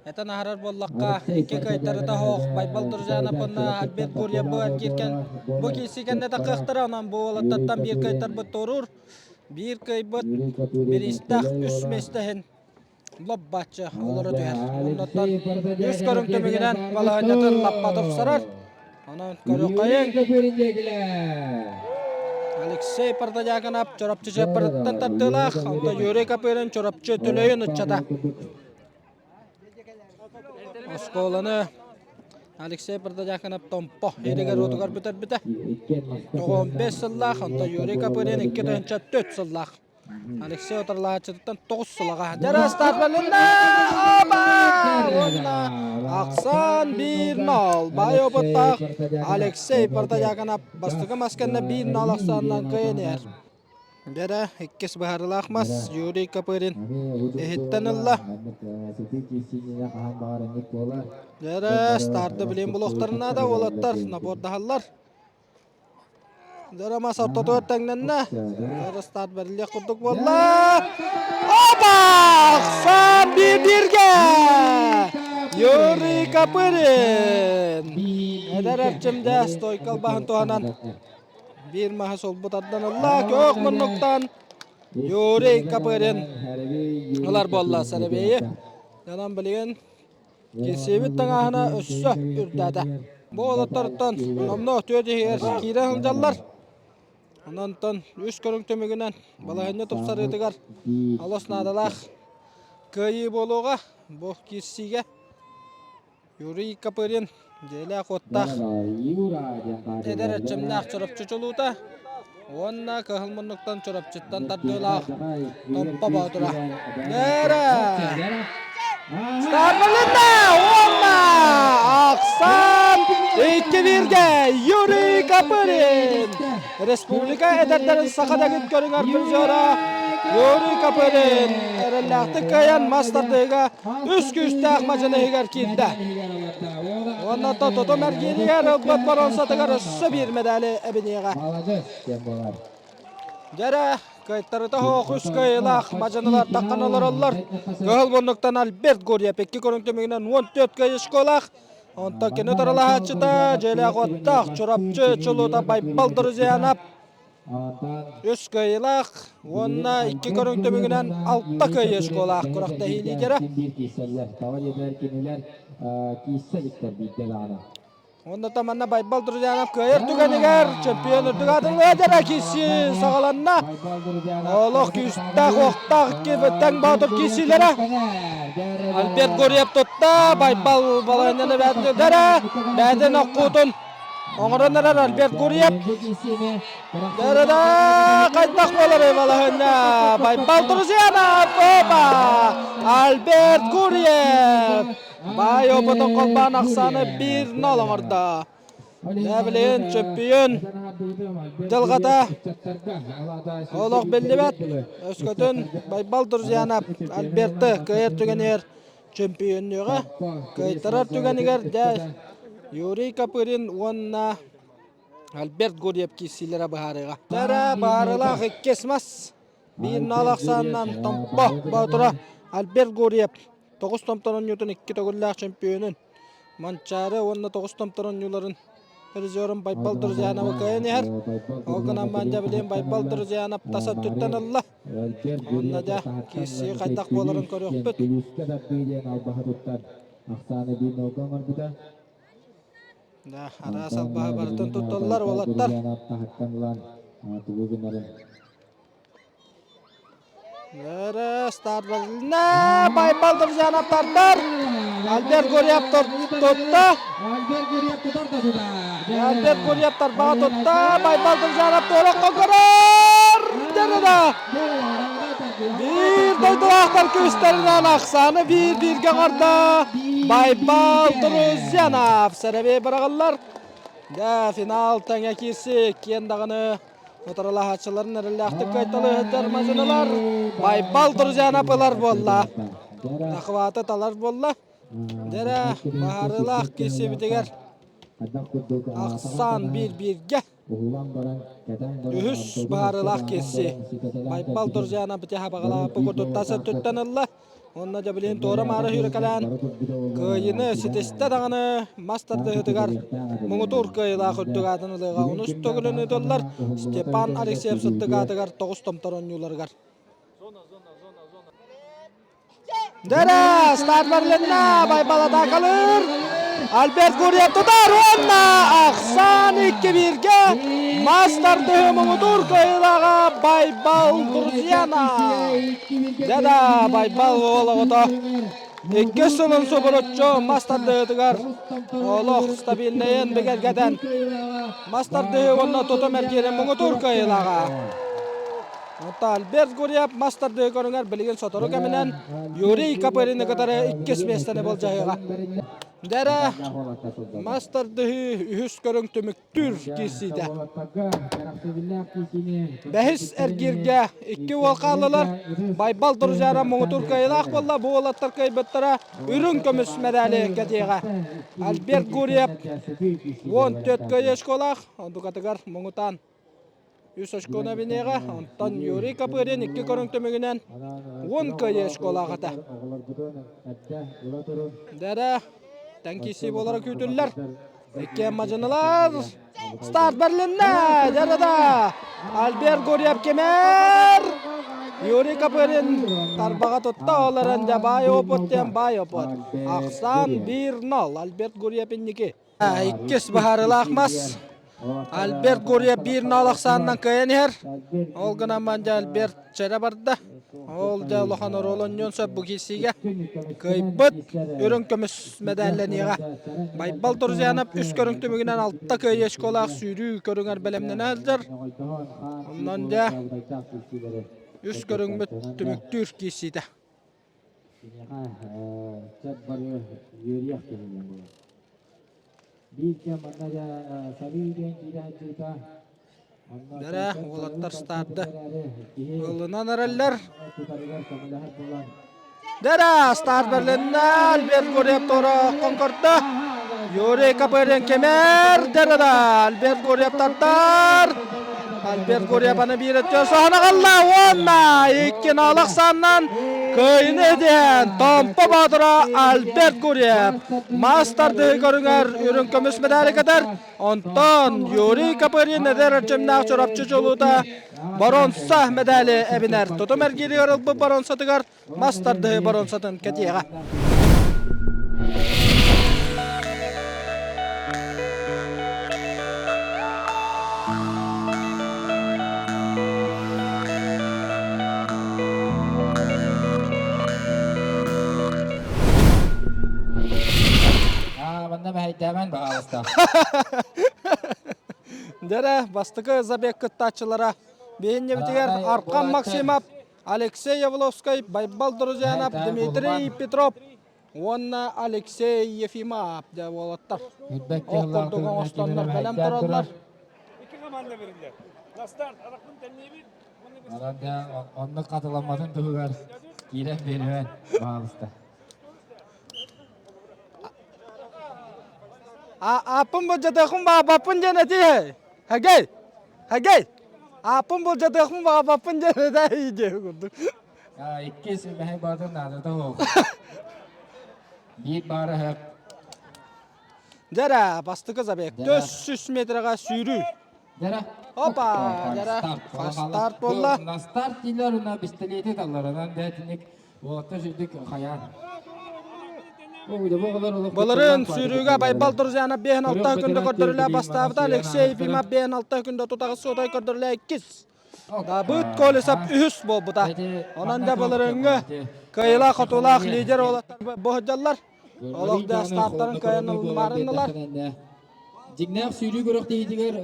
Speaker 2: этэн аһарар буоллахха, икки кыайтарыта оһох Байбал Друзьянов уонна Альберт Гурьев бу эргиир бу киирсии кэннэ таххыахтара, онон бу уолаттартан биир кыайтарбыт туоруур, биир кыайбыт бириистээх үс миэстэһин лоп-бааччы олоро түһэр. Оннуттан үс көрүҥ түмүгүнэн балаһыанньатын лаппа тупсарар. Онон көрүөххэйиҥ. Алексей Протодьяконов Чурапчы Чыаппарыттан тардыылаах, онтон Юрий Копырин Чурапчы Төлөйүн ыччата. Оскуоланы Алексей Протодьяконов Томпо иһигэр-уотугар бүтэрбитэ. 95 сыллаах, онтон Юрий Копырин 2004 сыллаах. Алексей отарлааччытыттан 9 сылаҕа дьарастаах бэлиннэ оба уонна ахсан 1-0 баай опыттаах Алексей Протодьяконов бастакы мас кэннэ 1-0 ахсаанынан кыайан иһэр. Дьэрэ иккис быһаарыылаах мас Юрий Копырин иһиттэн ылла. Дьэрэ старты билин булуохтарын наада уолаттар набордаһаллар. Дьэ мас ортотугар тэҥнэннэ. Дьэ старт бэриллиэх курдук буолла. Опа! Ахсан биир-бииргэ! Юрий Копырин! Эдэр эрчимдэ стойка албаһын туһанан биир маһы солбу тардан ылла. Көөх муннуктан Юрий Копырин ылар буолла сэрэбиэйи. Онон билигин Кирсиэбит таҥаһына өссө үрдээтэ. Бу уолаттартан номнуо түөрт иһигэр киирэ сылдьаллар. Онон үс көрүҥ түмүгүнэн балаһыанньа тупсарыытыгар олус наадалаах кыайыы буолуоҕа. Бу киирсиигэ Юрий Копырин дьиэлээх-уоттаах эдэр эрчимнээх Чурапчы чулуута уонна кыһыл муннуктан Чурапчыттан тардыылаах Томпо Боотура. Дээрэ! Старбалинна уонна Ахсан икки бииргэ Юрий Копырин! Республика эдэрдэрин саха дэгит көрүҥэр призера Юрий Копырин эрэллээхтик кыайан мас тардыыга үс күүстээх мадьыны иһигэр киирдэ. Уонна тотум эргииригэр ылбыт боруонсатыгар өссө биир мэдээли эбиниэҕэ. Дьэрэ, кыайтарыта оһох үс кыайыылаах мадьынылар таххан олороллор. Кыһыл муннуктан Альберт Гурьев икки көрүҥ түмүгүнэн 14 кыайыы школаах. Онтон кини утарылаһааччыта дьиэлээх уоттаах Чурапчы чулуута Байбал Друзьянов Үс кыайыылаах уонна икки көрүҥ түмүгүнэн алта кыайыы школаах күрэхтэһии лидера. Уонна манна Байбал Друзьянов кыайар түгэнигэр чемпион үрдүк аатын лидера киирсии саҕаланна. Олох күүстээх, уохтаах тэҥ боотур киирсиилэрэ. Альберт Гурьев тутта, Байбал балаһыанньаны бээтин бээтин оккуутун Оҥорон эрэр Альберт Гурьев. Дэрэ хайдах буоларый балаһыанньа? Байбал Друзьянов! Опа! Альберт Гурьев! Баай опытын холбоон ахсааны 1-0 оҥордо. Дьэ билигин чөмпүйүөн дьылҕата олох биллибэт. Өскөтүн Байбал Друзьянов Альберты кыайар түгэнигэр чөмпүйүөннүөҕэ. Кыайтарар түгэнигэр дьэ Юрий Копырин уонна Альберт Гурьев киирсиилэрэ быһаарыыга. Дара баарылаах иккис мас. Биир нал ахсаанынан Томпо Боотура Альберт Гурьев тоҕус томтор оонньуутун икки төгүллээх чөмпүйүөнүн Манчаары уонна тоҕус томтор оонньууларын призерун Байбал Друзьяновы кыайан иһэр. Ол гынан Мандя билин Байбал Друзьянов тас өттүттэн ылла. Онно дьэ киирсии хайдах буоларын көрүөхпүт. Да, араас албаһы барытын тутталлар уолаттар. Старт Байбал Друзьянов тардар. Альберт Гурьев тутта. Альберт Гурьев тарбаҕа тутта. Байбал Друзьянов туорахха көрөр. Дэрэ Биир дойдулаахтар күүстэринэн ахсааны биир-бииргэ оҥордо. Байбал Друзьянов сэрэбиэй быраҕыллар. Дьэ, финал тэҥэ киирси киэн даҕаны утарылаһааччыларын эрэллээхтик кыайталыыһыттар мадьынылар. Байбал Друзьянов ылар буолла. Захваты талар буолла. Дьэрэ, баһаарыылаах киирсибитигэр ахсаан биир-бииргэ. Үһүс быһаарыылаах киирсии. Байбал Друзьянов битиһабаҕалаах бу курдук тас өттүттэн ылла. Уонна дьэ билигин туора-маары сүүрэкэлээн кыайыыны ситистэ даҕаны мас тардыһыытыгар муҥутуур кыайыылаах үрдүк аатын ылыаҕа. Онус төгүлүн ыытыллар Степан Алексеев сырдык аатыгар тоҕус томтор оонньууларыгар. Дэрэ, старт барылынна, Байбал атаакалыыр. Альберт Гурьев тутар уонна ахсаан икки бииргэ мас тардыһыы муҥутуур кыайыылааҕа Байбал Друзьяна. Дьэ Байбал уол оҕото иккис сылын субуруччу мас тардыһыытыгар олох стабильнайын бигэргэтэн мас тардыһыы уонна тутум эргиирин муҥутуур кыайыылааҕа. Онтон Альберт Гурьев мас тардыһыы көрүҥэр билигин сотору кэминэн Юрий Копырины кытары иккис миэстэни былдьаһыаҕа. Дэрэ мас тардыһыы үһүс көрүҥ түмүктүүр киирсиитэ. Бэһис эргииргэ икки уол хааллылар. Байбал Друзьяра муҥутуур кыайыылаах буолла. Бу уолаттар кыайбыттара үрүҥ көмүс мэдээли кэтиэҕэ. Альберт Гурьев 14 кыайыы очколаах, онтукатыгар муҥутаан Үс очкону эбиниэҕэ, онтон Юрий Копырин икки көрүҥ түмүгүнэн уон кыайыы очколаах этэ. Дэрэ, тэҥ киирсии буолара күүтүллэр. Иккиэн мадьынылар. Старт бэрилиннэ! Дэрэ-да! Альберт Гурьев кимэр! Юрий Копырин тарбаҕа тутта, ол эрэн дьэ баай опыт диэн баай опыт. Ахсаан 1-0. Альберт Гурьев инники. Иккис быһаарыылаах мас. Альберт Гурьев биир нал ахсаанынан кыайан иһэр. Ол гынан баран дьэ Альберт чэрэ барда. Ол дьэ улахан оруол оонньуон сөп бу киирсиигэ. Кыайбыт үрүҥ көмүс мэдээллэниэҕэ. Байбал Турзянов үс көрүҥ түмүгүнэн алта кыайыы очколаах сүүрүү көрүҥэр бэлэмнэнэ сылдьар. Онон дьэ үс көрүҥмүт түмүктүүр киирсиитэ.
Speaker 13: Киниэхэ чат бары үөрүйэх киһи диэн буолар. Биир кэм манна дьэ салыы диэн киирэ сылдьыбыта.
Speaker 2: Дэрэ, уолаттар старды ылынан эрэллэр. Дэрэ, старт бэрилиннэ, Альберт Гурьев туора конкорда. Юрий Копырин кемер, дэрэ да, Альберт Гурьев тартар. Альберт Гурьев аны биир өттө соһон аҕалла уонна икки наалах саннан кыайыны этиһэн Томпо Боотура Альберт Гурьев мас тардыһыы көрүҥэр үрүҥ көмүс медали кэтэр. Онтон Юрий Копырин эдэр эрчимнээх Чурапчы чулуута боруонса медали эбинэр. Тутум эргииригэр ылбыт боруонсатыгар мас тардыһыы боруонсатын кэтиэҕэ.
Speaker 13: Манна мэһэйдээмэн баҕаласта.
Speaker 2: Дэрэ, бастакы забег кыттааччылара биһинньэбитигэр Аркан Максимов, Алексей Явловскай, Байбал Друзьянов, Дмитрий Петров уонна Алексей Ефимов дьэ уолаттар. Ох курдук оҥостоннор бэлэм тураллар.
Speaker 13: Оннук хатыламматын туһугар киирэн биэримэн, баҕалыста.
Speaker 2: Ааппын былдьатыахпын баҕарбаппын диэн этиий. Хагай! Хагай! Ааппын былдьатыахпын баҕарбаппын диэн этэ диэби курдук.
Speaker 13: Иккис мэһэй баатын наадата суох. Биир баара сөп.
Speaker 2: Дьэрэ, бастакы забег. 400 метрга сүүрүү.
Speaker 13: Дьэрэ.
Speaker 2: Опа, дьэрэ. Старт буолла.
Speaker 13: На старт диилэр уна пистолети талларынан бээтиник уолаттар сүрдүк хайаан.
Speaker 2: Былырыын сүүрүүгэ Байбал Друзьянов 5-6 күндө көрдөрүлэ бастаабыта Алексей Ефимов 5-6 күндө тутаҕыс суотай көрдөрүлэ иккис. Дабыт Колесов үһүс буолбута. Онон да былырыыҥҥы кыайыылаах-хотуулаах лидер уолаттар бу сылдьаллар. Олох да стартарын кыайан ылыннылар.
Speaker 13: Дьиҥнээх сүүрүү күрэхтэһиитигэр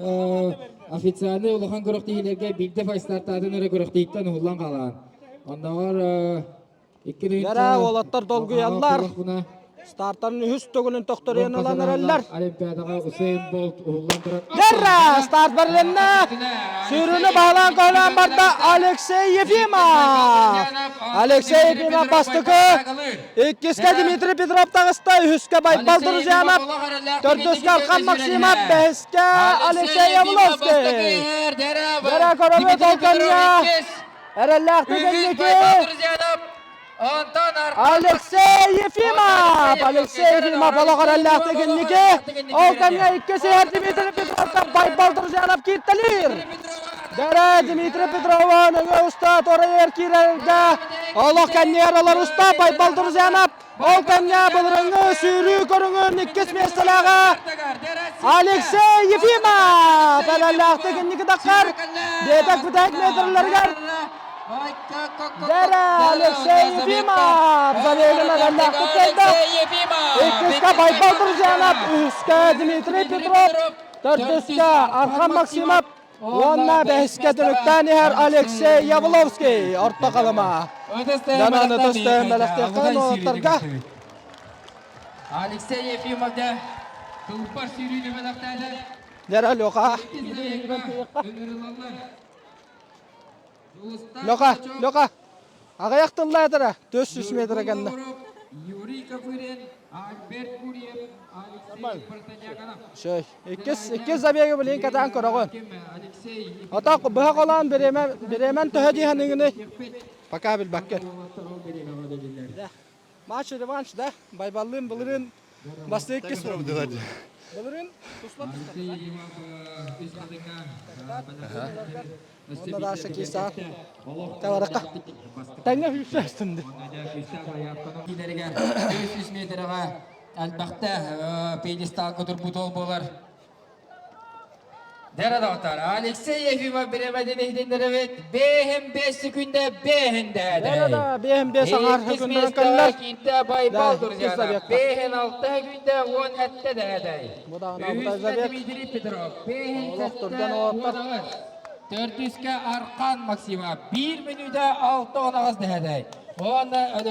Speaker 13: официальнай улахан күрэхтэһиилэргэ биирдэ файстартаатын эрэ күрэхтэһииттэн уһуллан хаалаан. Оннооҕор икки
Speaker 2: Яра уолаттар долгуйаллар. Стартан үһүс төгүлүн тохторуйан ылан эрэллэр.
Speaker 13: Олимпиадаҕа Усейн Болт уһуллан туран.
Speaker 2: Яра старт барылынна. Сүүрүүнү баһылаан көһүлээн барда Алексей Ефимов. Алексей Ефимов бастакы Иккискэ Дмитрий Петров таҕыста, үһүскэ Байбал Друзьянов, төрдүскэ Архан Максимов, бэһискэ Алексей Явловский. Дэрэ көрөбүт ол кэмҥэ эрэллээхтик инники Алексей Ефимов! Алексей Ефимов олох эрэллээхтик инники. Ол кэмҥэ иккис иһэр Дмитрий Петровка Байбал Друзьянов кииртэлиир. Дэрэ Дмитрий Петрова нөҥүө уста Торайер киирэргэ олох кэннигэр олор уста Байбал Друзьянов ол кэмҥэ былырыҥҥы сүүрүү көрүҥүн иккис миэстэлээҕэ Алексей Ефимов эрэллээхтик инники таххар биэтэк бүтэһик метрлэригэр Дэрэ Алексей Ефимов забегын эрэллээхтик кэлдэ иккискэ Байбал Друзьянов үһүскэ Дмитрий Петров төрдүскэ Архан Максимов Уонна бэһискэ түмүктээн иһэр Алексей Явловский орто халыма. Дананы тустан бэлэхтиэххэ уолаттарга.
Speaker 13: Алексей Ефимов да тылпар сүүрүүнү бэлэхтээтэ.
Speaker 2: Дера Леха. Леха, Леха. Аҕыйах тыллаатара 400 метр кэннэ.
Speaker 13: Юрий Копырин, Альберт Гурьев, Алексей Протодьяконов.
Speaker 2: Шөй. Иккис, иккис забегы билин катаан көрөҕүн. Ото быһа холоон бириэмэн төһө диһаныгыны пока билбэккин. Матч реванш да? Байбаллыын былырыын бастыы иккис Былырыын туслан Онно Даша киса Таваракка. Тэҥҥэ сүүстэстим ди.
Speaker 13: 300 метрға әлбәхтә пьедесталга турбут ол болар. Дәрі доктор Алексей Ефимов биремедин иһитиннэрэбит. Бэһин бес секунда бэһин дәдэ.
Speaker 2: Да, бэһин бес аңар секунданы кэллэр.
Speaker 13: Киинтэ Байбал Турзянов. Бэһин алта күндэ он әтте дәдэ. Үһүскэ Дмитрий Петров. Бэһин сәттэ он ағыз. Төрдүскэ Аркан Максимов. Биир мүнүүтэ алта он ағыз дәдэ.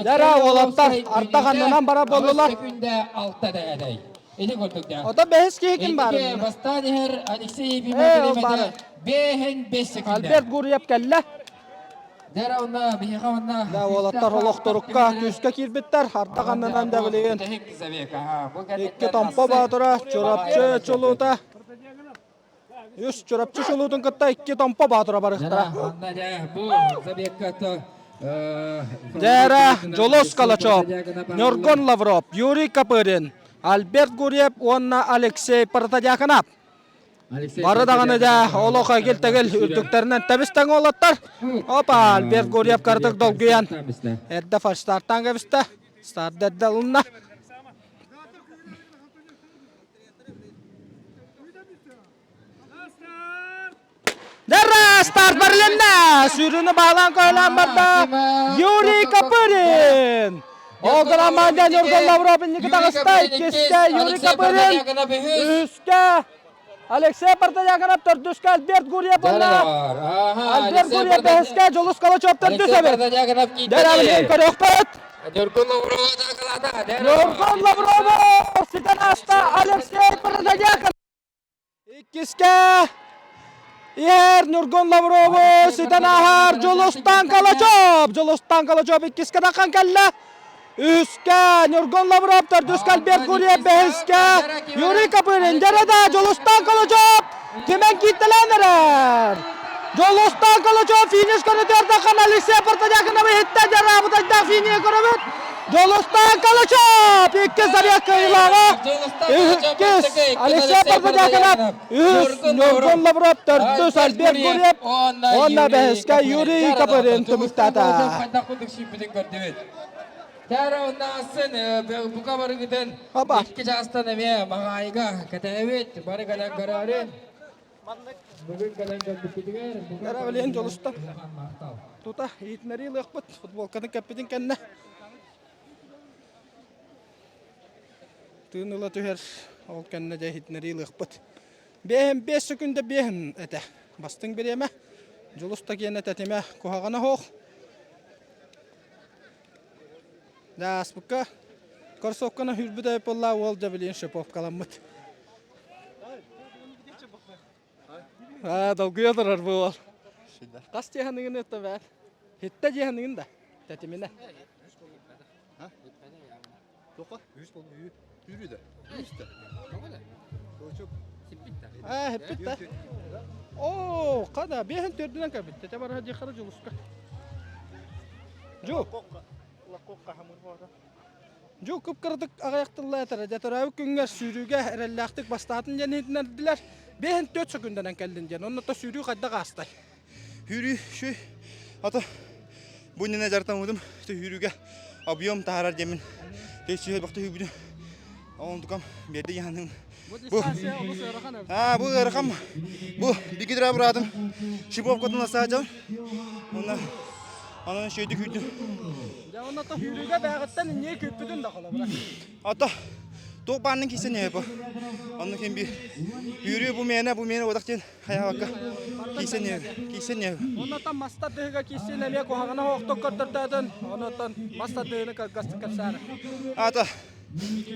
Speaker 2: Дәрі уолаттар артах аннынан бара боллулар.
Speaker 13: Секунда алта дәдэ. Ити курдук да.
Speaker 2: Ото бэһис киһи ким баар?
Speaker 13: Бастаан иһэр Алексей
Speaker 2: Э, ол баар.
Speaker 13: Бэһин бес секунда.
Speaker 2: Альберт Гурьев кэллэ.
Speaker 13: Дэр онна биһиэхэ онна.
Speaker 2: Да уолаттар олохторукка күүскэ киирбиттэр. Ардах аннынан да билигин. Икки Томпо Боотура, Чурапчы чулуута. Үс Чурапчы чулуутун кытта икки Томпо Боотура барыахтара.
Speaker 13: Онна дьэ бу забегка
Speaker 2: Дьээрэ Дьулус Калачев, Ньургун Лавров, Юрий Копырин, Альберт Гурьев уонна Алексей Протодьяконов. Бары даҕаны да олох эгил-тэгил үрдүктэринэн тэбис-тэҥ уолаттар. Опа, Альберт Гурьев кыратык долгуйан эрдэ фальстартаан кэбистэ. Старт эрдэ ылынна. Дара старт барылынна! Сүүрүүнү баалаан көһөлөөн барда Юрий Копырин! Ол гынан Ньургун Лавров инники таҕыста, иккискэ Юрий Копырин, үһүскэ Алексей Протодьяконов, төрдүскэ Альберт Гурьев уонна Альберт Гурьев бэһискэ Дьулус Калачев төрдүс эбит. Дэрэ көрүөхпүт.
Speaker 13: Ньургун Лаврова такалата.
Speaker 2: Ньургун Лаврова ситэн ааста Алексей Протодьяконов. Иккискэ иһэр Ньургун Лаврову ситэн ааһар Дьулустан Калачев. Дьулустан Калачев иккискэ таххан кэллэ. Үһүскэ Ньургун Лавров, төрдүскэ Альберт Гурьев, бэһискэ Юрий Копырин. Дьэрэ да Дьулустан Калачев! Түмэн кииттэлээн эрэр. Дьолустаан Калачев финиш көрүтүөрдөххөн Алексей Портодякинов иһиттэ дьараабытайдаах финиһи көрөбүт. Дьолустаан Калачев иккис забег кыайыылааҕа. Иккис Алексей Портодякинов, үһүс Ньургун Лавров, төрдүс Альберт Гурьев уонна бэһискэ Юрий Копырин түмүктээтэ.
Speaker 4: Тара оннаасын бука барыгытын икки чаастан эмиэ Маҕаайыга кэтэһэбит, бары кэлэн көрөөрүн. Бүгүн кэлэн көрбүппүтүгэр
Speaker 2: Тара билигин дьолуста. Тута иһитиннэрии ылыахпыт футболкатын кэппитин кэннэ. Тыын ыла түһэр, ол кэннэ дьэ иһитиннэрии ылыахпыт. Биэһин биэс секунда биэһин этэ. Бастыҥ бириэмэ. Дьулуста киэнэ тэтимэ куһаҕана суох. Ааспыкка кроссовканы үрбүт буолла уол дьэ билигин шиповкаламмыт. Аа, долгуйа турар бу уол. Хас дьиэханыгын это бээр? Хитте дьиэханыгын да? Тэтиминэ.
Speaker 5: Тоқа? Үс болу үй. Үрү да. Үс да.
Speaker 2: Аа, хиппит да. Оо, қада, бехин төрдүнэн кәбит. Тете бара дьиэхара жулуска. Жу. Жу кып-кыратык аҕыйах тылла этэрэ. Дьэ төрөөбүт күҥҥэ сүүрүүгэ эрэллээхтик бастаатын диэн иһитиннэрдилэр. Бэһин төрт сөкүндэнэн кэллин диэн. Онно то сүүрүү хайдах аастай?
Speaker 1: Сүүрүү шүй ото бу иннинэ дьарыктаммытым сүүрүүгэ объем таһаарар диэммин сүүһэ бөхтө сүүрбүтүм. Онтукам биэрдэ яһаным.
Speaker 2: Бу дистанция олус ыарахан эбит.
Speaker 1: Аа, бу ыарахан. Бу бигидра быраатым шиповкатын ласаажан. Онно онон шөйдү күүрдүм.
Speaker 2: Дьэ онно то сүүрүүгэ бээҕиттэн инние күүппүтүн да холобура.
Speaker 1: Ото туох бааннын кисэн бу. Онно ким би Үүрүү бу миэнэ, бу миэнэ одах диэн хайаабакка кисэн кисэн
Speaker 2: Оннотон маста тыһыга киирсин эмиэ куһаҕана оохтук көрдөртөөтүн. Онотон маста тыһыны кылгастык кэпсээри.
Speaker 1: Ата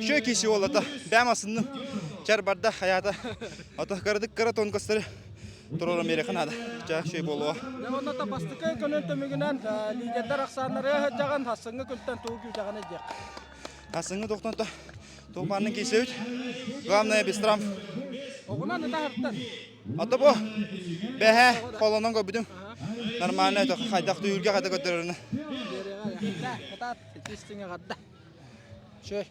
Speaker 1: Шө киси олата бэм асынным чар барда хаята ата кырадык кыра тонкостары турора мерехан ада ча шөй болуа.
Speaker 2: Онното бастыкы көнөн төмүгүнэн лидердер ахсааннары жаган хассыңы күнтэн туу күүжаганы диэх.
Speaker 1: Хассыңы тохтонто тугманның кисеүт. Главное без травм.
Speaker 2: Оҕунан ытаһыртан.
Speaker 1: Ата бу бэһэ холонон көрбүтүм. Нормально это хайдах түйүлгэ хайда көрдөрөрүнэ.
Speaker 2: Кытаат итистиҥэ гадда. Чөй.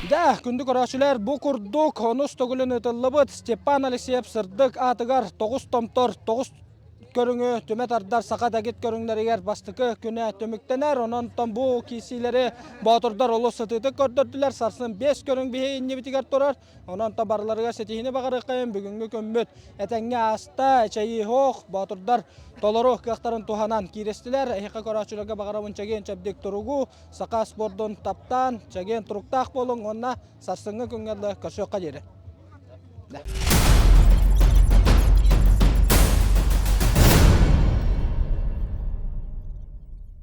Speaker 2: Дьэ, күндү көрөөччүлэр, бу курдук онус төгүлүн ыытыллыбыт Степан Алексеев сырдык аатыгар тоҕус томтор, тоҕус көрүҥү түмэ тардар саха дэгит көрүҥнэригэр бастакы күнэ түмүктэнэр. Онон бу киирсиилэри боотурдар олус сытыытык көрдөрдүлэр. Сарсын биэс көрүҥ биһи иннибитигэр турар. Онон та барыларыгар ситиһиини баҕарыаххайын бүгүҥҥү күммүт этэҥҥэ ааста, эчэйии суох, боотурдар толору кыахтарын туһанан кииристилэр. Эһиэхэ көрөөччүлэргэ баҕарабын чэгиэн чэбдик туругу, саха спордун таптаан, чэгиэн туруктаах буолуҥ уонна сарсыҥҥы күҥҥэ дылы көрсүөххэ диэри.